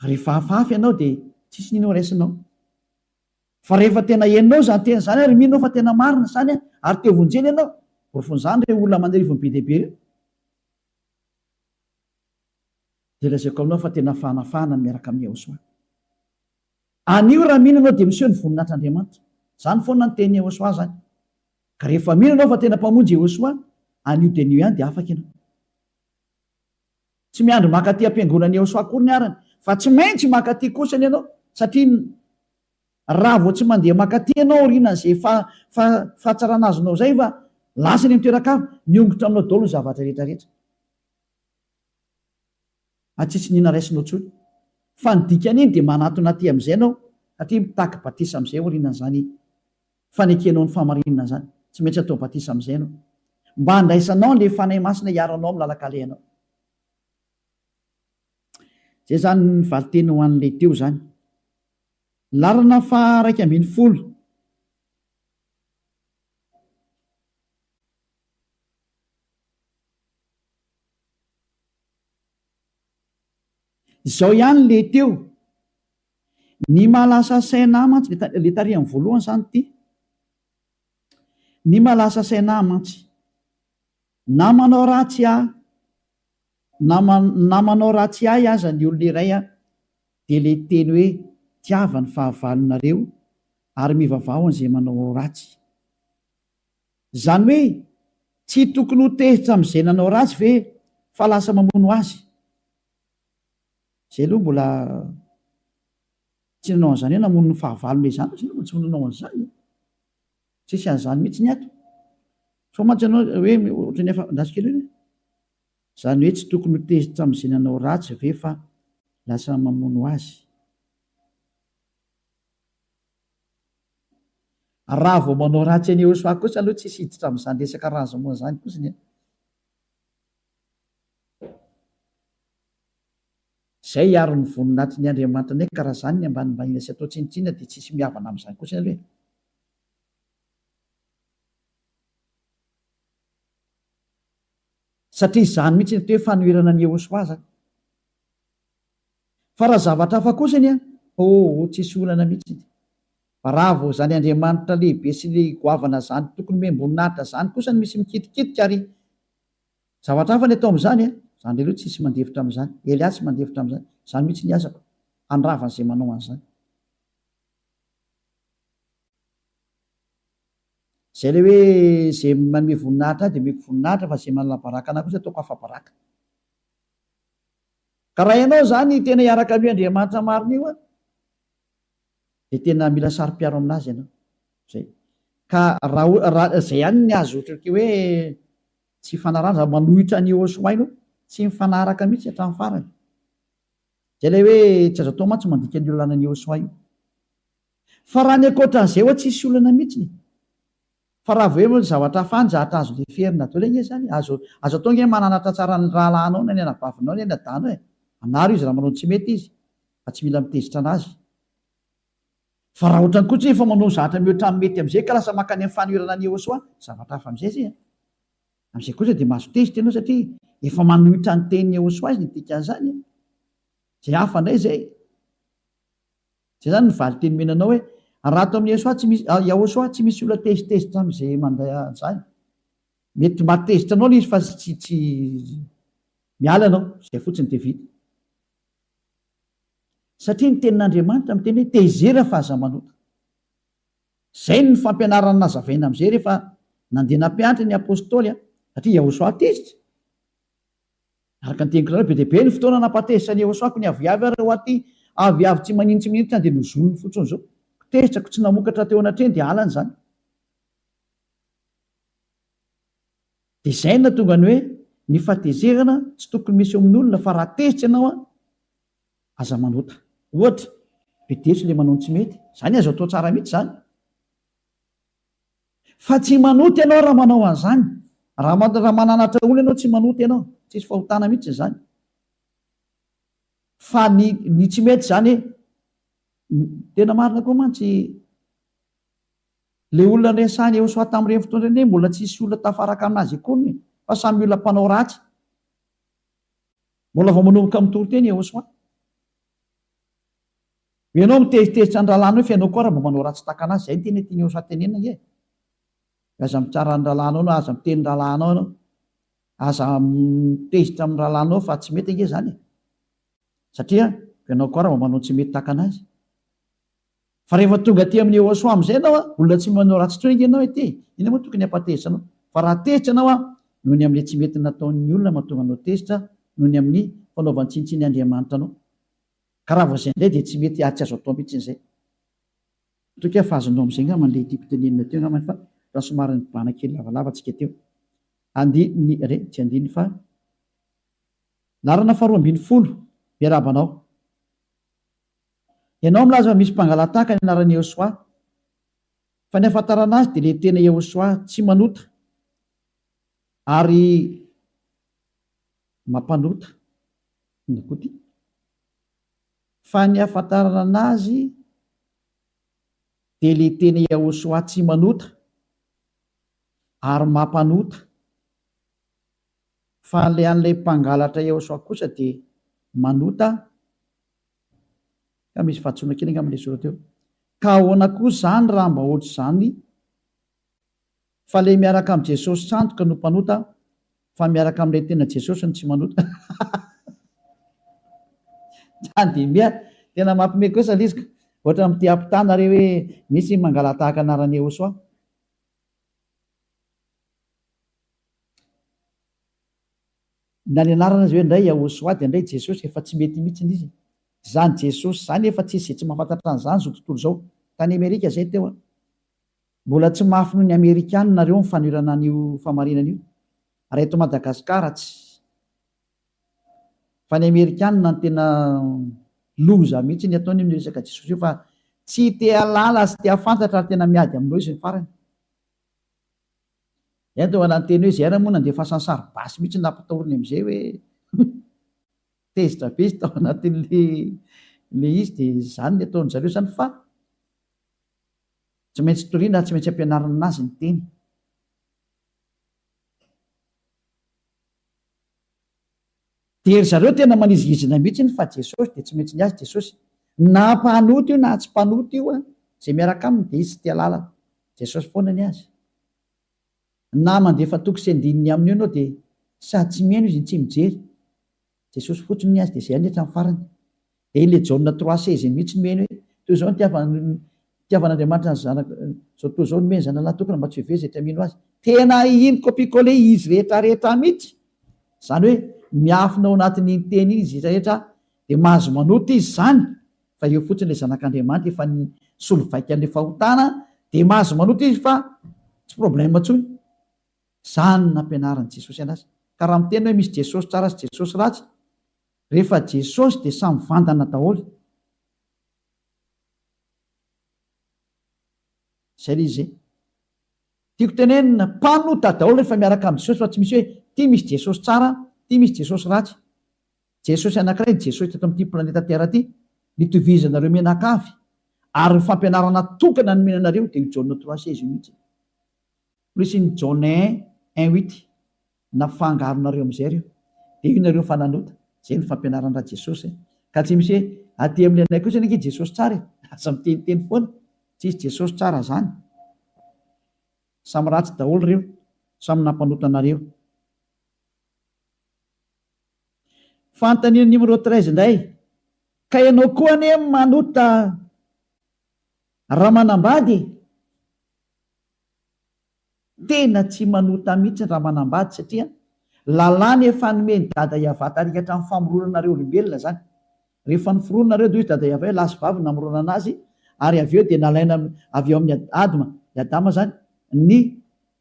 A: Rehefa hafahafa ianao dia tsisy n'inona ho raisinao. Fa rehefa tena henonao izany teny izany ary mino fa tena marina izany ary te hovonjena ianao, porofon'izany ireo olona aman'arivony be dia be ireo. Dia lazaiko aminao fa tena fahanafahana ny miaraka amin'i Yehosua. Anio raha mino ianao dia miseho ny voninahitr'Andriamanitra. Izany foana ny tenin'i Yehosua izany. Ka rehefa mino ianao fa tena Mpamonjy Yehosua, anio dia anio ihany dia afaka ianao. Tsy miandry mankaty am-piangonan'i Yehosua akory ny arany, fa tsy maintsy mankaty kosany ianao satria raha vao tsy mandeha mankaty ianao aorianan'izay fahatsarana azonao izay fa lasa any amin'ny toeran-kafa, miongotra aminao daholo ny zavatra rehetra rehetra. Ary tsisy n'inona raisinao intsony. Fa ny dikan'iny dia manatona aty amin'izay ianao satria mitaky batisa amin'izay aorianan'izany fanekenao ny fahamarinana izany. Tsy maintsy atao batisa amin'izay ianao. Mba handraisanao an'ilay Fanahy Masina hiaro anao amin'ny lalan-kalehanao. Izay izany ny valinteny ho an'ilay teo izany. Laharana faha 11. Izao ihany le teo. Ny mahalasa saina ahy mantsy, le tary amin'ny voalohany izany ity. Ny mahalasa saina ahy mantsy, na manao ratsy ahy, na na manao ratsy ahy aza ny olona iray an, dia le teny hoe tiava ny fahavalonareo ary mivavaha ho an'izay manao ratsy. Izany hoe tsy tokony ho tezitra amin'izay nanao ratsy ve fa lasa mamono azy? Izay aloha mbola tsy nanao an'izany hoe namono ny fahavalony izany izay aloha mbola tsy nanao an'izany e. Tsisy an'izany mihitsy ny ato. Sao mantsy ianao hoe ohatran'ny efa andraso kely hoe izany hoe tsy tokony ho tezitra amin'izay nanao ratsy ve fa lasa mamono azy? Raha vao manao ratsy an'i Yehosua kosa aloha tsisy hiditra amin'izany resaka ranzamo izany kosiny e. Zay hiaro ny voninahitry ny Andriamanitranay ka raha zany ny ambanimbaniana sy atao tsinontsinona dia tsisy mihavana amin'izany kosiny aloha e. Satria izany mihitsy ny atao hoe fanoherana an'i Yehosua zany. Fa raha zavatra hafa kosa anie an, oh tsisy olana mihitsy ity. Fa raha vao izany Andriamanitra lehibe sy goavana izany tokony omem-boninahitra izany kosa no misy mikitikitika ary zavatra hafa ny atao amin'izany an, izany aloha tsisy mandefitra amin'izany, Elia tsy mandefitra amin'izany, izany mihitsy ny asako, handrava an'izay manao an'izany. Izay ilay hoe izay manome voninahitra ahy dia omeko voninahitra fa izay manala baraka anah kosa ataoko afa-baraka. Ka raha ianao izany tena hiaraka amin'io Andriamanitra marina io an, dia tena mila saro-piaro aminazy ianao. Zay. Ka raha raha zay ihany ny azo ohatran'ny hoe tsy ifanarahana, raha manohitra an'i Yehosua ianao, tsy mifanaraka mihitsy hatramin'ny farany. Zay ilay hoe tsy azo atao mantsy mandika an'io lalànan'i Yehosua io. Fa raha ny ankoatran'izay ho'a tsisy olana mihitsy e. Fa raha vao hoe zavatra hafa any zahatra azo leferina daholo ange izany e. Azo azo atao ange mananatra tsara ny rahalahinao na ny anabavinao na ny adadanao e. Anaro izy raha manao ny tsy mety izy fa tsy mila mitezitra anazy. Fa raha ohatrany koa tsy efa manao zahatra mihoatra ny mety amizay ka lasa makany amin'ny fanoherana an'i Yehosua, zavatra hafa amizay izay an. Amizay kosa dia mahazo tezitra ianao satria efa manohitra ny tenin'i Yehosua izy ny dikan'izany e. Izay hafa indray izay. Izay izany ny valinteny omena anao hoe, raha ato amin'i Yehosua tsy misy, Yahosua tsy misy olona tezitezitra amin'izay mandray an'izany. Mety mahatezitra anao ilay izy fa tsy tsy miala ianao, izay fotsiny dia vita. Satria ny tenin'Andriamanitra miteny hoe tezera fa aza manota. Izay no fampianarana nazavaina amin'izay rehefa nandeha nampianatra ny apostoly, satria Yahosua tezitra. Araka ny teniko nareo, be dia be ny fotoana nampatezitra an'i Yehosua ko ny aviavy ary ho aty aviavy tsy manino tsy minitra dia nozoniny fotsiny izao. Ko tezitra ko tsy namokatra teo anatrehany dia halany izany. Dia izay no nahatonga ny hoe ny fahatezerana tsy tokony misy eo amin'olona fa raha tezitra ianao an, aza manota. Ohatra, bedeso ilay manao ny tsy mety. Izany azo atao tsara mihitsy izany. Fa tsy manota ianao raha manao an'izany. Raha raha mananatra olona ianao tsy manota ianao. Tsisy fahotana mihitsy izany. Fa ny ny tsy mety izany tena marina koa mantsy le olona niresahany Ehosoa tamin'ireny fotoana ireny hoe mbola tsisy olona tafaraka aminazy akory fa samy olona mpanao ratsy. Mbola vao manomboka mitory teny Ehosoa. Ianao mitezitezitra ny rahalahinao fa ianao koa ary mba manao ratsy tahaka anazy, izay no tena tian'i Ehosoa tenenina ange e. Aza mitsara ny rahalahinao na aza miteny ny rahalahinao ianao. Aza mitezitra amin'ny rahalahinao fa tsy mety ange izany e. Satria ianao koa ary mba manao tsy mety tahaka anazy. Fa rehefa tonga aty amin'i Yehosua amin'izay ianao an, olona tsy manao ratsy intsony ange ianao ety e! Inona moa tokony hampatezitra anao? Fa raha tezitra ianao an, noho ny amin'ilay tsy mety nataon'ny olona mahatonga anao tezitra, noho ny amin'ny fanaovany tsinontsinona Andriamanitra anao. Ka raha vao izay indray dia tsy mety ary tsy azo atao mihitsy izay. Matoky aho fa azonao amin'izay angamba ilay tiako tenenina teo angambany fa raha somary nibana kely lavalava tsika teo. Andininy, re, tsy andininy fa laharana faharoa 12, miarahaba anao. Ianao milaza fa misy mpangala-tahaka ny anaran'i Yehosua. Fa ny ahafantarana azy dia ilay tena Yehosua tsy manota ary mampanota. Inona koa ity? Fa ny ahafantarana anazy dia ilay tena Yehosua tsy manota ary mampanota. Fa ilay an'ilay mpangalatra Yehosua kosa dia manota Ka misy fahadisoana kely angamba ilay soratra eo. Ka ahoana koa izany raha mba ohatr'izany fa ilay miaraka amin'i Jesosy sandoka no mpanota fa miaraka amin'ilay tena Jesosy no tsy manota? Zany dia miha tena mampime kosa ilay izy ka. Ohatra amin'ity ampitana re hoe misy mangala-tahaka anaran'i Yehosua. Na ny anarana aza hoe ndray Yahoshuah dia ndray Jesosy efa tsy mety mihitsiny izy. Zany Jesosy zany efa tsisy izay tsy mahafantatra an'izany zao tontolo zao. Tany Amerika zay teo an. Mbola tsy mafy noho ny Amerikana nareo ny fanoherana an'io famarinana io. Raha eto Madagascar tsy. Fa ny Amerikana no tena loza mihitsy ny ataony amin'io resaka Jesosy io fa tsy te hahalala sy te hahafantatra ary tena miady aminao izy ny farany. Zay tonga niteny hoe zay ary moa nandefasany sary basy mihitsy nampitahoriny amizay hoe tezitra be izy tao anatin'le le izy de zany ny ataon-dry zareo zany fa tsy maintsy toriana ary tsy maintsy ampianarina anazy ny teny. De ry zareo tena manizingizina mihitsy fa Jesosy de tsy maintsy ny azy Jesosy. Na mpanota io na tsy mpanota io an, zay miaraka aminy de izy tsy tia lalana. Jesosy foana ny azy. Na mandefa toko sy andininy aminy eo ianao dia sady tsy mihaino izy no tsy mijery. Jesosy fotsiny ny azy dia izay ihany hatramin'ny farany. Dia iny ilay Jaona 3 16 iny mihitsy no heno hoe toy izao ny nitiavan'Andriamanitra ny zanaka izao tontolo izao nomeny zanalahy tokana mba tsy ho very izay tsy hamino azy. Tena iny copie coller izy rehetra rehetra mihitsy. Izany hoe miafina ao anatin'iny teny iny izy rehetra dia mahazo manota izy izany fa eo fotsiny ilay zanak'Andriamanitra efa nisolo vaika an'ilay fahotana dia mahazo manota izy fa tsy problème intsony. Izany no nampianarin'i Jesosy anazy. Ka raha miteny hoe misy Jesosy tsara sy Jesosy ratsy, rehefa Jesosy dia samy vandana daholo. Izay ilay izy e. Tiako tenenina, mpanota daholo rehefa miaraka amin'i Jesosy fa tsy misy hoe ity misy Jesosy tsara, ity misy Jesosy ratsy. Jesosy anankiray ny Jesosy teto amin'ity planeta Terre ity, nitovizanareo mianakavy, ary ny fampianarana tokana nomena anareo dia io Jaona 3 16 io mihitsy. Plus ny Jaona 1 1 huit nafangaronareo amin'izay ireo, dia io nareo fa nanota, izay no fampianaran-dra Jesosy e. Ka tsy misy hoe aty amin'ny anay kosa anie Jesosy tsara e, aza miteniteny foana, tsisy Jesosy tsara zany. Samy ratsy daholo ireo, samy nampanota anareo. Fanontaniana numéro 13 indray, ka ianao koa anie manota raha manambady e! Tena tsy manota mihitsy raha manambady satria lalàna efa nomen'i Dada Yavah tarika hatramin'ny famoronana anareo olombelona izany. Rehefa noforonina nareo dia hoy Dada Yavah hoe lahy sy vavy no namoronana azy ary avy eo dia nalaina avy eo amin'i Adma, i Adama izany, ny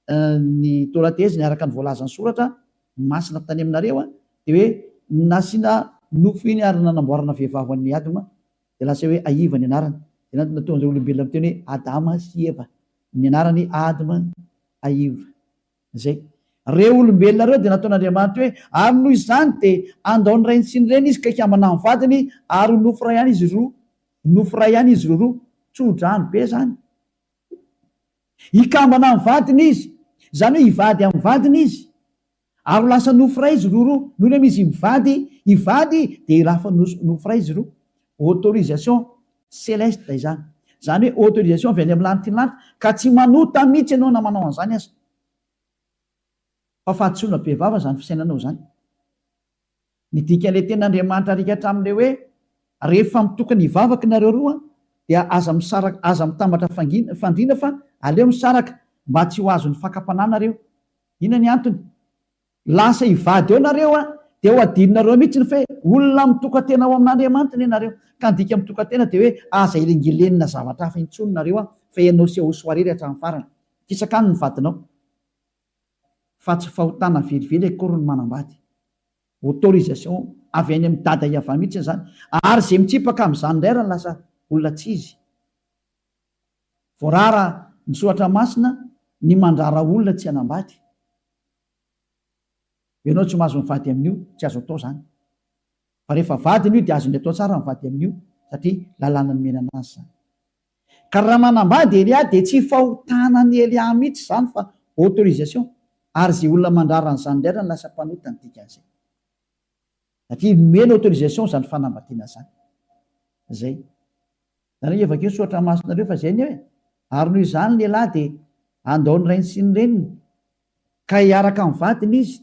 A: ny taolan-teheziny araka ny voalazan'ny soratra masina tany aminareo dia hoe nasiana nofo iny ary nanamboarana vehivavy ho an'i Adama dia lasa hoe Aiva ny anarany. Dia nahatonga an'ireo olombelona miteny hoe Adama sy Eva. Ny anarany Adma Aiva. Izay. Ireo olombelona ireo dia nataon'Andriamanitra hoe, ary noho izany dia handao ny rainy sy ny reniny izy ka hikambana amin'ny vadiny, ary ho nofo iray ihany izy roa. Nofo iray ihany izy roroa. Tso-drano be izany. Hikambana amin'ny vadiny izy. Izany hoe hivady amin'ny vadiny izy. Ary ho lasa nofo iray izy roroa. Nony amy izy mivady, hivady dia hilafa nofo iray izy roa. Autorisation céleste izany. Izany hoe autorisation avy any amin'ny lanitry ny lanitra. Ka tsy manota mihitsy ianao na manao an'izany aza. Fa fahadisoana be vava izany fisainanao izany. Ny dikan'ilay tenin'Andriamanitra arika hatramin'ilay hoe rehefa mitokana hivavaka nareo roa dia aza misaraka aza mitambatra fandriana fa aleo misaraka mba tsy ho azon'ny fakam-panahy nareo. Inona ny antony? Lasa hivady eo nareo an, dia ho adinonareo mihitsy ny fe olona mitoka-tena ao amin'Andriamanitra anie nareo. Ka ny dika mitoka-tena dia hoe aza elingelenina zavatra hafa intsony nareo an, fa ianao sy Yahoshuah irery hatramin'ny farany. Kisaka any ny vadinao. Fa tsy fahotana velively akory ny manambady. Autorisation avy any amin'i Dada Yavah mihitsy izany. Ary izay mitsipaka amin'izany indray ary no lasa olona tsy izy. Voarara ny soratra masina ny mandrara olona tsy hanambady. Ianao tsy mahazo mivady amin'io, tsy azo atao izany. Fa rehefa vadiny io dia azony atao tsara mivady amin'io satria lalàna nomena anazy izany. Ka raha manambady Elia dia tsy fahotana an'i Elia mihitsy izany fa autorisation ary izay olona mandrara an'izany indray no lasa mpanota ny dikan'izay. Satria nomena autorisation izany fanambadiana izany. Izay. Izany hoe vakio ny soratra masinareo fa izay anie e. Ary noho izany ny lehilahy dia handao ny rainy sy ny reniny ka hiaraka amin'ny vadiny izy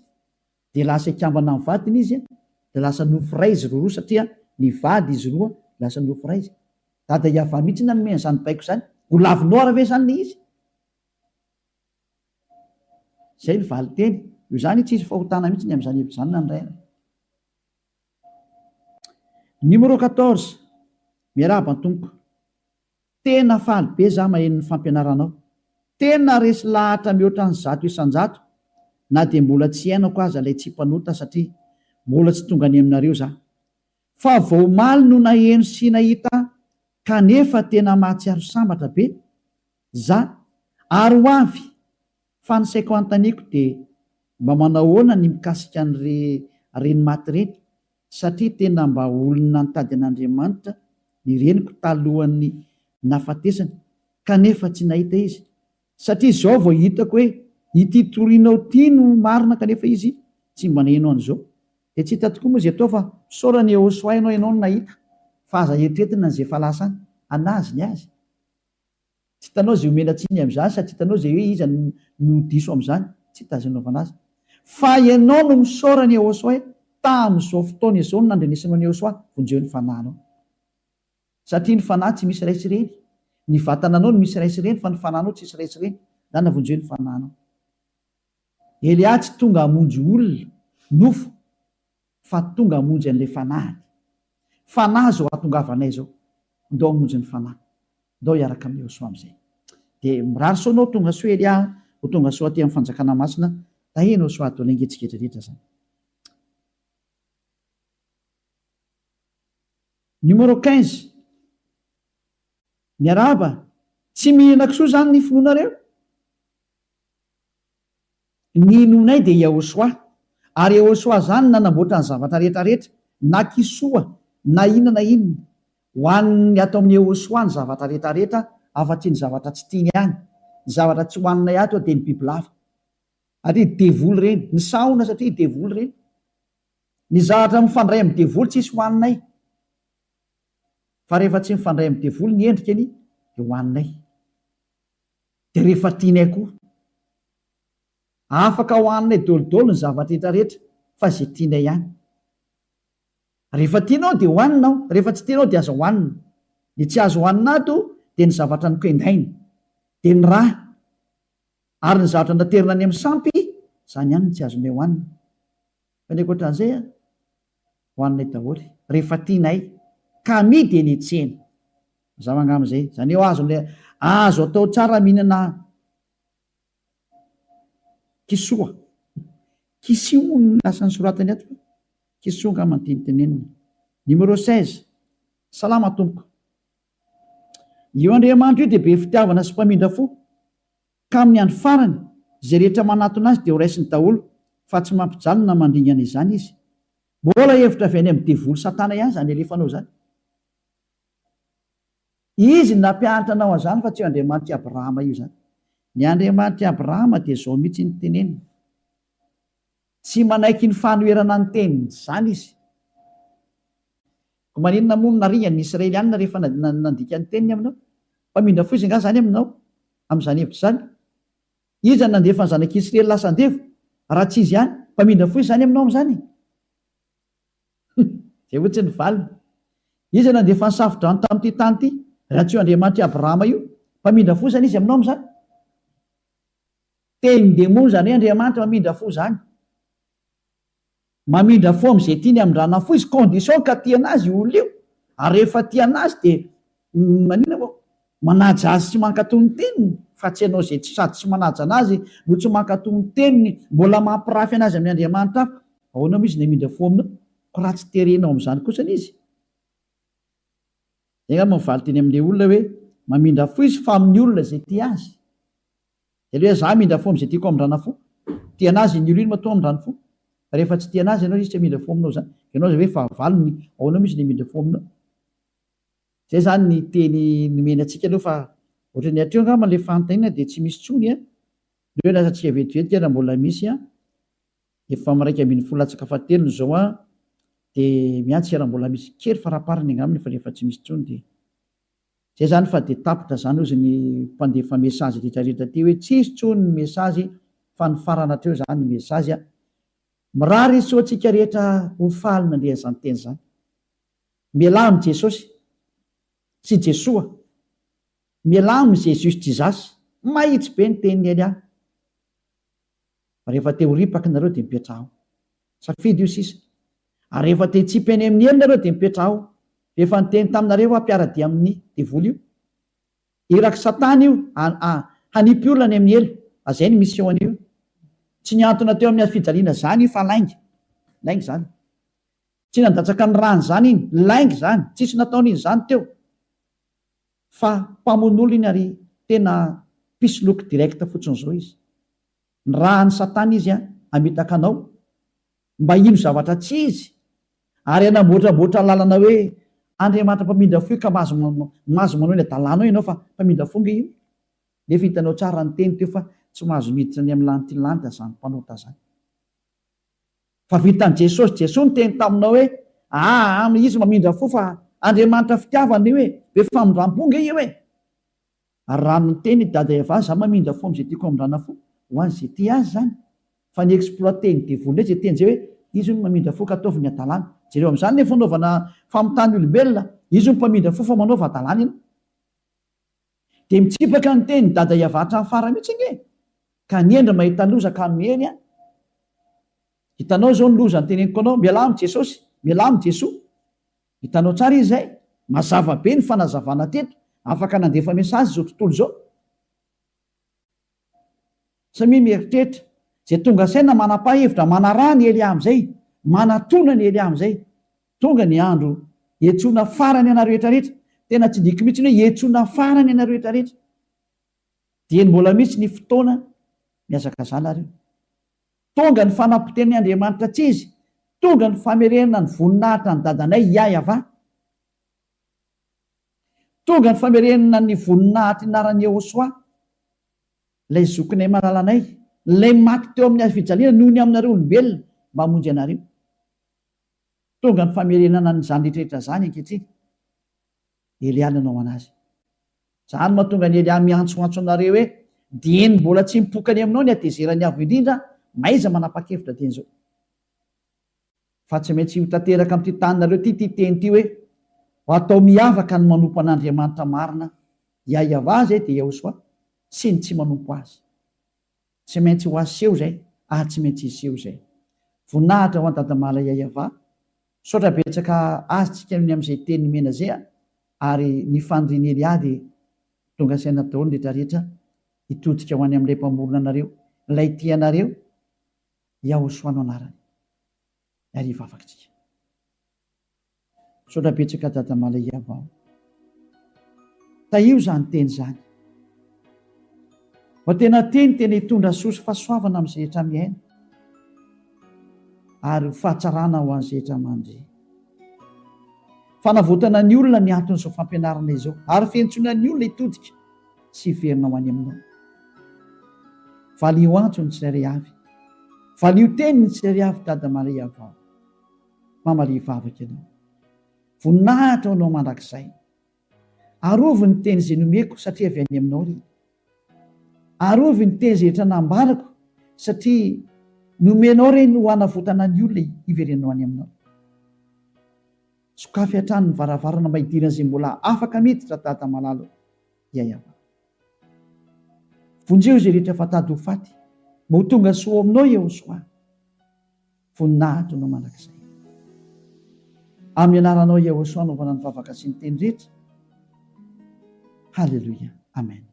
A: dia lasa hikambana amin'ny vadiny izy dia lasa nofo iray izy roroa satria nivady izy roa lasa nofo iray izy. Dada Yavah mihitsy nanome an'izany baiko izany. Ho lavinao ary ve izany ilay izy? Izay ny valinteny. Io izany tsisy fahotana mihitsy ny amin'izany hevitra izany na ny iray ary. Numéro 14. Miarahaba tompoko. Tena faly be za maheno ny fampianaranao. Tena resy lahatra mihoatra ny 100% na dia mbola tsy iainako aza ilay tsy mpanota satria mbola tsy tonga any aminareo za. Fa vao omaly no naheno sy nahita kanefa tena mahatsiaro sambatra be za ary ho avy fa ny saiko anontaniako de mba manahoana ny mikasika an'ire reny maty ireny satria tena mba olona nitady an'Andriamanitra ny reniko talohan'ny nafatesany kanefa tsy nahita izy Satria izao vao hitako hoe ity torinao ity no marina kanefa izy tsy mba naheno an'izao. Dia tsy hita tokoa moa izay atao fa misaora ny Ehosoa ianao ianao no nahita fa aza eritretina ny izay efa lasa any. An'azy ny azy. Tsy hitanao izay omena tsiny amin'izany sady tsy hitanao izay hoe iza no diso amin'izany. Tsy hita izay anaovana azy. Fa ianao no misaora ny Ehosoa hoe tamin'izao fotoana izao no nandrenesanao ny Ehosoa, vonjeo ny fanahinao. Satria ny fanahy tsy misy ray sy reny. Ny vatananao no misy ray sy reny fa ny fanahinao tsisy ray sy reny. Zany vonjeo ny fanahinao. Elia tsy tonga hamonjy olona, nofo, fa tonga hamonjy an'ilay fanahiny. Fanahy izao hahatongavanay izao. Ndao hamonjy ny fanahy. Ndao hiaraka amin'i Yehosua amin'izay. Dia mirary soa anao tonga soa Elia ho tonga soa aty amin'ny fanjakana masina. Tahian'i Yehosua Adonai ange tsika rehetra zany. Numéro 15. Miarahaba, tsy mihinana kisoa izany ny finoanareo? Ny inoanay dia Yahoshuah. Ary Yahoshuah izany nanamboatra ny zavatra rehetra rehetra, na kisoa na inona na inona. Ho an'ny ato amin'i Yahoshuah ny zavatra rehetra rehetra afa-tsy ny zavatra tsy tiany ihany. Ny zavatra tsy hohaninay ato dia ny bibilava. Satria devoly ireny. Ny sahona satria devoly ireny. Ny zavatra mifandray amin'ny devoly tsisy hohaninay. Fa rehefa tsy mifandray amin'ny devoly ny endrikany dia hohaninay. Dia rehefa tianay koa. Afaka hohaninay dolidoly ny zavatra rehetra rehetra fa izay tianay ihany. Rehefa tianao dia hohanina ao, rehefa tsy tianao dia aza hohanina. Ny tsy azo hohanina ato dia ny zavatra nokendaina. Dia ny ra. Ary ny zavatra naterina any amin'ny sampy, izany ihany no tsy azonay hohanina. Fa ny ankoatran'izay an, hohaninay daholo. Rehefa tianay. Ka amidy eny an-tsena. Mazava angamba izay. Izany hoe azo azo atao tsara mihinana kisoa. Kisio moa no lasa nosoratany ato fa kisoa angamba no tiany tenenina. Numéro 16. Salama tompoko. Io Andriamanitra io dia be fitiavana sy mpamindra fo. Ka amin'ny andro farany, izay rehetra manatona azy dia horaisiny daholo, fa tsy mampijaly na mandringana izany izy. Mbola hevitra avy any amin'ny devoly satana ihany izany alefanao izany. Izy no nampianatra anao an'izany fa tsy io Andriamanitr'i Abrahama io izany. Ny Andriamanitr'i Abrahama dia izao mihitsy no teneniny. Tsy manaiky ny fanoherana ny teniny izany izy. Koa maninona moa no naringany ny Israelianina rehefa nandika ny teniny aminao? Mpamindra fo izy angaha izany aminao amin'izany hevitra izany? Iza no nandefa ny zanak'Israely lasa andevo raha tsy izy ihany? Mpamindra fo izy izany aminao amin'izany? Izay hoy tsy ny valiny. Iza no nandefa ny safo-drano tamin'ity tany ity raha tsy io Andriamanitr'i Abrahama io? Mpamindra fo izany izy aminao amin'izany? Tenin-demony izany hoe Andriamanitra mamindra fo izany. Mamindra fo amin'izay tiany hamindrana fo izy, condition ka tia an'azy io olona io, ary rehefa tia an'azy dia maninona moa? Manaja azy sy mankatò ny teniny, fa tsy ianao izay tsy sady tsy manaja an'azy no tsy mankatò ny teniny, mbola mampirafy an'azy amin'ny andriamanitra hafa, ahoana moa izy ny hamindra fo aminao? Ko raha tsy terenao amin'izany kosa anie izy. Izay angamba ny valinteny amin'ilay olona hoe mamindra fo izy fa amin'ny olona izay tia azy. Dia le hoe za hamindra fo amzay tiako hamindrana fo. Tia anazy iny olona iny matoa hamindrany fo. Fa rehefa tsy tia anazy ianao izy tsy hamindra fo aminao zany. Ianao zay hoe fahavalony, ahoana moa izy ny hamindra fo aminao. Zay zany ny teny nomeny antsika aloha fa ohatran'ny hatreo angamba le fanontaniana dia tsy misy tsony an. Aleo lasa tsika vetivety raha mbola misy an. Efa am 11 latsaka fahatelony zao an. Dia miantsika raha mbola misy kely faraparany angambany fa rehefa tsy misy tsony dia. Zay zany fa de tapitra zany ozy ny mpandefa message rehetra rehetra ty hoe tsisy tsony ny message fa nifarana hatreo zany ny message a! Mirary soa antsika rehetra ho faly nandre an'izany teny zany. Mialà amin'i Jesosy sy Jesoa. Mialà amin'i Jesus Jesus. Mahitsy be ny tenin'i Elia. Fa rehefa te ho ripaka nareo dia mipetraha ao. Safidy io sisa. Ary rehefa te hitsipy any amin'ny helo nareo dia mipetraha ao. Efa niteny taminareo aho mpiara-dia amin'ny devoly io. Irak'i satana io hanipy olona any amin'ny helo. Azay ny mission an'io. Tsy nihantona teo amin'ny hazofijaliana zany io fa lainga. Lainga zany. Tsy nandatsaka ny rany zany iny. Lainga zany. Tsisy nataony iny zany teo. Fa mpamono olona iny ary tena mpisoloky direct fotsiny zao izy. Nirahan'i satana izy hamitaka anao mba hino zavatra tsy izy ary hanamboatramboatra lalana hoe Andriamanitra mpamindra fo io ka mahazo mahazo manao ny adalanao ianao fa mpamindra fo nge io nefa hitanao tsara ny teny teo fa tsy mahazo miditra any amin'ny lanity lanitra zany mpanota zany. Fa vitan'i Jesosy Jesoa niteny taminao hoe aa izy mamindra fo fa Andriamanitra fitiavana io e, be famindrampo nge io e. Ary raha niteny i Dada Eva za mamindra fo amin'izay tiako hamindrana fo, ho an'izay tia azy izany. Fa ny exploiter-n'ny devoly indray izay teny izay hoe izy hono mamindra fo ka ataovy ny hadalana. Jereo amin'izany ny fanaovana famitahana olombelona, izy hono mpamindra fo fa manaova hadalana ianao. Dia mitsipaka ny tenin'i Dada Eva hatramin'ny farany mihitsy ange e! Ka ny hendry mahita loza ka miheny an! Hitanao izao ny loza noteneniko anao, mialà amin'i Jesosy, mialà amin'i Jesoa. Hitanao tsara izy izay? Mazava be ny fanazavana teto, afaka nandefa message izao tontolo izao. Samia mieritreritra. Izay tonga saina manapa-hevitra, manaraha ny Elia amin'izay, manatona ny Elia amin'izay. Tonga ny andro hiantsoana farany anareo rehetra rehetra. Tena tsindriako mihitsy ny hoe hiantsoana farany anareo rehetra rehetra. Dieny mbola misy ny fotoana, mihazakazaha nareo. Tonga ny fanapotehan'ny Andriamanitra tsy izy, tonga ny famerenana ny voninahitra ny dadanay Yahyav. Tonga ny famerenana ny voninahitry ny anaran'i Yehosua, ilay zokinay malalanay, ilay maty teo amin'ny hazo fijaliana noho ny aminareo olombelona mba hamonjy anareo. Tonga ny famerenana an'izany rehetra rehetra izany ankehitriny. Elia nanao anazy. Izany no mahatonga an'i Elia miantsoantso anareo hoe, Dieny mbola tsy mipoka any aminao ny hatezeran'ny Avo Indrindra, mahaiza manapa-kevitra dieny izao. Fa tsy maintsy ho tanteraka amin'ity taninareo ity ity teny ity hoe, Ho atao miavaka ny manompo an'Andriamanitra marina, Yahyav izay dia Yahoshuah, sy ny tsy manompo Azy. Tsy maintsy ho aseho izay ary tsy maintsy hiseho izay. Voninahitra ho an'i Dadamala Yayava. Misaotra betsaka azy tsika ny amin'izay teny nomena zay a! Ary ny fanirian'i Elia dia tonga saina daholo ny rehetra rehetra hitodika ho any amin'ilay mpamorona anareo, ilay tia anareo, Yahoshua no anarany. Ary hivavaka tsika. Misaotra betsaka Dada Malaiavao. Tahio izany teny izany. Fa tena teny tena hitondra soa sy fahasoavana amin'izay rehetra miaina ary ho fahatsarana ho an'izay rehetra mandre. Fanavotana ny olona ny anton'izao fampianarana izao ary fiantsoana ny olona hitodika sy hiverina ho any aminao. Valio antso ny tsirairay avy. Valio teny ny tsirairay avy Dada Maria vao. Mamalia vavaka ianao. Voninahitra ho anao mandrakizay. Arovy ny teny izay nomeko satria avy any aminao ireny. Arovy ny teny izay rehetra nambarako satria nomenao ireny ho hanavotana ny olona hiverenanao any aminao. Sokafy hatrany ny varavarana mba hidiran'izay mbola afaka miditra Dada malala o. Iaiava. Vonjeo izay rehetra fa tady ho faty mba ho tonga soa ao aminao Iehosoa. Voninahitra anao mandrakizay. Amin'ny anaranao Yahoshuah anaovana ny vavaka sy ny teny rehetra. Haleloia. Amen.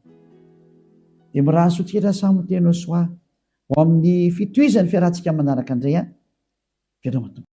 A: Dia mirary soa tsika samy ho teny Yahoshuah ho amin'ny fitohizan'ny fiarahantsika manaraka indray an. Veloma tompoko.